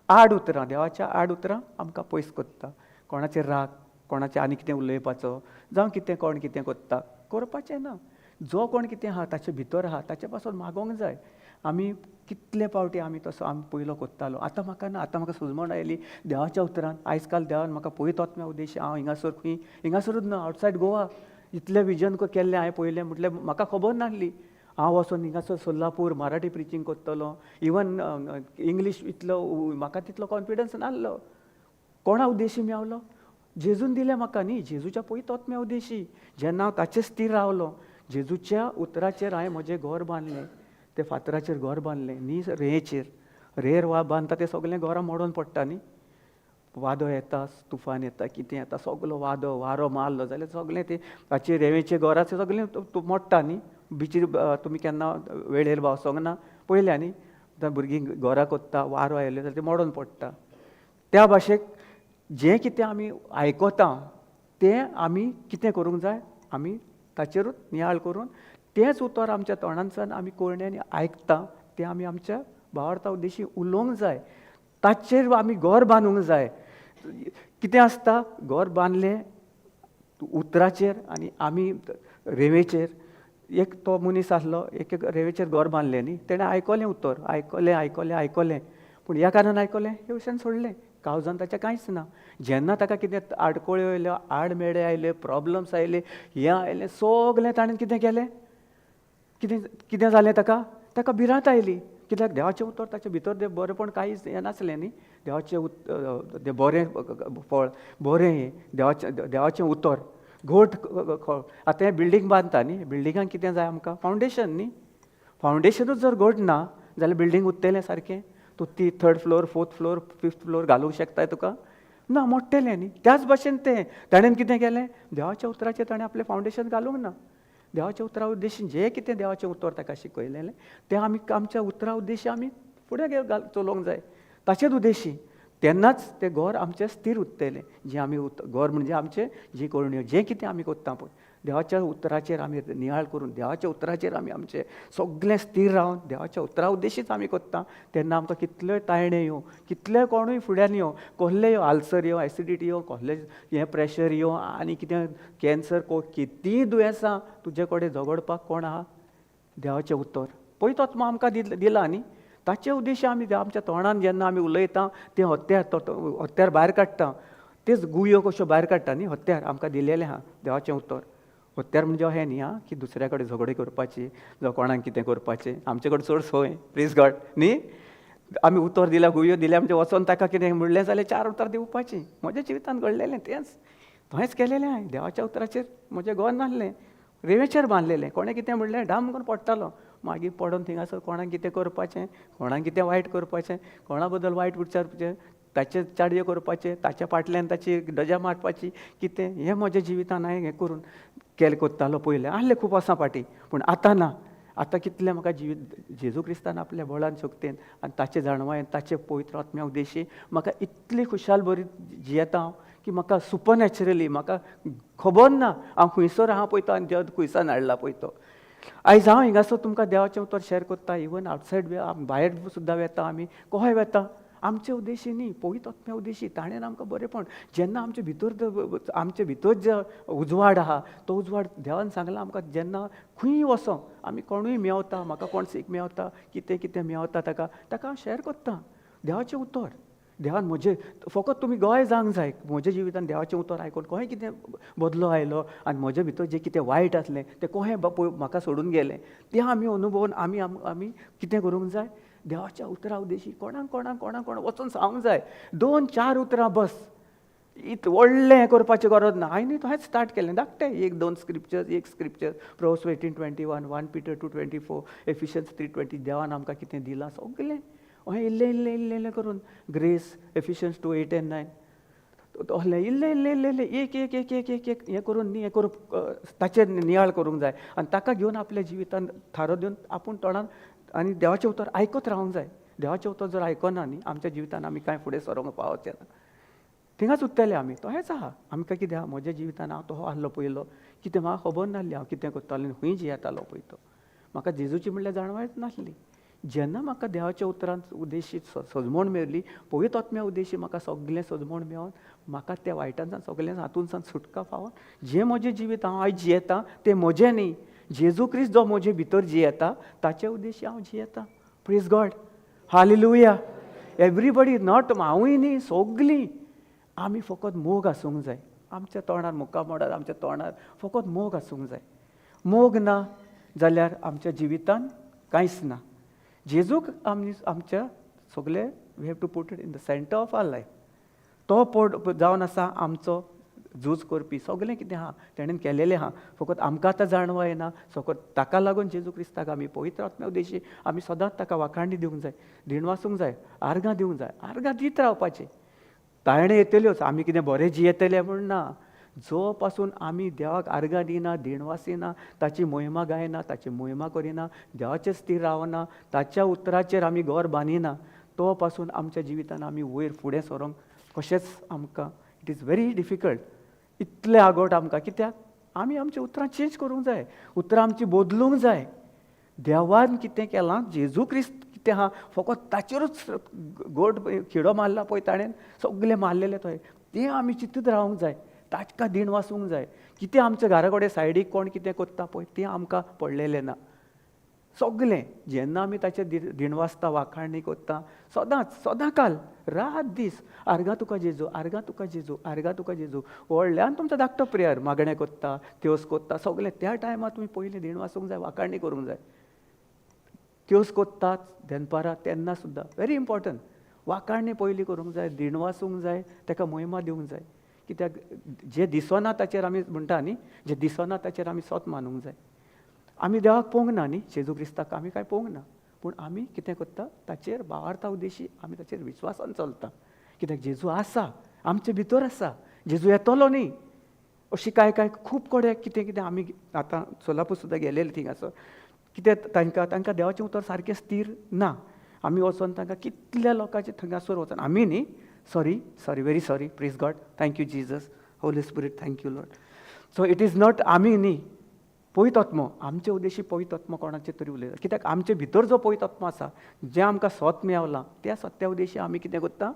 आड उतरां, देवाच्या आड उतरां आमकां पयस करता. कोणाचेर राग, कोणाचें आनी कितें उलोवपाचो जावं कितें कोण कितें करता, करपाचें ना. जो कोण कितें आहा ताचे भितर आहा ताचे पासून मागोवंक जाय. आमी कितले पावटी आमी तसो आमी पयलो करतालो. आतां म्हाका ना, आतां म्हाका सुजमण आयली देवाच्या उतरान. आयज काल देवान म्हाका पळयत आत्म्या उद्देश हांव हिंगासर खंय हिंगासरूच ना, आवटसायड गोवा इतलें विजन केल्लें हांवें पळयलें म्हटल्यार म्हाका खबर नासली. हांव वचोन हिंगासर सोलापूर मराठी प्रिचींग करतलो, इवन इंग्लीश इतलो म्हाका तितलो कॉन्फिडन्स नासलो. कोणा उद्देशी मेवलो? जेजून दिलें म्हाका न्ही, जेजूच्या पयत आत्म्या उद्देशी. जेन्ना हांव ताचेर स्थीर रावलो, जेजूच्या उतराचेर हांवें म्हजें घर बांदलें, ते फातराचेर घर बांदलें न्ही, रेंचेर. रेर वा बांदता तें सगळें घरां मोडून पडटा न्ही. वादो येता, तुफान येता, कितें येता, सगलो वादो वारो मारलो जाल्यार सगळें तें ताचे रेंवेचे घराचें सगळें मोडटा न्ही. बिचीर तुमी केन्ना वेळेर वचोंक ना पळयल्या न्ही, आतां भुरगीं घरां कोत्ता, वारो आयले जाल्यार तें मोडून पडटा. त्या भाशेक जें कितें आमी आयकता तें आमी कितें करूंक जाय, आमी ताचेरूच नियाळ करून तेंच उतर आमच्या तोंडांतल्यान आमी करण्यांनी आयकता तें आमी आमच्या भावार्था उद्देशी उलोवंक जाय. ताचेर आमी घर बांदूंक जाय. कितें आसता, घर बांदलें उतराचेर आनी आमी रेंवेचेर. एक तो मनीस आसलो, एक रेंवेचेर घर बांदलें न्ही, तेणें आयकलें उतर, आयकलें आयकलें आयकलें, पूण ह्या कारणान आयकलें हे भशेन सोडलें, कावजान ताचें कांयच ना. जेन्ना ताका कितें आडखळ्यो आयल्यो, आडमेळे आयले, प्रॉब्लम्स आयले, हें आयलें, सगलें ताणें कितें केलें, कितें कितें जालें ताका, ताका भिरांत आयली. कित्याक देवाचें उतर ताचे भितर तें बरेंपण कांयच हें नासलें न्ही. देवाचें तें बरें फळ, बरें हें देवाचें, देवाचें उतर घोट. आतां हें बिल्डींग बांदता न्ही, बिल्डिंगाक कितें जाय आमकां? फावंडेशन न्ही. फावंडेशनूच जर घट ना जाल्यार बिल्डींग उत्तलें सारकें? तूं ती third floor, fourth floor, fifth floor घालूंक शकताय तुका? ना, मोडटलें न्ही. त्याच भाशेन तें ताणें कितें केलें? देवाच्या उतराचेर ताणें आपलें फावंडेशन घालूंक ना. देवाच्या उतरा उद्देशीन जें कितें देवाचें उतर ताका शिकयलेलें तें आमी आमच्या उतरा उद्देशी आमी फुडें घाल चलोवंक जाय ताचेच उद्देशी. तेन्नाच तें घर आमचें स्थीर उत्तलें. जें आमी घर म्हणजे आमचें जी करण्यो, जें कितें आमी करता पळय, देवाच्या उतराचेर आमी नियाळ करून, देवाच्या उतराचेर आमी आमचें सगळें स्थीर रावन देवाच्या उतरा उद्देशीच आमी करता, तेन्ना आमकां कितल्योय तायणे येवं, कितलेय कोणूय फुड्यान येवं, कसलेय आल्सर येवं, एसिडिटी येवं, कसले हें प्रेशर येवं आनी कितें कॅन्सर, कितेंय दुयेंसां, तुजे कडेन झगडपाक कोण आहा? देवाचें उतर. पळय, तोच आमकां दिला न्ही. ताचे उद्देश आमी आमच्या तोंडान जेन्ना आमी उलयता तें हत्यार, हत्यार भायर काडटा. तेच गुयो कश्यो भायर काडटा न्ही, हत्यार आमकां दिलेलें आहा देवाचें उतर. हत्यार म्हणजे अहें न्ही आं की दुसऱ्या कडेन झगडे करपाची जावं कोणाक कितें करपाचें. आमचे कडेन चड संवय, प्रेज गॉड न्ही. आमी उतर दिल्या, गुयो दिल्या म्हणजे वचोन ताका कितें म्हणलें जाल्यार चार उतरां दिवपाचीं. म्हज्या जिवितांत घडलेलें तेंच, थंयच केलेलें हांवें. देवाच्या उतराचेर म्हजें घर नासलें, रेंवेचेर बांदलेलें. कोणें कितें म्हणलें डाम करून पडटालो. मागीर पडोन थिंगासर कोणाक कितें करपाचें, कोणाक कितें वायट करपाचें, कोणा बद्दल वायट विचारपाचें, ताचे चाडयो करपाचें, ताच्या फाटल्यान ताची डजा मारपाची कितें, हें म्हज्या जिवितान हांवें हें करून केलें करतालो. पयलें आहलें खूब वर्सां फाटीं, पूण आतां ना. आतां कितलें म्हाका जिवीत जेजू क्रिस्तान आपल्या बळान, शक्तेन आनी ताचे जाणवायेन, ताचे पवित्र आत्म्या उद्देशी म्हाका इतली खुशाल बरी जियेता हांव की म्हाका सुपर नॅचरली म्हाका खबर ना हांव खंयसर आहा पळय तो आनी देव खंयसान हाडला पळय तो. आयज हांव हिंगासर तुमकां देवाचें उतर शेअर करता. इवन आवटसायड, भायर सुद्दां वेता आमी, कोहे वेता, आमचे उद्देशी न्ही, पवित्र आत्म्या उद्देशी. ताणें आमकां बरेंपण जेन्ना आमचे भितर, आमचे भितर जे उजवाड आहा तो उजवाड देवान सांगला आमकां, जेन्ना खंय वचों आमी, कोणूय मेवता म्हाका, कोण सीक मेवता, कितें कितें मेवता, ताका ताका हांव शेअर करता देवाचें उतर. देवान म्हजें फकत तुमी गोंय जावंक जाय, म्हज्या जिवितान देवाचें उतर आयकून कोहें कितें बदलो आयलो आनी म्हज्या भितर जें कितें वायट आसलें तें कोहें म्हाका सोडून गेलें, तें आमी अनुभवून आमी आमी कितें करूंक जाय? देवाच्या उतरा उद्देशी कोणाक कोणाक कोणाक कोणाक वचून सांगूंक जाय. दोन चार उतरां बस, इत व्हडलें हें करपाचें गरज ना. हांवें थंयच स्टार्ट केलें धाकटें, एक दोन स्क्रिप्चर्स, एक scripture Proverbs 18:21, 1 Peter 2:24, Ephesians 3:20. देवान आमकां कितें दिलां सगलें अहें इल्लें इल्लें इल्लें इल्लें करून, grace, Ephesians 2:8 and 9, तसलें इल्लें इल्लें इल्लें इल्लें एक एक एक एक एक एक हें करून न्ही, हें करून ताचेर नियाळ करूंक जाय आनी ताका घेवन आपल्या जिवितान थारो दिवन आपूण तोंडान आनी देवाचें उतर आयकत रावंक जाय. देवाचें उतर जर आयकना न्ही, आमच्या जिवितान आमी कांय फुडें सरोंक पावचे ना, थिंगाच उत्तले आमी. तहेंच आहा आमकां कितें आहा. म्हज्या जिवितान हांव तो आहलो पयलो, कितें म्हाका खबर नासली हांव कितें करतालो आनी खंय जियेतालो पळय तो. म्हाका जेजूची म्हणल्यार जाणवायच नासली. जेन्ना म्हाका देवाच्या उतरान उद्देशी सजमोण मेळ्ळी, पवित्र आत्म्या उद्देशी म्हाका सगळें सजमोण मेळोन म्हाका त्या वायटांसान सगळें हातूंतल्यान सुटका पावोन जें म्हजें जिवीत हांव आयज जियेता तें म्हजें न्ही, जेजू क्रिस्त जो म्हजे भितर जियेता ताचे उद्देशी हांव जियेता. Praise God, hallelujah. Everybody, not हांवूय न्ही, सगलीं आमी फकत मोग आसूंक जाय आमच्या तोंडार, मुखामोडार, आमच्या तोंडार फकत मोग आसूंक जाय. मोग ना जाल्यार आमच्या जिवितान कांयच ना. जेजूक आमी आमच्या सगळे we have to put it in the center of our life. तो पोट जावन आसा आमचो झूज करपी. सगळें कितें आहा तेणेन केलेलें आहा, फकत आमकां आतां जाणवाय ना. फकत ताका लागून जेजू क्रिस्ताक आमी पवित्र आत्म्या उद्देशी आमी सदांच ताका वाखाणी दिवंक जाय, दिणवासूंक जाय, आर्गां दिवंक जाय. आर्गां दीत रावपाचें, ताणें येतल्योच. आमी कितें बरें जियेतले म्हूण ना. जो पासून आमी देवाक आर्गां दिना, दिणवासिना, ताची मोहिमा गायना, ताची मोहिमा करिना, देवाचेर स्थीर रावना, ताच्या उतराचेर आमी घर बांदिना, तो पासून आमच्या जिवितान आमी वयर फुडें सरोंक कशेंच आमकां it is very difficult. इतलें आगोट आमकां कित्याक? आमी आमची उतरां चेंज करूंक जाय, उतरां आमची बदलूंक जाय. देवान कितें केलां, जेजू क्रिस्त कितें आहा, फकत ताचेरूच गोट खिडो मारला पळय ताणें, सगलें मारलेलें थंय, तें आमी चिंतूत रावंक जाय, ताका दीण वासूंक जाय. कितें आमच्या घरा कडेन सायडीक कोण कितें करता पळय तें आमकां पडलेलें ना. सगलें जेन्ना आमी ताचेर दिणवासता, वाखाणी करता, सदांच सदां काल रात दीस आर्गां तुका जेजू, आर्गां तुका जेजू, आर्गां तुका जेजू, व्हडल्यान तुमचो धाकटो प्रेयर मागणें करता, त्योस करता, सगलें त्या टायमार तुमी पयलीं दीण वासूंक जाय, वाखाणी करूंक जाय. त्योस करतात दनपारां तेन्ना सुद्दां व्हेरी इम्पॉर्टंट, वाखाणी पयलीं करूंक जाय, दीण वासूंक जाय, ताका मोहिमा दिवंक जाय. कित्याक जे दिसना ताचेर आमी म्हणटा न्ही, जे दिसना ताचेर आमी सोत मानूंक जाय. आमी देवाक पळोवंक ना न्ही, जेजू क्रिस्ताक आमी कांय पळोवंक ना, पूण आमी कितें करता ताचेर भावार्था उद्देशी आमी ताचेर विश्वासान चलता. कित्याक जेजू आसा, आमचे भितर आसा, जेजू येतलो न्ही. अशी कांय कांय खूब कडेन कितें कितें आमी आतां सोलापूर सुद्दां गेलेले, थिंगासर कितें तांकां तांकां देवाचें उतर सारकें स्थीर ना. आमी वचोन तांकां कितल्या लोकांचे थंगासर वचोन आमी न्ही, sorry, sorry, very sorry, praise God, thank you Jesus, Holy Spirit, thank you Lord. So it is not आमी न्ही, पवित्र आत्मो आमचे उद्देशी पवित्र आत्मो कोणाचे तरी उलयता. कित्याक आमचे भितर जो पवित्र आत्मो आसा, जें आमकां सत मेवलां, त्या सत्या उद्देशी आमी कितें करता,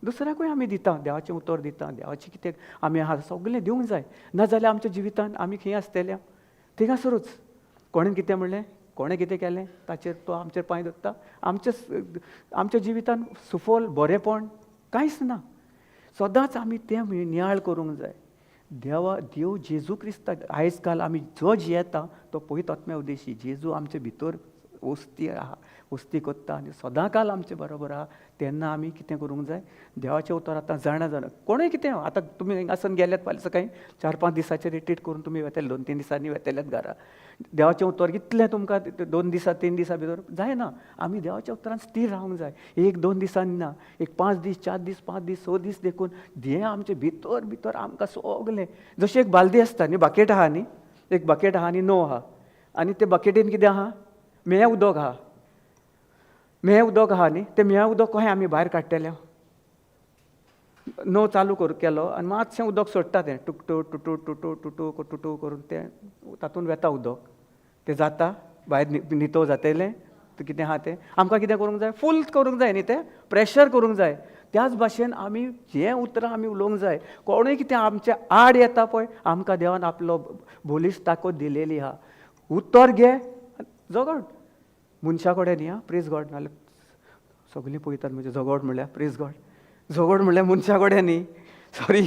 दुसऱ्याकूय आमी दिता, देवाचें उतर दिता. देवाचें कितें आमी आहा सगळें दिवंक जाय, नाजाल्यार आमच्या जिवितान आमी खंय आसतले? थिंगासरूच. कोणें कितें म्हणलें, कोणें कितें केलें, ताचेर तो आमचेर पांय दवरता. आमच्या आमच्या जिवितान सुफल बरेंपण कांयच ना. सदांच आमी तें नियाळ करूंक जाय. देवा देव जेजू क्रिस्ताक आयज काल आमी जो जियेता तो पवित्र आत्म्या उद्देशी. जेजू आमचे भितर वस्ती आहा, वस्ती करता आनी सदां काल आमचे बरोबर आहा. तेन्ना आमी कितें करूंक जाय? देवाचें उतर आतां जाणा जाणा कोणूय कितें, आतां तुमी हांगासून गेल्यात फाल्यां सकाळीं 4-5 दिसाचेर रिट्रीट करून तुमी वेतले, 2-3 दिसांनी वेतल्यात घरा. देवाचें उतर कितलें तुमकां 2 दिसां 3 दिसां भितर जायना. आमी देवाच्या उतरान स्थीर रावंक जाय. 1-2 दिसांनी ना, एक 5 दीस, 4 दीस, 5 दीस, 6 दीस देखून हें आमचे भितर भितर आमकां सगलें. जशें एक बालदी आसता न्ही, बकेट आहा न्ही, एक बकेट आहा आनी णव आहा, आनी ते बकेटीन कितें आहा? म्हेळें उदक आहा, म्हेळें उदक आहा न्ही. तें म्हेळें उदक कशें आमी भायर काडटले? णव चालू करू केलो आनी मातशें उदक सोडटा, तें टुकटू टुटू टुटू टुटू टुटू करून तें तातूंत वेता उदक, तें जाता भायर नितळ जातलें. कितें आहा तें आमकां कितें करूंक जाय? फूल करूंक जाय न्ही, तें प्रेशर करूंक जाय. त्याच भाशेन आमी जें उतरां आमी उलोवंक जाय. कोणूय कितें आमच्या आड येता पळय, आमकां देवान आपलो बोलीस ताकद दिलेली आहा. उतर घे, झगड मनशा कडेन न्ही आं, प्रेज गॉड. नाल्यार सगळीं पळयतात म्हणजे झगड म्हणल्यार, प्रेज गॉड, झगड म्हणल्यार मनशा कडेन न्ही, सॉरी,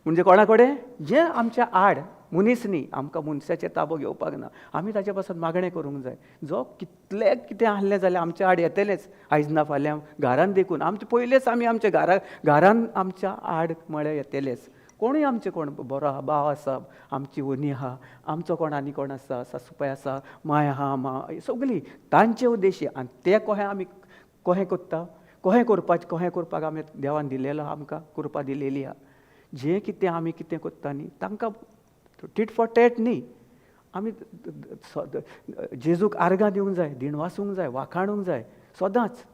म्हणजे कोणा कडेन? जें आमच्या आड मनीस न्ही, आमकां मनशाचेर ताबो घेवपाक ना. आमी ताचे पासून मागणें करूंक जाय. जो कितले कितें आहलें जाल्यार आमच्या आड येतलेंच आयज ना फाल्यां. घरान देखून आमचे पयलेच आमी आमच्या घरा घरान आमच्या आड म्हळ्यार येतलेच. कोणूय आमचे कोण बरो आहा, भाव आसा, आमची व्हनी आहा, आमचो कोण आनी कोण आसा, सासूपाय आसा, माय आहा, मा सगळीं तांचे उद्देशी. आनी ते कशें आमी कशें करता, कशें करपाचें, कशें करपाक आमी देवान दिलेलो आमकां कृपा दिलेली आहा. जें कितें आमी कितें करता न्ही, तांकां टीट फॉर टॅट न्ही, आमी जेजूक आर्गां दिवंक जाय, दिणवासूंक जाय, वाखाणूंक जाय सदांच.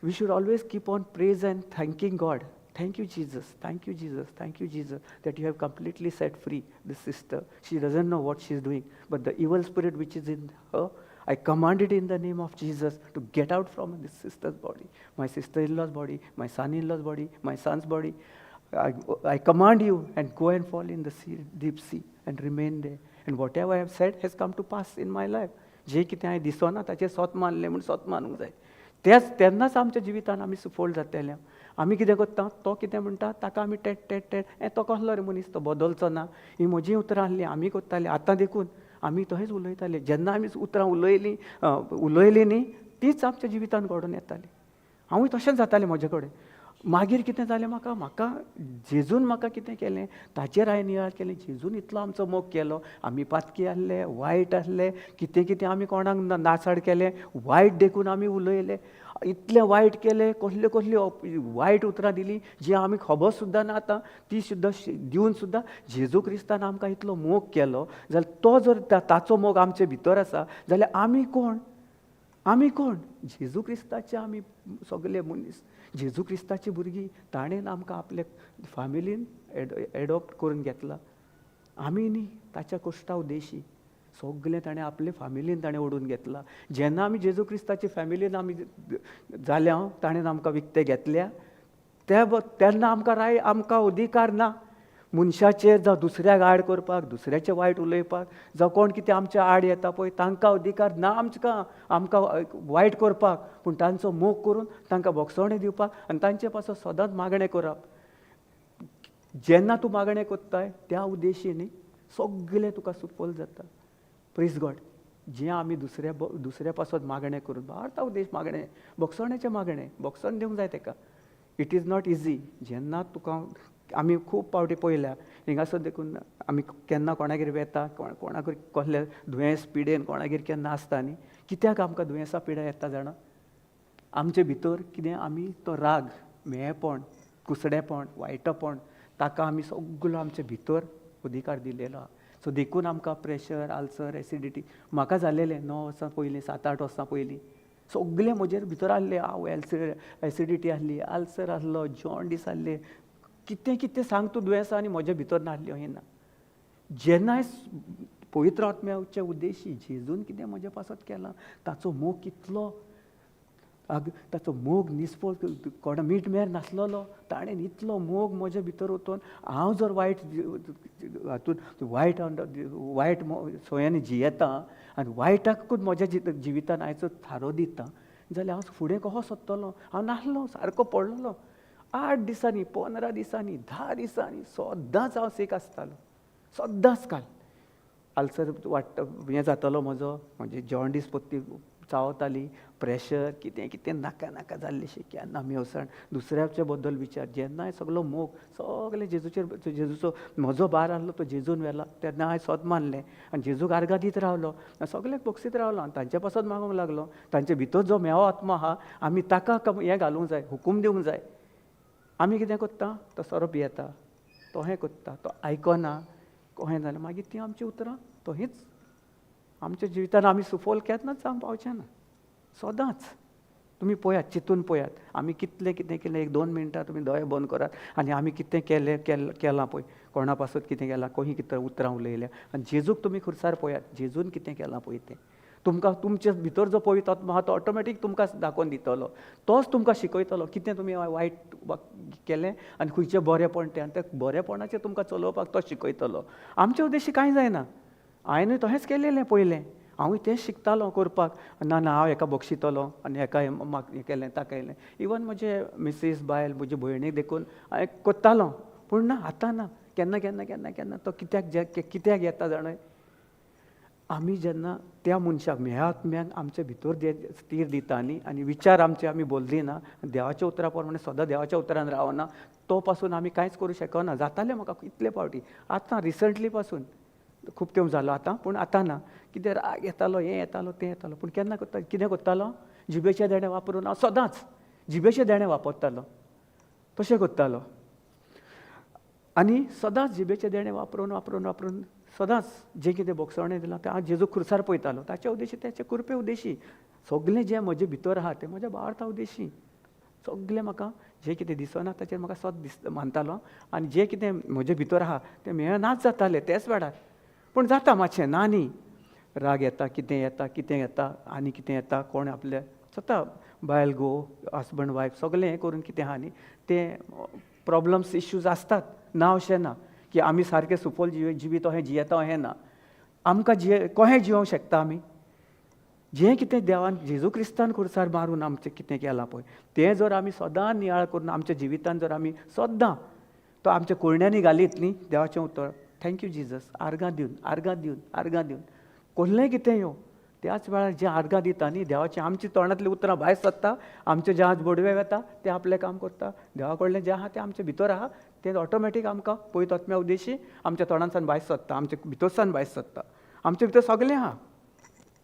We should always keep on praise and thanking God. Thank you Jesus, thank you Jesus, thank you Jesus that you have completely set free this sister. She doesn't know what she is doing, but the evil spirit which is in her, I command it in the name of Jesus to get out from this sister's body, my sister-in-law's body, my son-in-law's body, my son's body. I command you and go and fall in the sea, deep sea and remain there. And whatever I have said has come to pass in my life. जे कितें हांवें दिसना ताचेर सोत मानलें म्हूण सोत मानूंक जाय. तेच तेन्नाच आमच्या जिवितान आमी सुफळ जातले. आमी कितें करता, तो कितें म्हणटा ताका आमी टेट टेट टेट, हें तो कसलो रे मनीस, तो बदलचो ना. ही म्हजी उतरां आहलीं, आमी करतालीं. आतां देखून आमी तशेंच उलयताले. जेन्ना आमी उतरां उलयलीं उलयलीं न्ही, तीच आमच्या जिवितान घडोवन येताली. हांवूय तशेंच जातालें म्हजे कडेन. मागीर कितें जालें, म्हाका म्हाका जेजून म्हाका कितें केलें ताचेर हांवें नियाळ केलें. जेजून इतलो आमचो मोग केलो. आमी पातकी आसले, वायट आसले, कितें कितें आमी कोणाक नासाड केलें, वायट देखून आमी उलयले, इतलें वायट केलें, कसल्यो कसल्यो वायट उतरां दिलीं जी आमी खबर सुद्दां ना आतां, ती सुद्दां दिवन सुद्दां जेजू क्रिस्तान आमकां इतलो मोग केलो जाल्यार तो जर ताचो मोग आमचे भितर आसा जाल्यार आमी कोण? आमी कोण? जेजू क्रिस्ताचे आमी सगले मनीस, जेजू क्रिस्ताची भुरगीं. ताणें आमकां आपले फामिलीन एडॉप्ट करून घेतला. आमी न्ही ताच्या कश्टा उद्देशी सगलें ताणें आपले फामिलीन ताणें ओडून घेतला. जेन्ना आमी जेजू क्रिस्ताची फॅमिलीन आमी जाल्या, ताणें आमकां विकतें घेतल्या, ते तेन्ना आमकां राय आमकां अधिकार ना मनशाचेर जावं दुसऱ्याक आड करपाक, दुसऱ्याचें वायट उलोवपाक, जावं कोण कितें आमच्या आड येता पळय तांकां अधिकार ना आमकां आमकां वायट करपाक. पूण तांचो मोग करून तांकां भोगसणें दिवपाक आनी तांचे पासून सदांच मागणें करप. जेन्ना तूं मागणें करताय त्या उद्देशी न्ही सगलें तुका सुफल जाता. प्रेज गॉड. जें आमी दुसऱ्या दुसऱ्या पासत मागणें करून भारता उद्देश मागणें, भोगसणेचें मागणें, भोगसण दिवंक जाय तेका. It is not easy. जेन्ना तुका आमी खूब पावटी पळयल्या हिंगासर देखून आमी केन्ना कोणागेर वेता, कोणाक कसले दुयेंस पिडेन कोणागेर केन्ना आसता न्ही, कित्याक आमकां दुयेंसां पिडा येता जाणा? आमचे भितर कितें आमी तो राग, मेळपण, कुसडेपण, वायटपण, ताका आमी सगलो आमचे भितर अधिकार दिलेलो आहा. सो देखून आमकां प्रेशर, आल्सर, एसिडिटी म्हाका जालेलें 9 वर्सां पयलीं, 7-8 वर्सां पयलीं सगलें म्हजेर भितर आहलें. हांव एसिडिटी आहली, आल्सर आहलो, जॉन्डीस आहले, कितें कितें सांग तूं दुयेंसां आनी म्हज्या भितर नासल्यो हें ना. जेन्ना पवित्र आत्म्याचे उद्देशी जेजून कितें म्हज्या पासत केलां, ताचो मोग कितलो, ताचो मोग निस्फळ कोणा मीठ मेर नासलेलो, ताणें इतलो मोग म्हज्या भितर वतून हांव जर वायट हातून वायट वायट सोयांनी जियेता आनी वायटाकूच म्हज्या जिवितान आयचो थारो दिता जाल्यार हांव फुडें कसो सोदतलो? हांव नासलो, सारको पडलेलो. 8 दिसांनी, 15 दिसांनी, 10 दिसांनी सदांच हांव सीक आसतालो, सदांच. काल आल्सर वाडटा हें जातालो म्हजो, म्हजी जॉन्डीस पत्ती चावताली, प्रेशर, कितें कितें नाका नाका जाल्लें, केन्ना मेवसाण, दुसऱ्याचे बद्दल विचार. जेन्ना सगलो मोग सगलें जेजूचेर, जेजूचो म्हजो भार आहलो तो जेजून व्हेला तेन्ना हांवें सत मानलें आनी जेजूक आर्गां दीत रावलो, सगल्याक बक्षीत रावलो आनी तांचे पासत मागूंक लागलो. तांचे भितर जो मेवो आत्मो आहा आमी ताका हें घालूंक जाय, हुकूम दिवंक जाय. आमी कितें करता, तो सोरो पियेता, तो हें करता, तो आयकना, कहें जाल्यार मागीर तीं आमचीं उतरां तहींच आमच्या जिवितान आमी सुफल केन्नाच जावंक पावचें ना. सदांच तुमी पळयात, चिंतून पळयात आमी कितलें कितें केलें. 1-2 मिनटां तुमी दोळे बंद करात आनी आमी कितें केलें केलां पळय, कोणा पासत कितें केलां, खंय कितें उतरां उलयल्या, आनी जेजूक तुमी खुर्सार पळयात, जेजून कितें केलां पळय तें तुमकां तुमचे भितर जो पवित्र आत्मो आहा तो ऑटोमॅटीक तुमकां दाखोवन दितलो, तोच तुमकां शिकयतलो कितें तुमी वायट केलें आनी खंयचें बरेंपण तें, आनी तें बरेंपणाचें तुमकां चलोवपाक तो शिकयतलो. आमचे उद्देशी कांय जायना. हांवेंनूय तशेंच केलेलें पयलें, हांवूय तें शिकतालो करपाक, ना ना हांव हेका बक्षितलो आनी हेका हें केलें ताका केलें. इवन म्हजे मिसीस बायल म्हजे भयणीक देखून हांवें करतालो, पूण ना आतां ना. केन्ना केन्ना केन्ना केन्ना तो कित्याक कित्याक येता जाणा, आमी जेन्ना त्या मनशाक ह्या आत्म्याक आमचे भितर स्थीर दिता न्ही आनी विचार आमचे आमी बदलिना, देवाच्या उतरा प्रमाणे सदां देवाच्या उतरान रावना, तो पासून आमी कांयच करूं शकना. जातालें म्हाका इतले फावटी, आतां रिसंटली पासून खूब तेंप जालो आतां, पूण आतां ना. कितें राग येतालो, हें येतालो, तें येतालो, पूण केन्ना करता कितें करतालो, जिबेचें देणें वापरून हांव सदांच जिबेचें देणें वापरतालो, तशें करतालो आनी सदांच जिबेचें देणें वापरून वापरून वापरून सदांच जें कितें बोगसणें दिलां तें हांव जेजू खुर्सार पळयतालो. ताच्या उद्देशी, ताच्या कृपे उद्देशी सगलें जें म्हजे भितर आहा तें म्हज्या भावार्था उद्देशी सगलें म्हाका जें कितें दिसना ताचेर म्हाका सत दिस मानतालो आनी जें कितें म्हजे भितर आहा तें मेळनाच जातालें त्याच वेळार. पूण जाता मातशें ना न्ही, राग येता, कितें येता, कितें येता आनी कितें येता, कोण आपले स्वता बायल घोव, हजबंड वायफ सगलें हें करून कितें आहा न्ही तें प्रॉब्लम्स इश्यूज आसतात. ना अशें ना की आमी सारकें सुफल जिवीत अहें जियेता अहें ना. आमकां कहें जिवंक शकता आमी, जें कितें देवान जेजू क्रिस्तान खुर्सार मारून आमचें कितें केलां पळय तें जर आमी सदां नियाळ करून आमच्या जिवितान जर आमी सदां तो आमच्या कोरण्यांनी घालीत न्ही देवाचें उतर, thank you Jesus, आर्गां दिवन आर्गां दिवन आर्गां दिवन कसलें कितें येवं त्याच वेळार जें आर्गां दिता न्ही देवाचें, आमच्या तोंडांतलीं उतरां भायर सरता, आमचें जें आज बोडवे वता तें आपलें काम करता, देवा कडलें जें आहा तें आमचे भितर आहा तें ऑटोमॅटीक आमकां पवित्र आत्म्या उद्देशी आमच्या तोंडांतल्यान भायर सरता, आमच्या भितरसान भायर सरता, आमचे भितर सगलें आहा.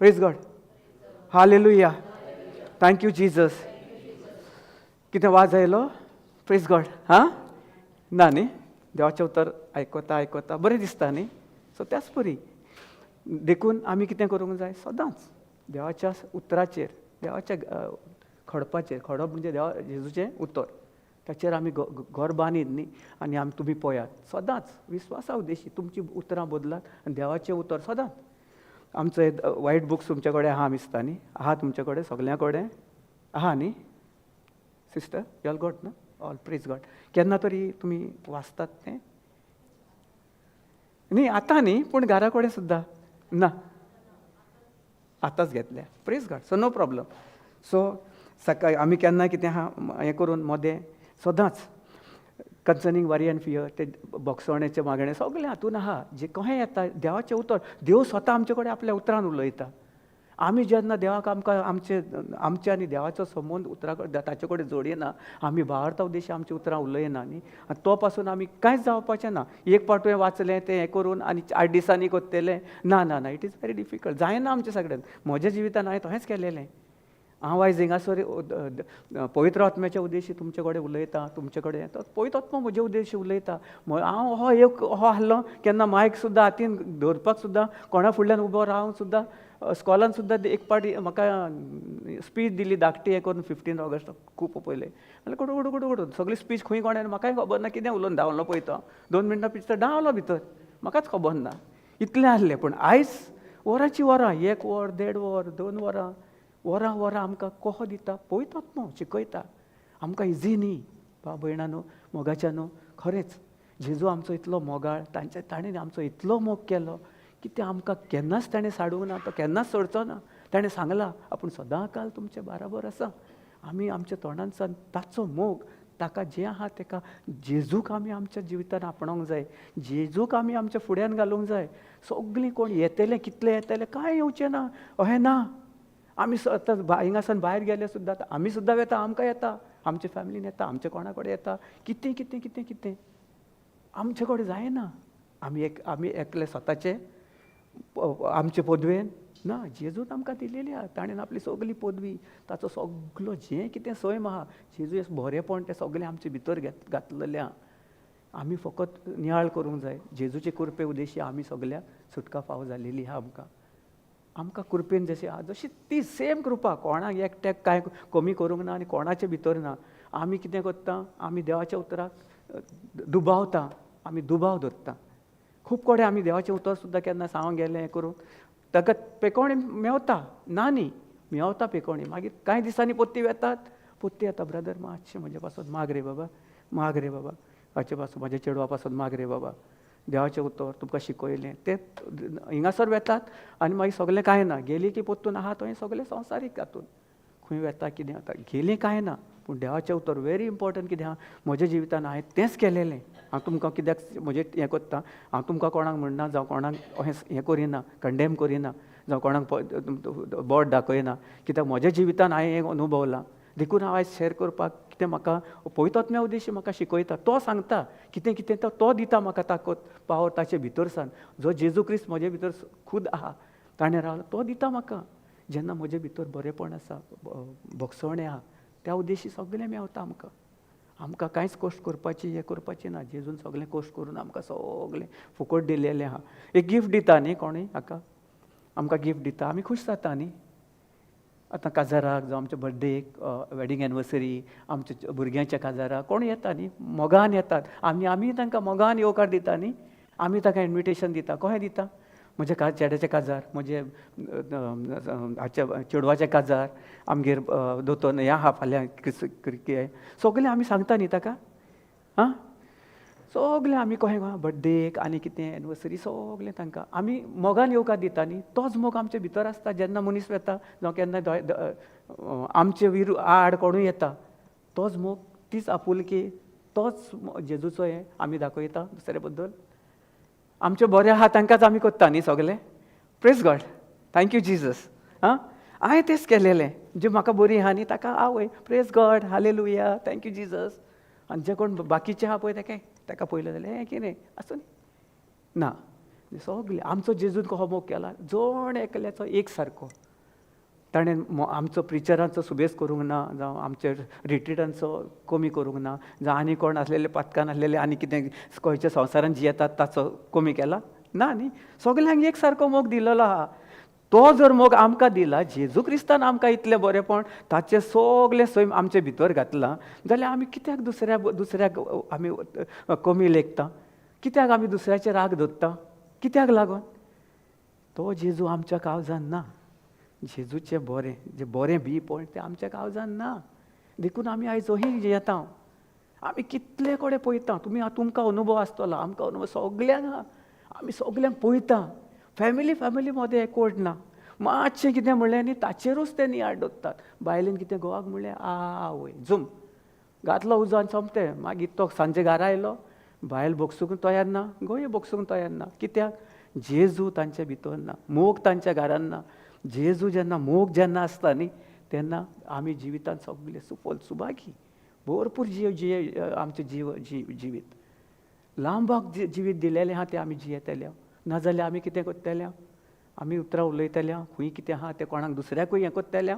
Praise God, hallelujah, thank you Jesus. कितें वाज आयलो? प्रेज गॉड. हां ना न्ही, देवाचें उतर आयकता आयकता बरें दिसता न्ही. सो त्याच परी देखून आमी कितें करूंक जाय, सदांच देवाच्या उतराचेर, देवाच्या खडपाचेर, खडप म्हणजे देवा जेजूचें उतर, ताचेर आमी घर बांदीत न्ही. आनी आमी तुमी पळयात सदांच विस्वासा उद्देशी तुमचीं उतरां बदलात आनी देवाचें उतर सदांच. आमचो वायट बुक्स तुमचे कडेन आहा दिसता न्ही, आहा तुमचे कडेन सगल्यां कडेन आहा न्ही सिस्टर, यॉल गॉट ना ऑल, प्रेज गॉड. केन्ना तरी तुमी वाचतात तें न्ही, आतां न्ही पूण घरा कडेन सुद्दां ना, आतांच घेतल्या. Praise God, so no problem. So सकाळी आमी केन्ना कितें आहा हें करून मदें सदांच कन्सर्नींग वरी एंड फियर ते बोगसणेचें मागणें सगळें हातून आहा. जें कहें येता देवाचें उतर, देव स्वता आमचे कडेन आपल्या उतरान उलयता. आमी जेन्ना देवाक आमकां आमचे आमचे आनी देवाचो संबंद उतरा कडेन ताचे कडेन जोडयना, आमी भावार्था उद्देशी आमची उतरां उलयना न्ही, आनी तो पासून आमी कांयच जावपाचें ना. एक पावट तुवें वाचलें तें हें करून आनी 8 दिसांनी करतलें ना ना ना, it is very difficult, जायना आमच्या सगळ्यान. म्हज्या जिवितान हांवें तशेंच केलेलें. हांव आयज हिंगासर पवित्र आत्म्याच्या उद्देशी तुमचे कडेन उलयतां, तुमचे कडेन तो पवित्र आत्मा म्हजे उद्देशी उलयता. हांव हो एक हो आहलो केन्ना मायक सुद्दां हातीन धरपाक सुद्दां कोणा फुडल्यान उबो रावन सुद्दां स्कॉलान सुद्दां एक पावटी म्हाका स्पीच दिली धाकटी हें करून 15 ऑगस्ट खूब पयलें जाल्यार कुडू कुडू कुडू कुडू सगळी स्पीच खंय कोणें म्हाकाय खबर ना कितें उलोवन धांवलो पळयता 2 मिनटां पिक्चर धांवलो भितर, म्हाकाच खबर ना इतलें आहलें. पूण आयज वरांची वरां, 1 वर 1.5 वर 2 वरां, वरां वरां आमकां कोहो दिता पवित्र आत्मो शिकयता. आमकां इजी न्ही भाव भयणानो मोगाच्या न्हू, खरेंच जेजू आमचो इतलो मोगाळ, तांच्या ताणें आमचो इतलो मोग केलो की ते आमकां केन्नाच ताणें साडूंक ना, तो केन्नाच सोडचो ना. ताणें सांगलां आपूण सदां काल तुमचे बाराबर आसा. आमी आमच्या तोंडांतल्यान ताचो मोग ताका जें आहा तेका जेजूक आमी आमच्या जिवितान आपणावंक जाय, जेजूक आमी आमच्या फुड्यान घालूंक जाय. सगळीं कोण येतले कितले येतले कांय येवचें ना अहें ना. आमी आतां हिंगासान भायर गेले सुद्दां आमी सुद्दां वेता, आमकां येता, आमच्या फॅमिलीन येता, आमच्या कोणा कडेन येता, कितें कितें कितें कितें आमचे कडेन जायना. आमी एक आमी एकले स्वताचे आमचे पदवेन ना, जेजून आमकां दिलेली आहा. ताणें आपली सगली पदवी, ताचो सगलो जें कितें सैम आहा, जेजू बरेंपण तें सगलें आमचे भितर घातलेलें आहा. आमी फकत नियाळ करूंक जाय. जेजूचे कृपे उद्देशी आमी सगल्याक सुटका फावो जालेली आहा. आमकां आमकां कृपेन जशी आहा जशी ती सेम कृपा, कोणाक एकट्याक कांय कमी करूंक ना आनी कोणाचे भितर ना. आमी कितें करता, आमी देवाच्या उतराक दुबावता, आमी दुबाव धरता. खूब कडेन आमी देवाचें उतर सुद्दां केन्ना सांगूंक गेलें करूं ताका पेकोणी मेवता ना न्ही, मेवता पेकोणी. मागीर कांय दिसांनी पोत्ती वेतात, पोत्ती येता, ब्रदर मातशें म्हजे पासून माग रे बाबा, माग रे बाबा, हाचे पासून म्हज्या चेडवा पासून माग रे बाबा, देवाचें उतर तुमकां शिकयलें. ते हिंगासर वेतात आनी मागीर सगळें कांय ना. गेली की पोत्तून आहा थंय सगळें संवसारीक तातूंत खंय वेता कितें वता गेलीं कांय ना. पूण देवाचें उतर वेरी इम्पोर्टंट. कितें आहा म्हज्या जिवितान हांवें तेंच केलेलें. हांव तुमकां कित्याक म्हजें हें करता, हांव तुमकां कोणाक म्हणना जावं कोणाक हें करिना, कंडेम करिना, जावं कोणाक बोट दाखयना, कित्याक म्हज्या जिवितान हांवें हें अनुभवलां. देखून हांव आयज शेर करपाक कितें म्हाका पवित्र आत्म्या उद्देशी म्हाका शिकयता, तो सांगता कितें कितें, तो दिता म्हाका ताकद पावर ताचे भितर सान. जो जेजू क्रिस्त म्हजे भितर खूद आहा ताणें रावला, तो दिता म्हाका. जेन्ना म्हजे भितर बरेंपण आसा, भोगसणें आहा, त्या उद्देशी सगळें मेवता आमकां. आमकां कांयच कश्ट करपाची हें करपाचें ना. जेजून सगळें कश्ट करून आमकां सगळें फुकट दिलेलें आहा. एक गिफ्ट दिता न्ही कोणूय हाका, आमकां गिफ्ट दिता, आमी खूश जाता न्ही. आतां काजाराक जावं आमच्या बर्थडेक, वेडींग एनिवर्सरी, आमच्या भुरग्यांच्या काजाराक कोण येता न्ही, मोगान येतात. आमी आमी तांकां मोगान येवकार दिता न्ही, आमी तांकां इन्विटेशन दिता. कशें दिता? म्हज्या चेड्याचें काजार, म्हजे हाच्या चेडवाचें काजार, आमगेर दोतोर ह्या आहा फाल्यां सगळें आमी सांगता न्ही ताका. आं सगळें आमी कशें बर्थडेक आनी कितें एनिवर्सरी सगळें तांकां आमी मोगान येवकार दिता न्ही. तोच मोग आमचे भितर आसता. जेन्ना मनीस वेता जावं केन्ना आमचे विरू आड कोणूय येता, तोच मोग, तीच आपुलकी, तोच जेजूचो हें आमी दाखयता दुसरे बद्दल. आमचें बरें आहा तांकांच आमी करता न्ही सगळें. Praise God, thank you Jesus. आं हांवें तेंच केलेलें, जे म्हाका बरी आहा न्ही ताका आवय praise God, hallelujah, thank you Jesus. आनी जे कोण बाकीचे आहा पळय तेका ताका पयलें जाल्यार हें कितें आसूं ना. सगळें आमचो जेजून कसो मोग केला, जण एकल्याचो एक सारको. ताणें आमचो प्रिचरांचो सुबेज करूंक ना, जावं आमच्या रिट्रिटांचो कमी करूंक ना, जावं आनी कोण आसलेले पातकान आसलेले आनी कितें खंयच्या संवसारान जियेतात ताचो कमी केला ना न्ही. सगल्यांक एक सारको मोग दिलेलो आहा. तो जर मोग आमकां दिला, जेजू क्रिस्तान आमकां इतलें बरेंपण ताचें सगलें सैम आमचे भितर घातलां, जाल्यार आमी कित्याक दुसऱ्याक आमी कमी लेखता? कित्याक आमी दुसऱ्याचे राग धरता? कित्याक लागून? तो जेजू आमच्या काळजान ना. जेजूचें बरें जें बरें बी पळय तें आमच्या काळजान ना. देखून आमी आयज अही येता. आमी कितले कडेन पळयता, तुमी तुमकां अनुभव आसतलो, आमकां अनुभव सगल्यांक आहा. आमी सगल्यांक पळयता, फॅमिली फॅमिली मदें एकवट ना. मातशें कितें म्हणलें न्ही ताचेरूच ते नियाळ दवरतात. बायलेन कितें घोवाक म्हणलें, आवय झूम घातलो उजो आनी सोंपतें. मागीर तो सांजे घरा आयलो, बायल भोगसूंक तयार ना, गोंय भोगसूंक तयार ना. कित्याक? जेजू तांचे भितर ना, मोग तांच्या घरान ना. जेजू जेन्ना मोग जेन्ना आसता न्ही तेन्ना आमी जिवितांत सगळे सुफल सुभागी भरपूर जीव जिये आमचें जीव जिवीत लांबाक जिवीत दिलेलें आहा तें आमी जियेतले. नाजाल्यार आमी कितें करतले? आमी उतरां उलयतले, खंय कितें आहा तें कोणाक दुसऱ्याकूय हें करतले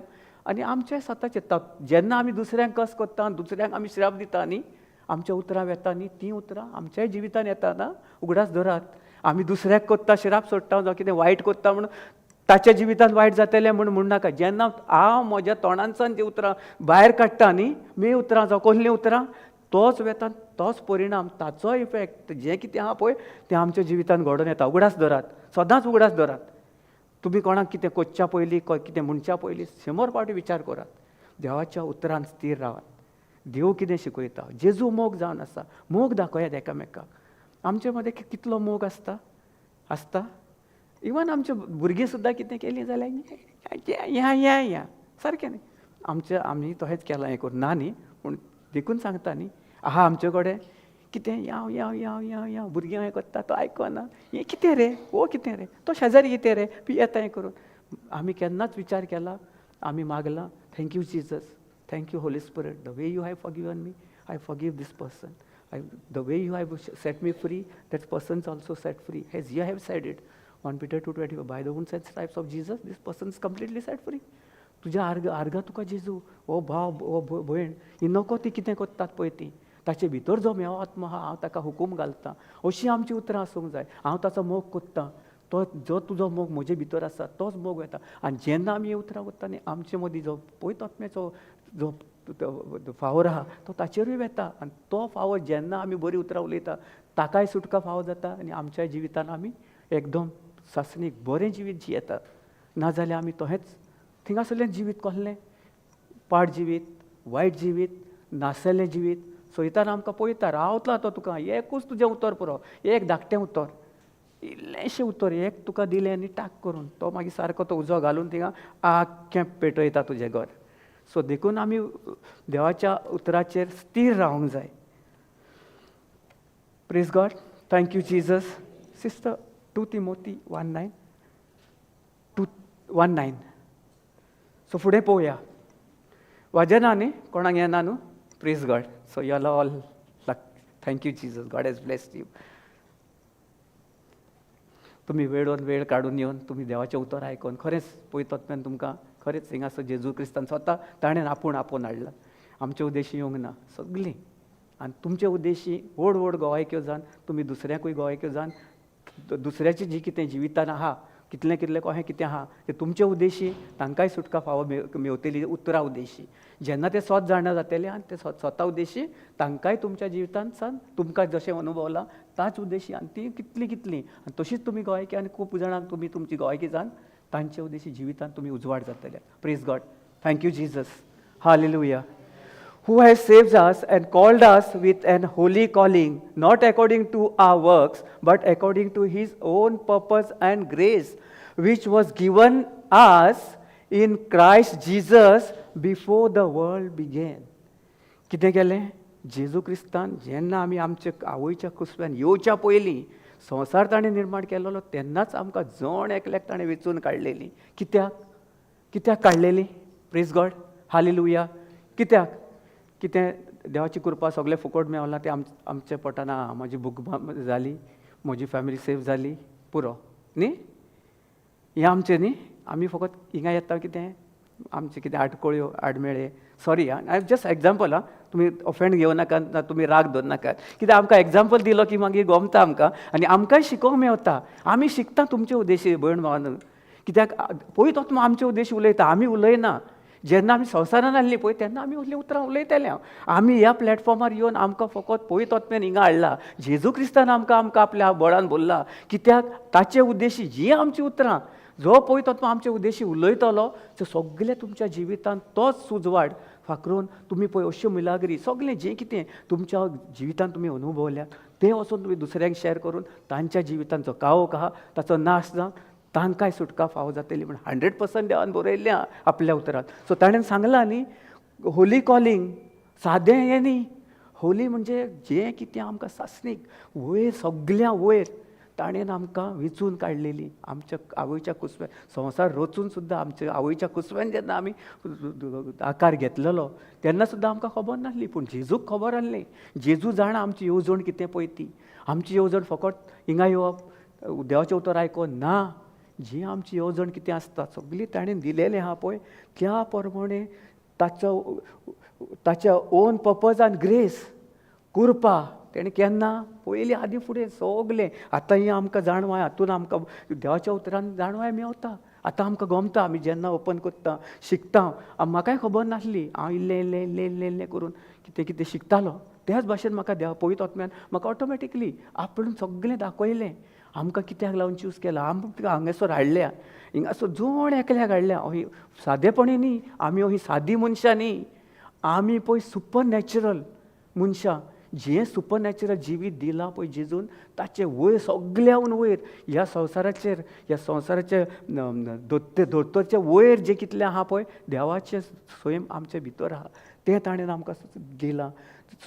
आनी आमचें स्वताचें. जेन्ना आमी दुसऱ्यांक कस करता, दुसऱ्यांक आमी श्राप दिता न्ही, आमच्या उतरां वेता न्ही, तीं उतरां आमच्याय जिवितान येता ना. उगडास धरात, आमी दुसऱ्याक करता श्राप सोडटा जावं कितें वायट करता म्हूण ताच्या जिवितान वायट जातलें म्हूण म्हणनाका. जेन्ना हांव म्हज्या तोंडांतल्यान जीं उतरां भायर काडटा न्ही, मे उतरां जावं कसलीं उतरां, तोच वेता, तोच परिणाम, ताचो इफेक्ट जें कितें आहा पळय तें आमच्या जिवितान घडोवन येता. उगडास धरात, सदांच उगडास धरात. तुमी कोणाक कितें करच्या पयलीं, कितें म्हणच्या पयलीं 100 फावटी विचार करात. देवाच्या उतरान स्थीर रावात. देव कितें शिकयता? जेजू मोग जावन आसा. मोग दाखयात एकामेकाक. आमचे मदें कितलो मोग आसता आसता. इवन आमचे भुरगीं सुद्दां कितें केलीं जाल्यार या या या सारकें न्ही. आमचें आमी तशेंच केलां हें करून ना न्ही, पूण देखून सांगता न्ही. आहा आमचे कडेन कितें याव याव याव याव याव भुरगीं हें करता तो आयकना, हें कितें रे, हो कितें रे, तो शेजारी कितें रे, पियेता हें करून. आमी केन्नाच विचार केला? आमी मागलां, thank you Jesus, thank you Holy Spirit, the way you have forgiven me, I forgive this person. The way you have set me free, that person's also set free. As you have said it, 1 Peter 2:20, by the wounds and stripes of Jesus, this person is completely set free. तुज्या आर्ग आर्गां तुका जेजू, हो भाव हो भयण ही नको ती कितें करतात पळय ती, ताचे भितर जो म्हेंव आत्मो आहा हांव ताका हुकूम घालता, अशी आमची उतरां आसूंक जाय. हांव ताचो मोग कोत्ता, तो जो तुजो मोग म्हजे भितर आसा तोच मोग वता. आनी जेन्ना आमी उतरां करता न्ही, आमचे मदीं जो पवित्र आत्म्याचो जो फावर आहा तो ताचेरूय वेता. आनी तो फावर जेन्ना आमी बरीं उतरां उलयता ताकाय सुटका फावो जाता आनी आमच्या जिवितान आमी एकदम सासणीक बरें जिवीत जियेतात. नाजाल्यार आमी तहेंच थिंगासरलें जिवीत कसलें पाड जिवीत, वायट जिवीत, नासलें जिवीत. सैतान आमकां पळयता रावतलो तो तुका, एकूच तुजें उतर पुरो, एक धाकटें उतर, इल्लेंशें उतर एक तुका दिलें आनी टाक करून तो मागीर सारको तो उजो घालून थिंगा आख्खें पेटयता तुजें घर. सो देखून आमी देवाच्या उतराचेर स्थीर रावंक जाय. Praise God, thank you Jesus. Sister, 2 Timothy 1:9, 2:1-9. So फुडें पळोवया. वाजना न्ही, कोणाक येना न्हू? Praise God. So you all luck. Thank you Jesus, God has blessed you. तुमी वेळोन वेळ काडून येवन तुमी देवाचें उतर आयकोन खरेंच पवित्र आत्म्यान तुमकां खरेंच हिंगासर जेजू क्रिस्तान स्वता ताणें आपूण आपोवन हाडला. आमचे उद्देशी येवंक ना सगळीं, आनी तुमचे उद्देशी व्हड व्हड गोवायक्यो जावन तुमी दुसऱ्याकूय गोवायक्यो जावन दुसऱ्याची जी कितें जिवितान आहा, कितलें कितलें कशें कितें आहा तें तुमचे उद्देशी तांकांय सुटका फावो मेवतली उतरां उद्देशी. जेन्ना ते स्वत जाणा जातले आनी ते स्वता उद्देशी तांकांय तुमच्या जिवितांत सान तुमकां जशें अनुभवलां ताच उद्देशी आनी ती कितलीं कितलीं आनी तशीच तुमी गोवायकी आनी खूब जाणांक तुमी तुमची गोवायकी जावन तांचे उद्देशी जिवितांत तुमी उजवाड जातले. Praise God, thank you Jesus, hallelujah. Who has saved us and called us with an holy calling, not according to our works, but according to his own purpose and grace, which was given us in Christ Jesus before the world began. कितें केलें जेजू क्रिस्तान? जेन्ना आमी आमच्या आवयच्या कुसव्यान येवच्या पयलीं संवसार ताणें निर्माण केल्लो तेन्नाच आमकां जण एकल्याक ताणें वेंचून काडलेली. कित्याक? कित्याक काडलेली? Praise God, hallelujah. कित्याक? कितें देवाची कृपा सगळें फुकट मेवलां तें आमच्या पोटान आहा. म्हजी भूक जाली, म्हजी फॅमिली सेफ जाली, पुरो न्ही. हें आमचें न्ही. आमी फकत हिंगा येता कितें आमचें कितें आडकळ्यो आडमेळे, सॉरी आं, जस्ट एग्जाम्पल आं, तुमी ऑफेंड घेवं नाकात ना तुमी राग धर नाकात. कित्याक आमकां एग्जाम्पल दिलो की मागीर गोमता आमकां आनी आमकांय शिकोवंक मेवता. आमी शिकता तुमचे उद्देशी भयण भावान. कित्याक पळय तो आमचे उद्देशी उलयता, आमी उलयना. जेन्ना आमी संवसारान आसली पळय तेन्ना आमी असलीं उतरां उलयताले. आमी ह्या प्लॅटफॉर्मार येवन आमकां फकत पवित्र आत्म्यान हिंगा हाडला. जेजू क्रिस्तान आमकां आमकां आपल्या बळान भरला. कित्याक? ताचे उद्देशी जी आमची उतरां जो पवित्र आत्मा आमचे उद्देशी उलयतलो ते सगळे तुमच्या जिवितांत तोच उजवाड फाकरून तुमी पळय अश्यो मिलाग्री सगळें जें कितें तुमच्या जिवितांत तुमी अनुभवल्यात तें वचून तुमी दुसऱ्यांक शेअर करून तांच्या जिवितांत जो काळोख आहा ताचो नाश जावन तांकांय सुटका फावो जातली म्हण 100% देवान बरयल्लें आहा आपल्या उतरान. सो ताणें सांगलां न्ही, होली कॉलिंग सादें हें न्ही. होली म्हणजे जें कितें आमकां सासणीक वयर सगळ्यां वयर ताणें आमकां विंचून काडलेली आमच्या आवयच्या कुसव्यान. संवसार रचून सुद्दां आमच्या आवयच्या कुसव्यान जेन्ना आमी आकार घेतलेलो तेन्ना सुद्दां आमकां खबर नासली, पूण जेजूक खबर आसली. जेजू जाणा आमची येवजण कितें पळय ती. आमची येवजण फकत हिंगा येवप, देवाचें उतर आयकोन ना, जी आमची येवजण कितें आसता सगळी ताणें दिलेलें आहा पळय त्या प्रमाणे ताचो ताच्या ओन पर्पज आनी ग्रेस कृपा तेणें केन्ना पयलीं आदीं फुडें सगलें. आतां ही आमकां जाणवाय हातून आमकां देवाच्या उतरान जाणवाय मेवता. आतां आमकां गमता, आमी जेन्ना ओपन करता शिकता. म्हाकाय खबर नासली, हांव इल्लें इल्लें इल्लें इल्लें इल्लें करून कितें कितें शिकतालो. त्याच भाशेन म्हाका देवा पवित्र आत्म्यान म्हाका ऑटोमॅटिकली आपूण सगलें दाखयलें. आमकां कित्याक लागून चूज केला, आमकां हांगासर हाडल्या, हिंगासर जण एकल्याक हाडल्या. हय सादेपणी न्ही, आमी ही सादी मनशां न्ही, आमी पळय सुपर नॅचरल मनशां. जें सुपर नॅचरल जिवीत दिलां पळय जेजून, ताचें वयर सगल्याहून वयर ह्या संवसाराचेर, ह्या संवसाराचे दोतोरचे वयर जें कितलें आहा पळय देवाचें सैम आमचे भितर आहा, तें ताणें आमकां दिलां.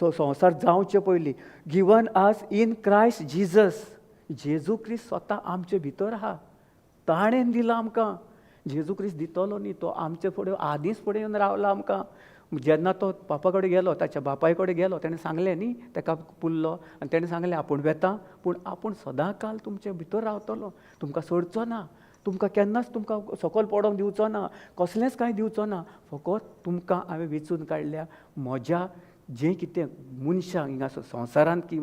संवसार जावचे पयलीं given us in Christ Jesus. जेजू क्रिस्त स्वता आमचे भितर आहा, ताणें दिलां आमकां. जेजू क्रिस्त दितलो न्ही, तो आमचे फुडें आदींच फुडें येवन रावला आमकां. जेन्ना तो पापा कडेन गेलो, ताच्या बापाय कडेन गेलो, तेणें सांगलें न्ही, ताका पुरलो आनी तेणें सांगलें आपूण वेता, पूण आपूण सदां काल तुमचे भितर रावतलो, तुमकां सोडचो ना, तुमकां केन्नाच तुमकां सकयल पडोंक दिवचो ना, कसलेंच कांय दिवचो ना. फकत तुमकां हांवें वेंचून काडल्या म्हज्या जें कितें मनशां हिंगा संवसारांत की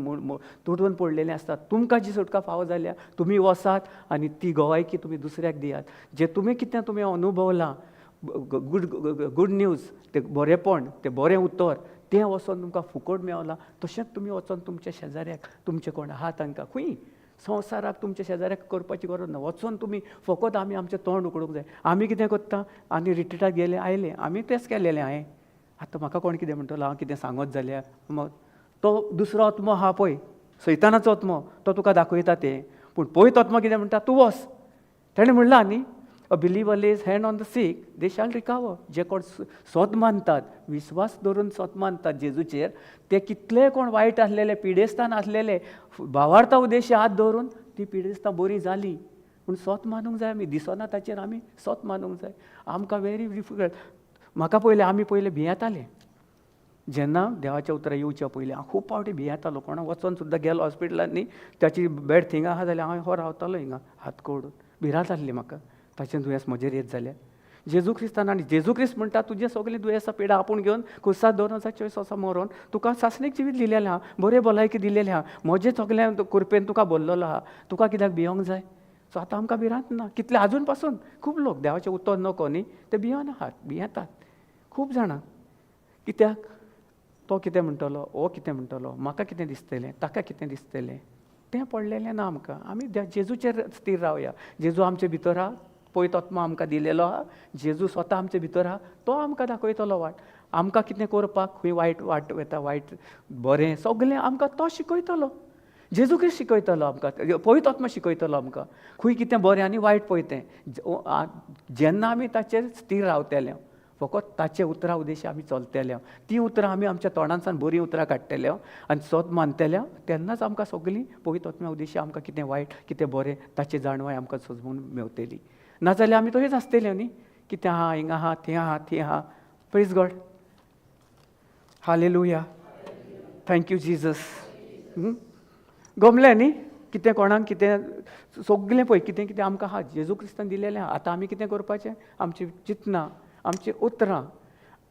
तुटून पडलेलें आसता, तुमकां जी सुटका फावो जाल्या तुमी वसात आनी ती गोवायकी तुमी दुसऱ्याक दियात. जे तुमी कितें तुमी अनुभवलां गुड गुड न्यूज, तें बरेंपण, तें बरें उतर, तें वचोन तुमकां फुकट मेवलां. तशेंच तुमी वचोन तुमच्या शेजाऱ्याक, तुमचे कोण आहा तांकां, खंय संवसाराक तुमच्या शेजाऱ्याक करपाची गरज ना. वचोन तुमी फकत आमी आमचें तोंड उकडूंक जाय. आमी कितें करता, आनी रिट्रिटाक गेले आयले, आमी तेंच केलेलें हांवें. आतां म्हाका कोण कितें म्हणटलो, हांव कितें सांगत जाल्यार मग तो दुसरो आत्मो आहा पळय, सैतानाचो आत्मो, तो तुका दाखयता तें. पूण पळयत आत्मो कितें म्हणटा, तूं वच. तेणें म्हणलां न्ही, a believer lays hand on the sick, they shall recover. जे कोण सोद मानतात, विस्वास दवरून सोद मानतात जेजूचेर, ते कितले कोण वायट आसलेले, पिडेस्तान आसलेले, भावार्था उद्देशी हात दवरून ती पिडेस्तां बरी जाली. पूण सोत मानूंक जाय आमी, दिसना ताचेर आमी सोत मानूंक जाय. आमकां वेरी डिफिकल्ट. म्हाका पयलें, आमी पयलें भियेताले जेन्ना देवाच्या उतरां येवच्या पयलीं. हांव खूब फावटी भियेतालो, कोणा वचोन सुद्दां गेलो हॉस्पिटलान न्ही, ताची बेड थिंगा आहा जाल्यार हांव हो रावतालो हिंगा हात करून, भिरांत आसली म्हाका ताचें दुयेंस म्हजेर येत जाल्यार. जेजू क्रिस्तान, आनी जेजू क्रिस्त म्हणटा तुजें सगळें दुयेंसां पिडा आपूण घेवन खुर्सार 2024 वर्सां मरोन तुका सासणीक जिवीत दिलेलें आहा, बरें भलायकी दिलेलें आहा, म्हजें सगळें कृपेन तुका भरलेलो आहा, तुका कित्याक भियोंक जाय. सो आतां आमकां भिरांत ना. कितले आजून पासून खूब लोक देवाचें उतर नको न्ही, ते भियोन आहात, भियेतात खूब जाणां. कित्याक तो कितें म्हणटलो, हो कितें म्हणटलो, म्हाका कितें दिसतलें, ताका कितें दिसतलें, तें पडलेलें ना आमकां. आमी जेजूचेर स्थीर रावया. जेजू आमचे भितर आहा, पवित्र आत्मो आमकां दिलेलो आहा, जेजू स्वता आमचे भितर आहा, तो आमकां दाखयतलो वाट. आमकां कितें करपाक, खंय वायट वाट वता, वायट बरें सगलें आमकां तो शिकयतलो. जेजू क्रिस्त शिकयतलो आमकां, पवित्र आत्मो शिकयतलो आमकां खंय कितें बरें आनी वायट पळय तें. जेन्ना आमी ताचेर स्थीर रावतले, फकत ताचे उतरां उद्देशी आमी चलतले, तीं उतरां आमी आमच्या तोंडांतल्यान बरीं उतरां काडटले आनी सत मानतले, तेन्नाच आमकां सगळीं पवित्र आत्म्या उद्देशी आमकां कितें वायट कितें बरें ताची जाणवाय आमकां सजमून मेवतली. नाजाल्यार आमी तशेंच आसतले न्ही, कितें आहा हिंगा आहा, थंय आहा, थंय आहा. Praise God, hallelujah, thank you Jesus. गमलें न्ही कितें कोणाक कितें सगलें पळय कितें कितें आमकां आहा जेजू क्रिस्तान दिलेलें आहा. आतां आमी कितें करपाचें, आमची चिंतनां, आमची उतरां,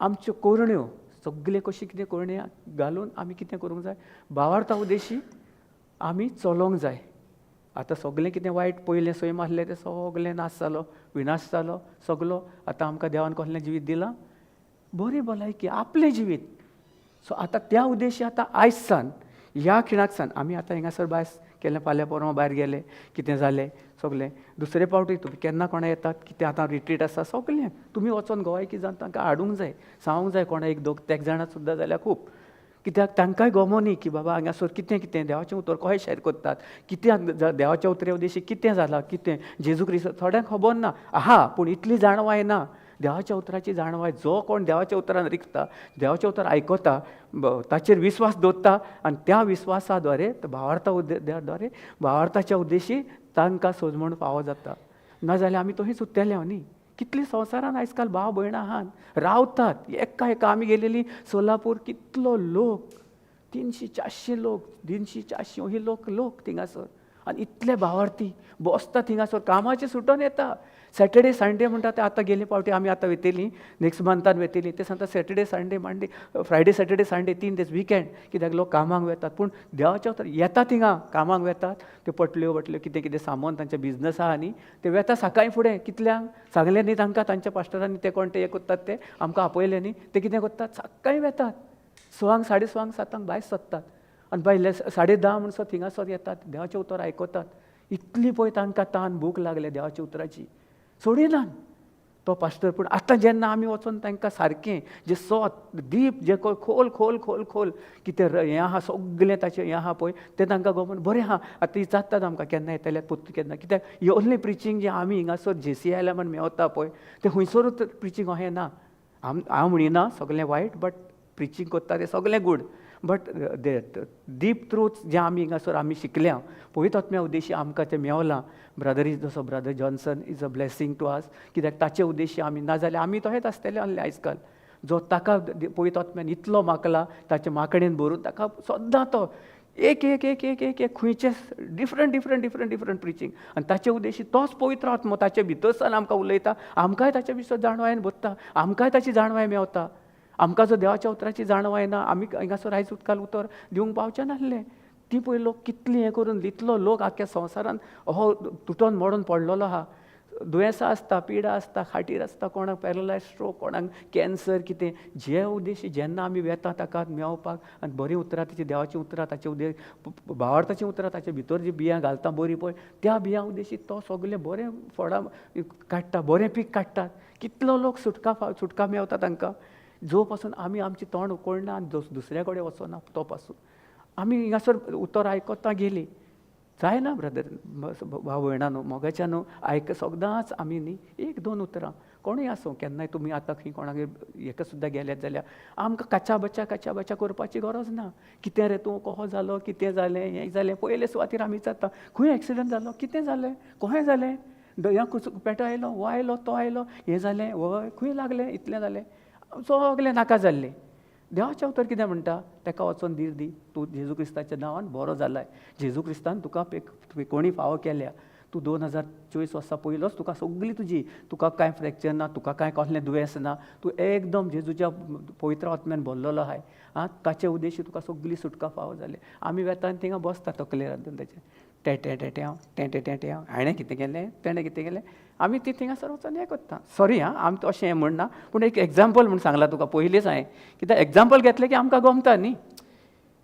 आमच्यो करण्यो, सगळें कशी कितें करण्यो घालून आमी कितें करूंक जाय, भावार्था उद्देशी आमी चलोवंक जाय. आतां सगळें कितें वायट पयलें सैम आसलें तें सगळें नाश जालो, विनाश जालो सगलो. आतां आमकां देवान कसलें जिवीत दिलां, बरी भलायकी, आपलें जिवीत. सो आतां त्या उद्देशी आतां आयज सान ह्या खिणाक सान आमी आतां हिंगासर भायर केलें, फाल्यां परवां भायर गेले, कितें जालें सगलें, दुसरे पावटी तुमी केन्ना कोणा येतात, कितें आतां रिट्रीट आसा सगलें तुमी वचोन गोवायकी जावन तांकां हाडूंक जाय, सांगूंक जाय. कोणा एक दोग तेग जाणां सुद्दां जाल्यार खूब, कित्याक तांकांय गमो न्ही की बाबा हांगासर कितें कितें देवाचें उतर कशें शेर करतात, कितें देवाच्या उतरे उद्देशी कितें जालां, कितें जेजू क्रिस्त थोड्यांक खबर ना आहा, पूण इतली जाणवाय ना. देवाच्या उतराची जाणवाय, जो कोण देवाच्या उतरान रिगता, देवाचें उतर आयकता, ताचेर विस्वास दवरता आनी त्या विस्वासा द्वारे, भावार्था द्वारे, भावार्थाच्या उद्देशी तांकां सोजमण फावो जाता. नाजाल्यार आमी तशींच उरतले न्ही. कितली संवसारान आयज काल भाव भयणां आहात, रावतात एका एका. आमी गेलेली सोलापूर, कितलो लोक, 300-400 लोक, 300-400 ही लोक लोक थिंगासर. आनी इतले भावार्थी बसता थिंगासर, कामाचें सुटोन येता. सॅटर्डे संडे म्हणटा ते आतां गेले पावटी आमी आतां वयतली, नेक्स्ट मंथान वयतली. ते सांगता Saturday Sunday Monday, Friday Saturday Sunday, 3 दीस विकेंड, कित्याक लोक कामाक वेतात. पूण देवाच्या उतर येता थिंगा, कामाक वेतात त्यो पटल्यो बटल्यो कितें कितें सामान तांचे बिजनस आहा न्ही, ते वेता सकाळीं फुडें. कितल्यांक सांगलें न्ही तांकां, तांच्या पास्टरांनी, ते कोण ते हे करतात, ते आमकां आपयलें न्ही, ते कितें करतात, सकाळीं वेतात, 6, 6:30, 7 भायर सरतात आनी भायले 10:30 म्हणसर थिंगासर येतात, देवाचें उतर आयकतात. इतली पळय तांकां तान भूक लागल्या देवाच्या उतराची, सोडिनात तो पास्टर. पूण आतां जेन्ना आमी वचोन तांकां सारकें जें सत डीप, जें खोल खोल खोल खोल कितें हें आहा सगलें ताचें हें आहा पळय, तें तांकां गमन बरें आहा. आतां विचारतात आमकां केन्ना येतले पोत्तून केन्ना, कित्याक ओन्ली प्रिचींग जें आमी हिंगासर जेसीआयला म्हण मेवता पळय, तें खुंयसरूच प्रिचींग अहें ना. हांव म्हणिना सगलें वायट, बट प्रिचींग करता तें सगलें गूड, बट डीप ट्रूथ जें आमी हिंगासर आमी शिकल्या पवित्र आत्म्या उद्देशी आमकां तें मेवलां. ब्रदर is जसो brother Johnson is a blessing to us, कित्याक ताचे उद्देशी आमी, नाजाल्यार आमी तशेंच आसतले आहले आयज काल. जो ताका पवित्र आत्म्यान इतलो माकला, ताचे माकडेन भरून ताका सद्दां तो एक एक एक एक एक एक खंयचे different different different different preaching, आनी ताचे उद्देशी तोच पवित्र आत्मो ताचे भितर सावन आमकां उलयता, आमकांय ताचे भितर जाणवायेन भरता, आमकांय ताची जाणवाय मेवता. आमकां जो देवाच्या उतराची जाणवाय ना, आमी हिंगासर आयज उदकाल उतर दिवंक पावचे नासले. ती पळय लोक कितली हें करून, इतलो लोक आख्ख्या संवसारान हो तुटोन मोडून पडलेलो आहा. दुयेंसां आसता, पिडा आसता, खाटीर आसता, कोणाक पॅरलायज, स्ट्रोक, कोणाक कॅन्सर, कितें जे उद्देशी जेन्ना आमी वेता ताका मेवपाक आनी बरीं उतरां ताची देवाचीं उतरां, ताचे उद्देश भावार्थाचीं उतरां ताचे भितर जी बियां घालता बरीं पळय, त्या बियां उद्देशी तो सगलें बरें फळां काडटा, बरें पीक काडटा. कितलो लोक सुटका सुटका मेवता तांकां. जो पासून आमी आमचें तोंड उकोळना आनी दुसऱ्या कडेन वचना, तो पासून आमी हिंगासर उतर आयकता गेली जायना. ब्रदर, भाव भयणा न्हू, मोगाच्या न्हू, आयक सदांच आमी न्ही एक दोन उतरां कोणूय आसूं, केन्नाय तुमी आतां खंय कोणागेर हेका सुद्दां गेल्यात जाल्यार आमकां काचा बचा काचा बचा करपाची गरज ना. कितें रे तूं कसो जालो, कितें जालें, हें जालें, पयले सुवातीर आमी विचारता खंय एक्सिडंट जालो, कितें जालें, कशें जालें, दर्या पेटो आयलो, हो आयलो, तो आयलो, हें जालें, वय खंय लागलें, इतलें जालें, सगलें नाका जाल्लें. देवाचें उतर कितें म्हणटा, ताका वचोन धीर दी, तूं जेजू क्रिस्ताच्या नांवान बरो जालाय, जेजू क्रिस्तान तुका पेकोणी फावो केल्या, तूं 2024 वर्सां पयलोच तुका सगळी तुजी, तुका कांय फ्रॅक्चर ना, तुका कांय कसलें दुयेंस ना, तूं एकदम जेजूच्या पवित्र आत्म्यान भरलेलो आहाय, आं ताचे उद्देशी तुका सगळी सुटका फावो जाली. आमी वेता आनी थिंगा बसता तकलेर ताचे टे टे टे टे टे टे टे टे, हाणें कितें केलें, तेणें कितें केलें, आमी ती थिंगासर वचोन हें करता. सॉरी आं, आमी तशें हें म्हणना, पूण एक एग्जाम्पल म्हूण सांगलां तुका पयलींच हांवें, कित्याक एग्जाम्पल घेतलें की आमकां गमता न्ही.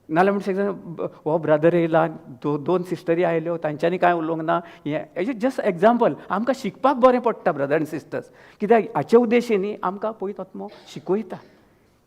नाल्यार म्हणटा हो ब्रदर येयला, दोन सिस्टरी आयल्यो, तांच्यांनी कांय उलोवंक ना, हें जस्ट एग्जाम्पल. आमकां शिकपाक बरें पडटा ब्रदर आनी सिस्टर्स, कित्याक हाचे उद्देशी न्ही आमकां पवित्र आत्मो शिकयता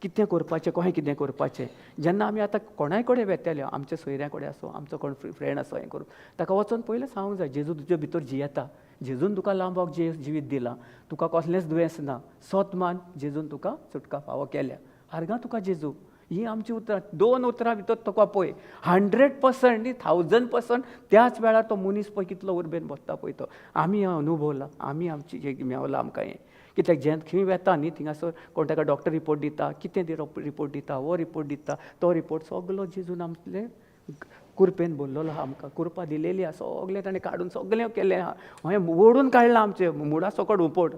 कितें करपाचें, कशें कितें करपाचें. जेन्ना आमी आतां कोणाय कडेन वेतले, आमच्या सोयऱ्यां कडेन आसूं, आमचो कोण फ्रेंड आसूं, हें करून ताका वचोन पयलें सांगूंक जाय, जेजू तुजे भितर जियेता, जेजून तुका लांबोक जिवीत दिलां, तुका कसलेंच दुयेंस ना, सोत मान, जेजून तुका सुटका फावो केल्या, हारगा तुका जेजू. ही आमची उतरां, दोन उतरां भितर तुका पळय 100% न्ही 1000% त्याच वेळार तो मनीस पळय कितलो उर्बेन बसता पळय. तो आमी अनुभवला, आमी आमची जे मेवला आमकां हें, कित्याक जें खंय वेता न्ही थिंगासर कोण ताका डॉक्टर रिपोर्ट दिता, कितें रिपोर्ट दिता, हो रिपोर्ट दिता, तो रिपोर्ट, सगलो जेजून आमले कुरपेन भरलेलो आहा, आमकां कुरपा दिलेली आहा, सगलें ताणें काडून सगलें केल्लें आहा, हें ओडून काडलां आमचें मुडा सकट उपट,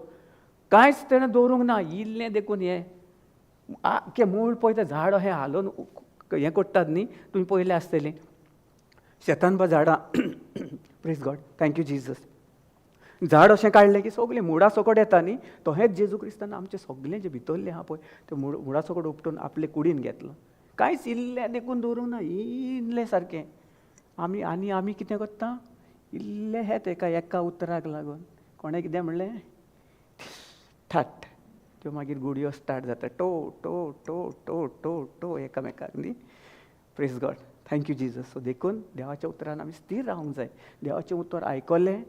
कांयच तेणें दवरूंक ना इल्लें देखून. हें आख्खें मूळ पळय तें झाड अशें हालोवन हें करतात न्ही, तुमी पळयलें आसतलें शेतान बा झाडां. Praise God, thank you Jesus. झाड अशें काडलें की सगलें मुडा सकट येता न्ही, तशेंच जेजू क्रिस्तान आमचें सगलें जें भितरलें आहा पळय तें मुडा सकट उपटून आपले कुडीन घेतलां, कांयच इल्लें देखून दवरूंक ना, इल्लें सारकें. आमी आनी आमी कितें करता, इल्लें हें एका एका उतराक लागून कोणें कितें म्हणलें, ठाट त्यो मागीर गुडयो स्टार्ट जाता, टो टो टो टो टो टो एकामेकाक न्ही. Praise God, thank you Jesus. So देखून देवाच्या उतरान आमी स्थीर रावंक जाय. देवाचें उतर आयकलें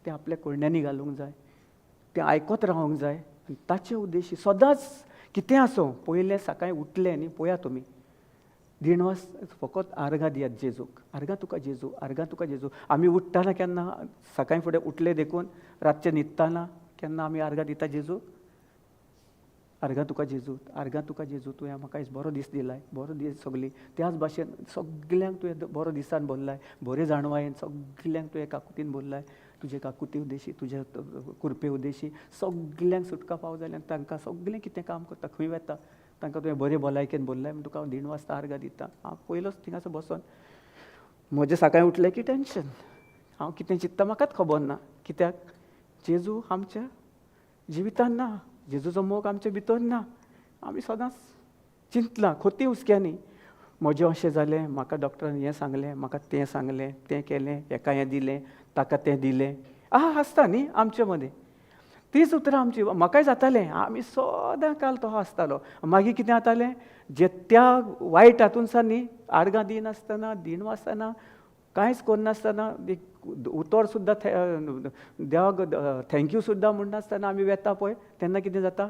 तें आपल्या कुळण्यांनी घालूंक जाय, तें आयकत रावंक जाय. आनी ताचे उद्देशी सदांच कितें आसूं, पयलें सकाळीं उठलें न्ही, पळया तुमी दिणवास फकत आर्गां दियात जेजूक. आर्गां तुका जेजू, आर्गां तुका जेजू. आमी उठ्ठना केन्ना सकाळीं फुडें उठले देखून रातचें न्हिदतना केन्ना आमी आर्गां दिता जेजूक? आर्गां तुका जेजू, आर्गां तुका जेजू, तुवें म्हाका आयज बरो दीस दिलाय, बरो दीस सगळीं. त्याच भाशेन सगल्यांक तुवें बरो दिसान भरलाय, बरे जाणवायेन सगल्यांक तुवें काकुतीन भरलाय. तुजे काकुती उद्देशी, तुज्या कृपे उद्देशी सगल्यांक सुटका पाव जाल्यार तांकां सगलें कितें काम करता, खंय वता तांकां तुवें बरे भलायकेन भरलाय म्हूण तुका हांव दिणवासता आर्गां दिता. हांव पयलोच थिंगासर बसोन म्हजें सकाळीं उठलें की टेंशन, हांव कितें चिंत्ता म्हाकाच खबर ना. कित्याक जेजू आमच्या जिवितान ना, जेजूचो मोग आमचे भितर ना. आमी सदांच चिंतलां खोती हुसक्यांनी, म्हजें अशें जालें, म्हाका डॉक्टरान हें सांगलें, म्हाका तें सांगलें, तें केलें, हेका हें दिलें, ताका तें दिलें. आहा आसता न्ही आमचे मदें तीच उतरां आमची. म्हाकाय जातालें, आमी सदां काल तो आसतालो. मागीर कितें जातालें, जे त्या वायट हातून न्ही आर्गां दिनासतना, दिनासतना, कांयच करनासतना, एक उतर सुद्दां देवाक thank you सुद्दां म्हणनासतना आमी वेता पळय, तेन्ना कितें जाता,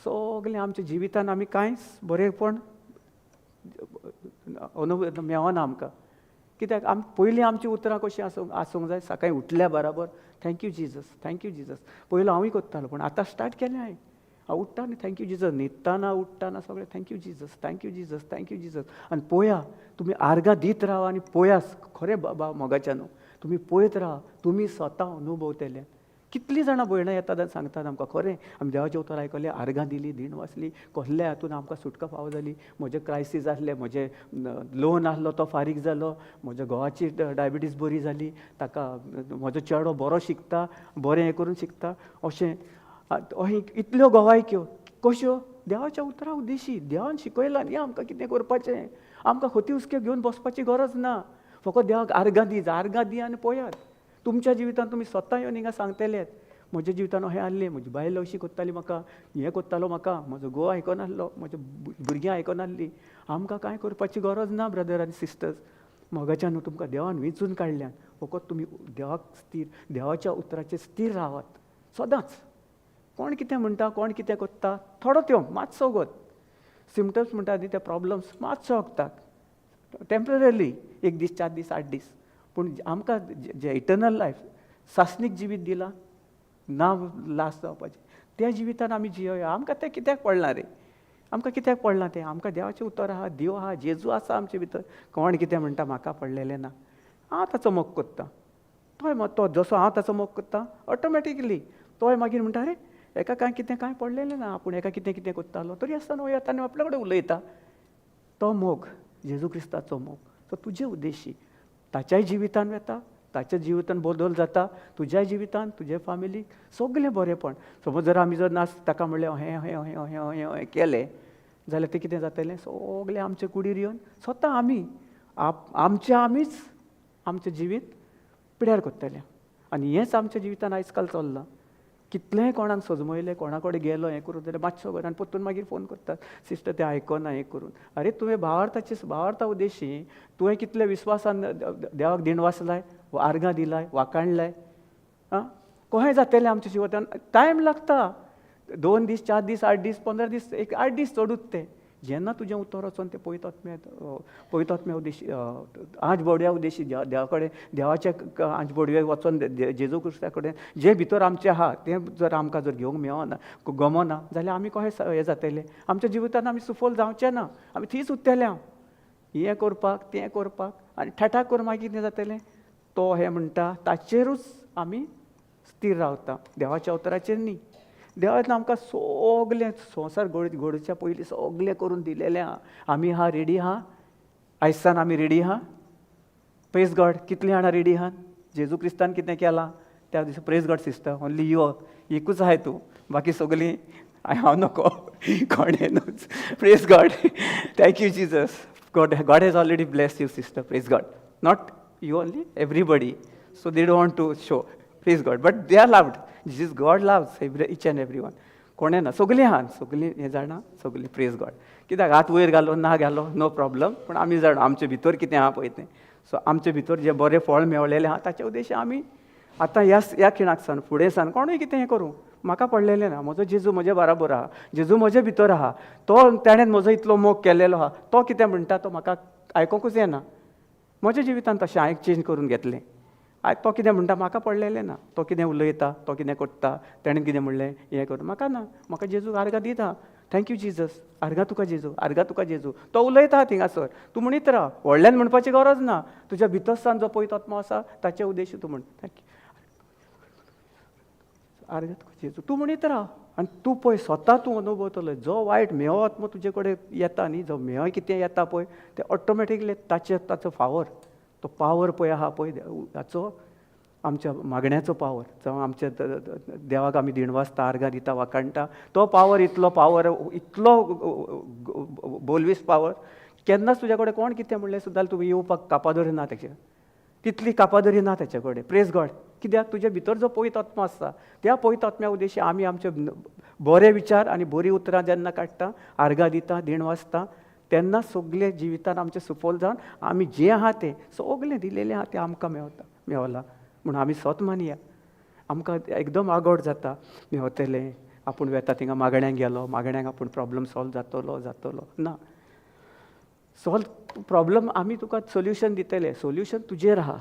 सगलें आमच्या जिवितान आमी कांयच बरेंपण अनुभव मेळना आमकां. कित्याक आम पयलीं आमचीं उतरां कशीं आसूंक आसूंक जाय, सकाळीं उठल्या बराबर thank you Jesus, thank you Jesus. पयलो हांवूय करतालो, पूण आतां स्टार्ट केलें हांवें. हांव उठ्ठा आनी thank you Jesus, न्हिदतना उठ्ठना सगळें thank you Jesus, thank you Jesus, thank you Jesus. आनी पळया तुमी आर्गां दीत रावा आनी पळया खरें बाबा मोगाच्या न्हू, तुमी पळयत रावा, तुमी स्वता अनुभवतले. कितलीं जाणां भयणां येतात आनी सांगतात आमकां, खरें आमी देवाचें उतर आयकलें, आर्गां दिली, दीण वाचली, कसल्या हातून आमकां सुटका फावो जाली. म्हजें क्रायसीस आसलें, म्हजें लोन आसलो तो फारीक जालो, म्हज्या घोवाची डायबिटीज बरी जाली, ताका म्हजो चेडो बरो शिकता, बरें हें करून शिकता, अशें अहें इतल्यो गवायक्यो कश्यो देवाच्या उतरा उद्देशी. देवान शिकयलां न्ही आमकां कितें करपाचें, आमकां खोती हुसके घेवन बसपाची गरज ना. फकत देवाक आर्गां दी, आर्गां दी आनी पळयात तुमच्या जिवितांत तुमी स्वता येवन हिंगा सांगतले, म्हज्या जिवितान अहें आहलें, म्हजी बायल अशी करताली म्हाका, हें करतालो म्हाका, म्हजो घोव आयकनासलो, म्हज्या भुरगीं आयकनासलीं. आमकां कांय करपाची गरज ना ब्रदर आनी सिस्टर्स. मोगाच्या न्हू तुमकां देवान वेंचून काडल्यान, फकत तुमी देवाक स्थीर, देवाच्या उतराचेर स्थीर रावात सदांच. कोण कितें म्हणटा, कोण कितें करता, थोडो त्यो मातसो वगत सिमटम्स म्हणटा न्ही, ते प्रॉब्लम्स मातसो वखदाक टेंपररीली, एक दीस, 4 दीस, 8 दीस. पूण आमकां जे इटर्नल लायफ, सासणीक जिवीत दिलां ना लास्ट जावपाचें, त्या जिवितान आमी जियोया. आमकां तें कित्याक पडलां रे, आमकां कित्याक पडलां तें? आमकां देवाचें उतर आहा, देव आहा, जेजू आसा आमचे भितर. कोण कितें म्हणटा म्हाका पडलेलें ना, हांव ताचो मोग करतां, तोय तो जसो हांव ताचो मोग करतां ऑटोमॅटिकली तोय मागीर म्हणटा, अरे एका कांय कितें कांय पडलेलें ना, आपूण एका कितें कितें करतालो, तरी आसतना येता आनी आपल्या कडेन उलयता. तो मोग जेजू क्रिस्ताचो मोग, तो तुजे उद्देशी ताच्याय जिवितान वता, ताच्या जिवितान बदल जाता, तुज्याय जिवितान, तुजे फामिलीक सगलें बरेंपण. समज जर आमी जर नास ताका म्हणलें हें हें हें हें हें हें केलें जाल्यार तें कितें जातलें, सगलें आमचे कुडीर येवन स्वता आमी आमचें आमीच आमचें जिवीत पिड्यार करतलें. आनी हेंच आमच्या जिवितान आयज काल चल्लां. कितलेंय कोणाक सजमयलें, कोणा कडेन गेलो हें करून जाल्यार मातसो घरान परतून मागीर फोन करतात, सिस्टर तें आयकना हें करून. अरे तुवें भावार्थाचे, भावार्था उद्देशी तुवें कितले विस्वासान देवाक दिणवासलाय, आर्गां दिलाय, वाकाणलाय, आं कशें जातलें आमच्या जिवितान? टायम लागता, 2 दीस, 4 दीस, 8 दीस, 15 दीस, एक 8 दीस चडूच तें. जेन्ना तुजें उतर वचोन तें पवित्र आत्म्या उद्देशी, आंज बोडव्या उद्देशी देवा कडेन, देवाच्या आंज बोडव्याक वचोन जेजू क्रिस्ता कडेन जें भितर आमचें आहा तें जर आमकां जर घेवंक मेळना, गमना जाल्यार आमी कशें हें जातलें? आमच्या जिवितान आमी सुफल जावचें ना, आमी थंयच उरतले. हांव हें करपाक तें करपाक आनी ठाठाक करून मागीर कितें जातलें? तो हें म्हणटा ताचेरूच आमी स्थीर रावता, देवाच्या उतराचेर न्ही. देवान आमकां सगलें संवसार घडच्या पयलीं सगलें करून दिलेलें आहा. आमी आहा रेडी आहा, आयसान आमी रेडी आहा. प्रेज गॉड, कितलीं जाणां रेडी आहा? जेजू क्रिस्तान कितें केलां त्या दिसा? Praise God sister, only you एकूच आहाय तूं, बाकी सगलीं हांव नको कोणें न्हूच. Praise God, thank you Jesus. God has already bless you sister. Praise God. Not you only, everybody. So they don't want to show. Praise God, but they are loved. Jesus God loves each and every one. कोणें ना, सगलीं आहा, सगलीं हें जाणा, सगलीं. प्रेज गॉड. कित्याक हात वयर घालो ना घालो नो प्रॉब्लम, पूण आमी जाणा आमचे भितर कितें आहा पळय तें. सो आमचे भितर जें बरें फळ मेळलेलें आहा ताचे उद्देश आमी आतां ह्या खिणाक सान फुडें सान कोणूय कितें हें करूं, म्हाका पडलेलें ना. म्हजो जेजू म्हजे बाराबर आहा, जेजू म्हजे भितर आहा, तो ताणें म्हजो इतलो मोग केलेलो आहा, तो कितें म्हणटा तो म्हाका आयकोंकूच येना. म्हज्या जिवितांत तशें हांवें चेंज करून घेतलें. तो कितें म्हणटा म्हाका पडलेलें ना, तो कितें उलयता, तो कितें करता, ताणें कितें म्हणलें हें कर, म्हाका ना. म्हाका जेजू आर्गां दिता, thank you Jesus, आर्गां तुका जेजू, आर्गां तुका जेजू. तो उलयता थिंगासर, तूं म्हणीत राव, व्हडल्यान म्हणपाची गरज ना. तुज्या भितरसान जो पवित्र आत्मो आसा ताचे उद्देश तूं म्हण, thank you, आर्गां तुका जेजू, तूं म्हणीत राव. आनी तूं पळय स्वता तूं अनुभवतलो, जो वायट म्हेंव आत्मो तुजे कडेन येता न्ही, जो म्हेंव कितें येता पळय तें ऑटोमॅटिकली ताचे ताचो फावर, तो पावर पळय आहा पळय हाचो, आमच्या मागण्याचो पावर, जावं आमच्या देवाक आमी दिणवासता, आर्गां दिता, वाखाणटा, तो पावर इतलो पावर, इतलो बोलवीस पावर, केन्नाच तुज्या कडेन कोण कितें म्हणलें सुद्दां तुवें येवपाक कापादोरी ना तेचे, तितली कापादोरी ना तेचे कडेन. प्रेज गॉड. कित्याक तुज्या भितर जो पवित्र आत्मो आसता त्या पवित्र आत्म्या उद्देशी आमी आमचे बरे विचार आनी बरीं उतरां जेन्ना काडटा, आर्गां दिता, देण वाचता, तेन्ना सगळे जिवितान आमचें सुफल जावन आमी जें आहा तें सगळें दिलेलें आहा तें आमकां मेवता, मेवलां म्हूण आमी स्वत मानया. आमकां एकदम आगोड जाता, मेवतलें, आपूण वेता थिंगा मागण्यांक गेलो, मागण्यांक आपूण प्रॉब्लम सॉल्व जातलो जातलो ना. सॉल्व प्रॉब्लम आमी तुका सोल्युशन दितले, सोल्युशन तुजेर आहा,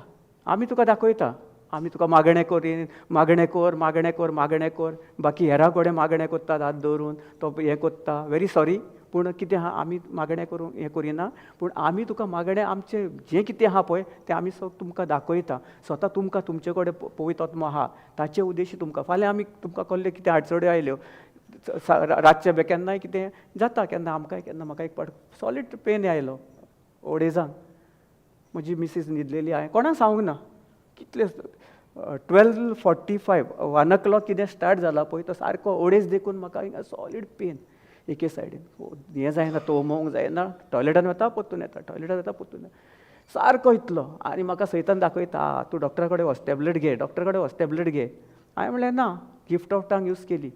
आमी तुका दाखयता, आमी तुका मागणें करीन, मागणें कर, मागणें कर, मागणें कर, बाकी हेरां कडेन मागणें करतात हात दवरून, तो हें करता, व्हेरी सॉरी, पूण कितें आहा आमी मागणें करूंक हें करिना, पूण आमी तुका मागणें आमचें जें कितें आहा पळय तें आमी सग तुमकां दाखयता. स्वता तुमकां तुमचे कडेन पवित्र आत्मो आहा ताचे उद्देश तुमकां. फाल्यां आमी तुमकां कसल्यो कितें अडचण्यो आयल्यो, रातचें बी केन्नाय कितें जाता, केन्ना आमकांय केन्ना म्हाका एक पाट सॉलीड पेन आयलो अडेजांक, म्हजी मिसीस न्हिदलेली, हांवें कोणाक सांगूंक ना, कितले 12:45 1 o'clock कितें स्टार्ट जाला पळय तो सारको अडेज देखून म्हाका हिंगा सॉलीड पेन एके सायडीन, हें जायना, तोमोंक जायना, टॉयलेटान वता परतून येता, टॉयलेटान वता परतून येता, सारको इतलो. आनी म्हाका सैतान दाखयता, तूं डॉक्टरा कडेन वच, टॅबलेट घे, डॉक्टरा कडेन वच, टॅबलेट घे. हांवें म्हणलें ना, गिफ्ट ऑफ टंग यूज केली,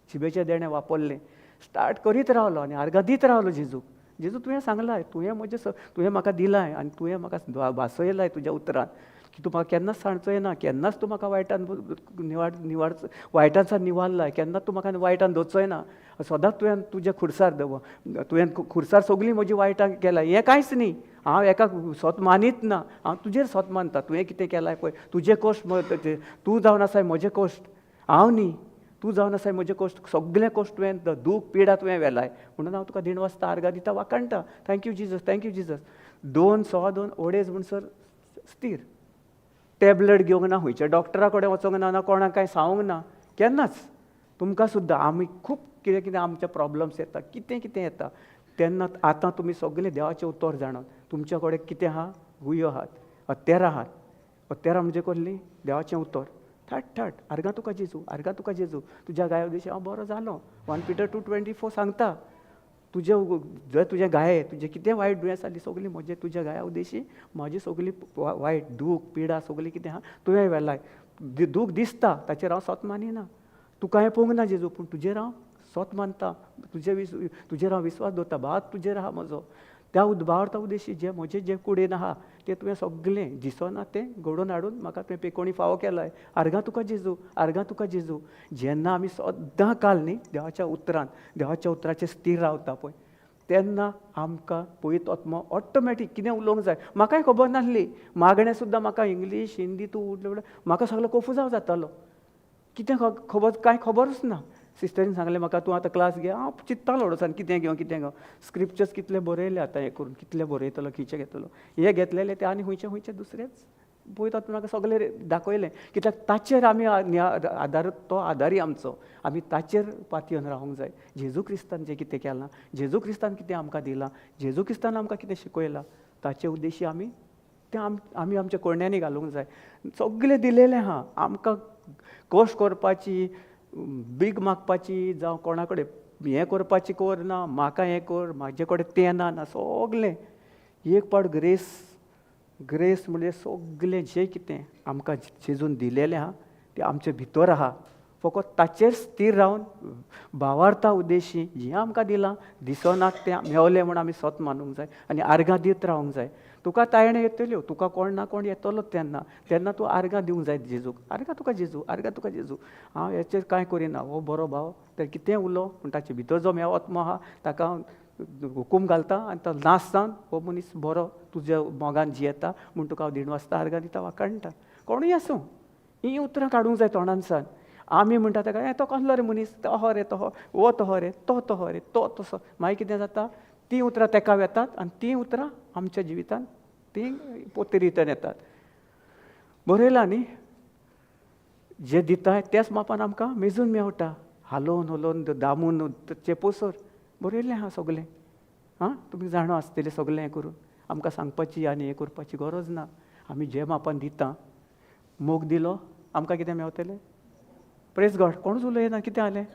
जिबेचें देणें वापरलें, स्टार्ट करीत रावलो आनी आर्गां दीत रावलो जेजूक. जेजू तुवें सांगलां, तुवें म्हजें तुवें म्हाका दिलां आनी तुवें म्हाका भासयलां तुज्या उतरान की तूं म्हाका केन्नाच सांडचोय ना, केन्नाच तूं म्हाका वायटान निवाड वायटान निवारलाय, केन्नाच तूं म्हाका वायटान दवरचोय ना, सदांच तुवें तुज्या खुर्सार तुवें खुर्सार सगळीं म्हजी वायटां केलां. हें कांयच न्ही, हांव एका स्वत मानीत ना, हांव तुजेर स्वत मानता. तुवें कितें केलां पळय, तुजें कश्ट तूं जावन आसाय म्हजें कश्ट, हांव न्ही, तूं जावन आसाय म्हजें कश्ट, सगळें कश्ट तुवें दूख पिडा तुवें व्हेलाय, म्हणून हांव तुका दिणवासता, आर्गां दिता, वाखाणटा. Thank you Jesus, thank you Jesus. 2 2.25 अडेज म्हणसर स्थीर, टॅबलेट घेवंक ना, खंयच्या डॉक्टरा कडेन वचोंक ना, ना कोणाक कांय सांगूंक ना, केन्नाच. तुमकां सुद्दां आमी खूब कितें कितें आमचे प्रॉब्लम्स येता, कितें कितें येता, तेन्ना आतां तुमी सगळें देवाचें उतर जाणात. तुमच्या कडेन कितें आहा, गुयो आहात, हत्यारां आहात. हत्यारां म्हणजे कसलीं? देवाचें उतर. थाट थाट आर्गां तुका जेजू, आर्गां तुका जेजू, तुज्या गायो दिशी हांव बरो जालो. 1 Peter 2:24 सांगता, तुजे जर तुजे गाये तुजें कितें वायट दुयेंस जाली सगळीं म्हजें तुज्या गाया उद्देशी म्हजी सगळी वायट दूख पिडा सगळी कितें आहा तुवें व्हेलाय. दूख दिसता ताचेर हांव सोत मानिना, तुका हांवें पळोवंक ना जेजू, पूण तुजेर हांव सोत मानता, तुजेर हांव विस्वास दवरता, भात तुजेर आहा म्हजो. त्या उद्भावर्ता उद्देशी जे म्हजें जे कुडीन आहा तें तुवें सगळें दिसना तें घडोवन हाडून म्हाका तुवें पेकोणी फावो केलाय. आर्गां तुका जेजू, आर्गां तुका जेजू. जेन्ना आमी सदां काल न्ही देवाच्या उतरान, देवाच्या उतराचेर स्थीर रावता पळय, तेन्ना आमकां पवित्र आत्मो ऑटोमॅटीक कितें उलोवंक जाय. म्हाकाय खबर नासली, मागणें सुद्दां म्हाका इंग्लीश हिंदी तूं उलयता म्हाका सगळो कोफुजांव जातालो, कितें खबर कांय खबरूच ना. सिस्टरीन सांगलें म्हाका तूं आतां क्लास घे, हांव चिंत्तालो वचून कितें घेवं कितें घेवं, स्क्रिप्चर्स कितले बरयले आतां हें करून कितले बरयतलो, खंयचे घेतलो, हे घेतलेले ते आनी खंयचे खंयचे दुसरेच पळयतात. म्हाका सगळें दाखयलें, कित्याक ताचेर आमी आदार, तो आदारी आमचो, आमी ताचेर पातयेवन रावंक जाय. जेजू क्रिस्तान जें कितें केलां, जेजू क्रिस्तान कितें आमकां दिलां, जेजू क्रिस्तान आमकां कितें शिकयलां, ताचे उद्देशी आमी तें आमी आमच्या कोरण्यांनी घालूंक जाय. सगळें दिलेलें आहा आमकां, कश्ट करपाची, बीग मागपाची, जावं कोणा कडेन हें करपाची कर ना, म्हाका हें कर, म्हाजे कडेन तें ना, ना सगळें एक पावट ग्रेस, ग्रेस म्हणजे सगळें जें कितें आमकां जेजून दिलेलें आहा तें आमचे भितर आहा. फकत ताचेर स्थीर रावन भावार्था उद्देशी जें आमकां दिलां दिसना तें मेवलें म्हूण आमी स्वत मानूंक जाय आनी आर्गां दीत रावंक जाय. तुका तायणें येतल्यो, तुका कोण ना कोण येतलो तेन्ना, तेन्ना तूं आर्गां दिवंक जाय जेजूक. आर्गां तुका जेजू, आर्गां तुका जेजू, हांव हेचेर कांय करिना, हो बरो भाव तर कितेंय उलो पूण ताचे भितर जो म्हेळो आत्मो आहा ताका हांव हुकूम घालता आनी तो नाश जावन हो मनीस बरो तुज्या मोगान जियेता म्हूण तुका हांव दिणवासता, आर्गां दिता, वाखाणटा. कोणूय आसूं, हीं उतरां काडूंक जाय तोंडानसान. आमी म्हणटा ताका, हें तो कसलो रे मनीस, तो रे तो, हो तो रे तो, तो रे तो तसो. मागीर कितें जाता, तीं उतरां तेका वेतात आनी तीं उतरां आमच्या जिवितांत तीं पोती रिटर्न येतात. बरयलां न्ही, जे दिताय त्याच मापान आमकां मेजून मेवटा, हालोवन हलोवन दामून चेपोसर बरयल्लें आहा सगलें. आं, तुमी जाणा आसतलें सगलें हें करून, आमकां सांगपाची आनी हें करपाची गरज ना. आमी जे मापान दिता, मोग दिलो आमकां कितें मेवतलें? प्रेज गॉड. कोणूच उलयना, कितें जालें?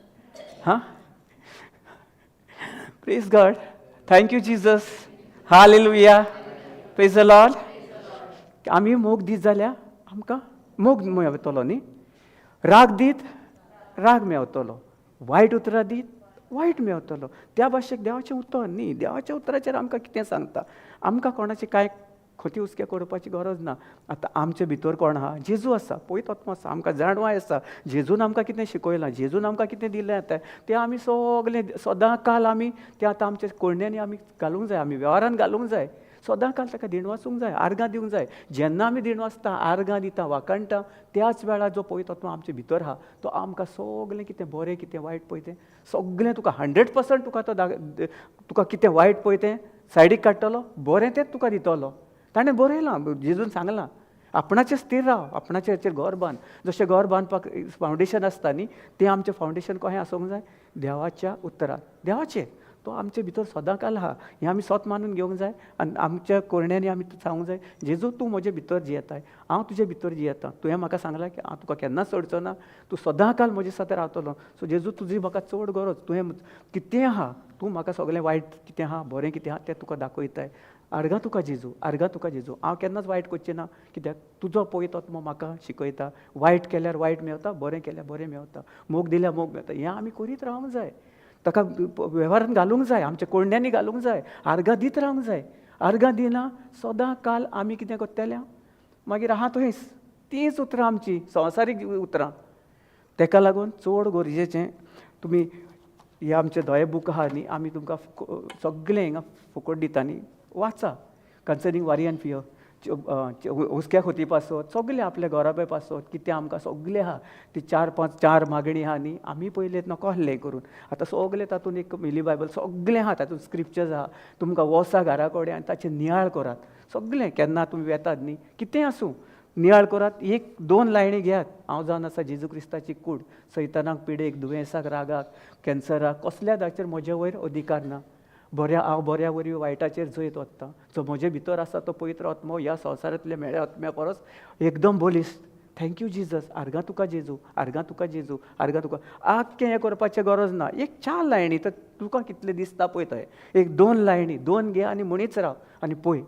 हां, praise God, thank you Jesus, hallelujah, praise the Lord. आमी मोग दीत जाल्यार आमकां मोग मेवतलो न्ही, राग दीत राग मेवतलो, वायट उतरां दीत वायट मेवतलो. त्या भाशेक देवाचें उतर न्ही, देवाच्या उतराचेर आमकां कितें सांगता, आमकां कोणाचें कांय खती हुस्के करपाची गरज ना. आतां आमचे भितर कोण आहा? जेजू आसा, पवित्र आत्मो आसा, आमकां जाणवाय आसा. जेजून आमकां कितें शिकयलां, जेजून आमकां कितें दिलें आतां तें आमी सगलें सदां काल आमी तें आतां आमच्या कोरण्यांनी आमी घालूंक जाय, आमी वेव्हारान घालूंक जाय, सदां काल ताका दिण वाचूंक जाय, आर्गां दिवंक जाय. जेन्ना आमी दिण वाचता, आर्गां दिता, वाखाणटा, त्याच वेळार जो पवित्र आत्मो आमचे भितर आहा तो आमकां सगलें कितें बरें कितें वायट पळय तें सगलें तुका 100% तुका तो तुका कितें वायट पळय तें सायडीक काडटलो, बरें तेंच तुका दितलो. ताणें बरयलां, जेजून सांगलां, आपणाचेर स्थीर राव, आपणाचेर हेचेर घर बांद. जशें घर बांदपाक फावंडेशन आसता न्ही, तें आमचें फावंडेशन कशें आसूंक जाय? देवाच्या उतरान, देवाचेर. तो आमचे भितर सदां काल आहा, हें आमी स्वत मानून घेवंक जाय आनी आमच्या कोरण्यांनी आमी सांगूंक जाय, जेजू तूं म्हजे भितर जियेताय, हांव तुजे भितर जियेता, तुवें म्हाका सांगलां की हांव तुका केन्नाच सोडचो ना, तूं सदां काल म्हजे साथ रावतलो. सो जेजू तुजी म्हाका चड गरज, तुवें कितें आहा, तूं म्हाका सगळें वायट कितें आहा, बरें कितें आहा तें तुका दाखयताय. आर्गां तुका जेजू, आर्गां तुका जेजू, हांव केन्नाच वायट करचें ना, कित्याक तुजो पवित्र आत्मो म्हाका शिकयता, वायट केल्यार वायट मेवता, बरें केल्यार बरें मेवता, मोग दिल्यार मोग मेवता. हें आमी करीत रावंक जाय, ताका वेव्हारान घालूंक जाय, आमच्या कोंड्यांनी घालूंक जाय, आर्गां दीत रावंक जाय. आर्गां दिना सदां काल आमी कितें करतले? मागीर आहा थंयच तींच उतरां आमची संवसारीक उतरां. तेका लागून चड गरजेचें तुमी हे आमचे धवे बूक आहा न्ही, आमी तुमकां सगळें हिंगा फुकट दिता न्ही, वाचा. कन्सर्नींग वरी एंड फियर, हुस्क्या खोती पासत, सगळें आपल्या घराब्या पासत कितें आमकां सगळें आहा, ती 4-5 4 मागणी आहा न्ही, आमी पयलें नको आहलें करून, आतां सगळें तातूंत एक मिली बायबल सगळें आहा, तातूंत स्क्रिप्चर्स आहा. तुमकां वसा घरा कडेन आनी ताचेर नियाळ करात सगळें. केन्ना तुमी वेतात न्ही, कितेंय आसूं नियाळ करात, 1-2 लायणी घेयात. हांव जावन आसा जेजू क्रिस्ताची कूड, सैतानाक, पिडेक, दुयेंसाक, रागाक, कॅन्सराक, कसल्या दाचेर म्हजे वयर अधिकार ना. बऱ्या हांव बऱ्या वरवीं वायटाचेर जैत वता. जो म्हजे भितर आसा तो पवित्र आत्मो ह्या संवसारांतल्या मेळ्या आत्म्या परस एकदम बलिश्ट. Thank you Jesus, आर्गां तुका जेजू, आर्गां तुका जेजू, आर्गां तुका. आख्खें हें करपाचें गरज ना, एक 4 लायणी तर तुका कितलें दिसता पळय थंय, 1-2 लायणी 2 घे आनी म्हणीच राव आनी पळय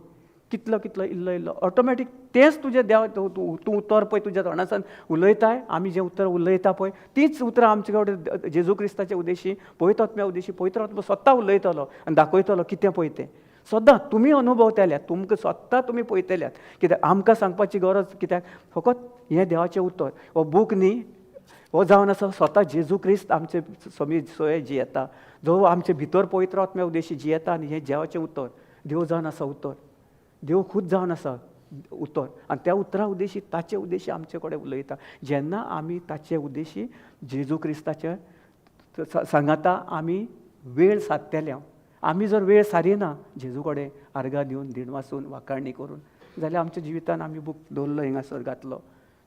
कितलो कितलो इल्लो इल्लो ऑटोमॅटीक तेंच तुजें देव तूं उतर पळय तुज्या तोंडासान उलयताय, आमी जें उतर उलयता पळय तीच उतरां आमचे कडेन जेजू क्रिस्ताचे उद्देशी, पवित्र आत्म्या उद्देशी, पवित्र आत्मो स्वता उलयतलो आनी दाखयतलो कितें पळय तें. सदां तुमी अनुभवतल्यात, तुमकां स्वता तुमी पळयतल्यात, कित्याक आमकां सांगपाची गरज कित्याक, फकत हें देवाचें उतर, हो बूक न्ही, हो जावन आसा स्वता जेजू क्रिस्त आमचे समी सोय जियेता, जो आमचे भितर पवित्र आत्म्या उद्देशी जियेता आनी हें देवाचें उतर, देव जावन आसा उतर, देव खूद जावन आसा उतर आनी त्या उतरा उद्देशी ताचे उद्देशी आमचे कडेन उलयता. जेन्ना आमी ताचे उद्देशी जेजू क्रिस्ताचे सांगाता आमी वेळ सादतले, आमी जर वेळ सारिना जेजू कडेन आर्गां दिवन दिणवासून वाखाणी करून जाल्यार आमच्या जिवितान आमी बूक दवरलो हिंगासर घातलो.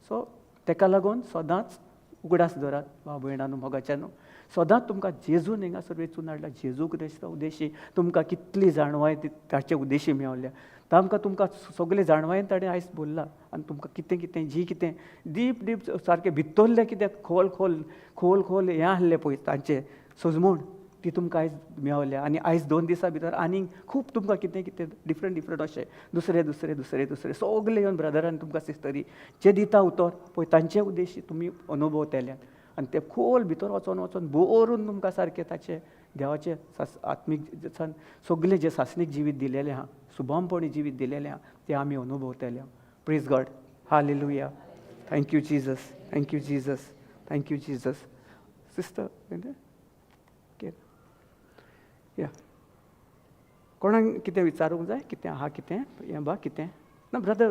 सो तेका लागून सदांच उगडास दवरात भाव भयणांनो मोगाच्यानो, सदांच तुमकां जेजून हिंगासर वेंचून हाडला, जेजू क्रिस्ता उद्देशी तुमकां कितली जाणवाय ताचे उद्देशी मेवल्या, तांकां तुमकां सगळे जाणवायेन ताणें आयज बोल्ला आनी तुमकां कितें कितें जी कितें डीप डीप सारकें भितरलें कितें खोल खोल खोल खोल हें आहलें पळय तांचें सजमूण ती तुमकां आयज मेवल्या. आनी आयज 2 दिसां भितर आनीक खूब तुमकां कितें कितें डिफरंट डिफरंट अशें दुसरे दुसरे दुसरे दुसरे सगळे येवन ब्रदरान तुमकां सिस्टरी जे दिता उतर पळय तांचे उद्देशी तुमी अनुभवतल्यात आनी ते खोल भितर वचोन वचोन भरून तुमकां सारकें ताचें देवाचें आत्मीक सगळें जें सासणीक जिवीत दिलेलें आहा सुबमपणी जिवीत दिलेलें आहा तें आमी अनुभवतले. Praise God. Hallelujah. Thank you Jesus, thank you Jesus, thank you Jesus. Sister या, कोणाक कितें विचारूंक जाय, कितें आहा, कितें हें बा कितें ना ब्रदर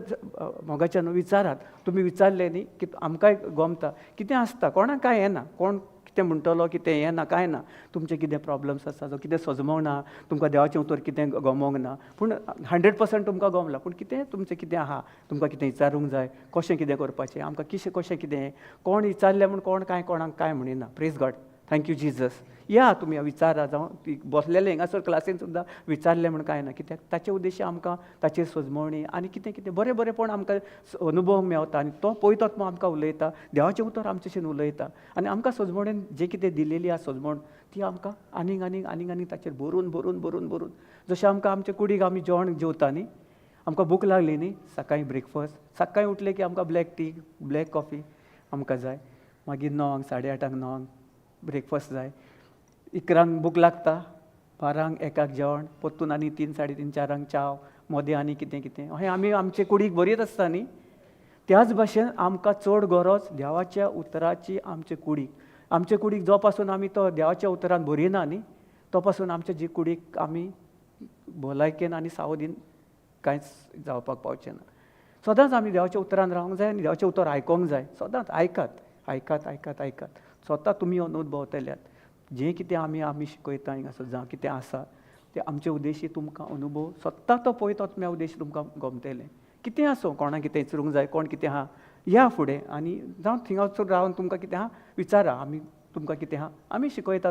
मोगाच्यान विचारात. तुमी विचारलें न्ही की आमकांय गोमता कितें आसता. कोणाक कांय येना, कोण कितें म्हणटलो, कितें येना कांय ना. तुमचें कितें प्रॉब्लम्स आसा, जावं कितें सजमोंक ना तुमकां, देवाचें उतर कितें गमोंक ना, पूण 100% तुमकां गमलां, पूण कितें तुमचें कितें आहा, तुमकां कितें विचारूंक जाय, कशें कितें करपाचें, आमकां किशें कशें कितें, कोण विचारलें म्हूण कोण कांय कोणाक कांय म्हणिना. Praise God. Thank you Jesus. या तुमी विचारा, जावं बसलेले हिंगासर क्लासीन सुद्दां विचारलें म्हूण कांय ना, कित्याक ताचे उद्देश्य आमकां ताचेर सजमवणी आनी कितें कितें बरें बरेंपण आमकां अनुभव मेवता आनी तो पळयतात मग आमकां उलयता, देवाचें उतर आमचेशीन उलयता आनी आमकां सजमवणेन जें कितें दिलेली आसा सजमवण ती आमकां आनीक आनीक आनीक आनीक ताचेर भरून भरून भरून भरून, जशें आमकां आमच्या कुडीक आमी जेवण जेवता न्ही, आमकां भूक लागली न्ही, सकाळीं ब्रेकफास्ट, सकाळीं उठलें की आमकां ब्लॅक टी, ब्लॅक कॉफी आमकां जाय. मागीर 9क 8:30 9क ब्रेकफास्ट जाय, 11क भूक लागता, 12क 1क जेवण, परतून आनी 3 3:30 4क च्याव, मोदें आनी कितें कितें, अहें आमी आमचे कुडीक बरीच आसता न्ही. त्याच भाशेन आमकां चड गरज देवाच्या उतराची आमचे कुडीक. आमचे कुडीक जो पासून आमी तो देवाच्या उतरान भरिना न्ही, तो पासून आमचे जी कुडीक आमी भलायकेन आनी सावधीन कांयच जावपाक पावचें ना. सदांच आमी देवाच्या उतरान रावंक जाय आनी देवाचें उतर आयकोंक जाय. सदांच आयकात, आयकात, आयकात, आयकात. स्वता तुमी अनुभवतल्यात जें कितें आमी आमी शिकयता हिंगासर, जावं कितें आसा तें आमचे उद्देशी तुमकां अनुभव स्वता तो पळयता तुमी उद्देशी तुमकां गमतलें. कितें आसूं, कोणाक कितें विचारूंक जाय, कोण कितें आहा या फुडें आनी जावं थिंगासर रावन तुमकां कितें आहा विचारा, आमी तुमकां कितें आहा आमी शिकयता तुमकां.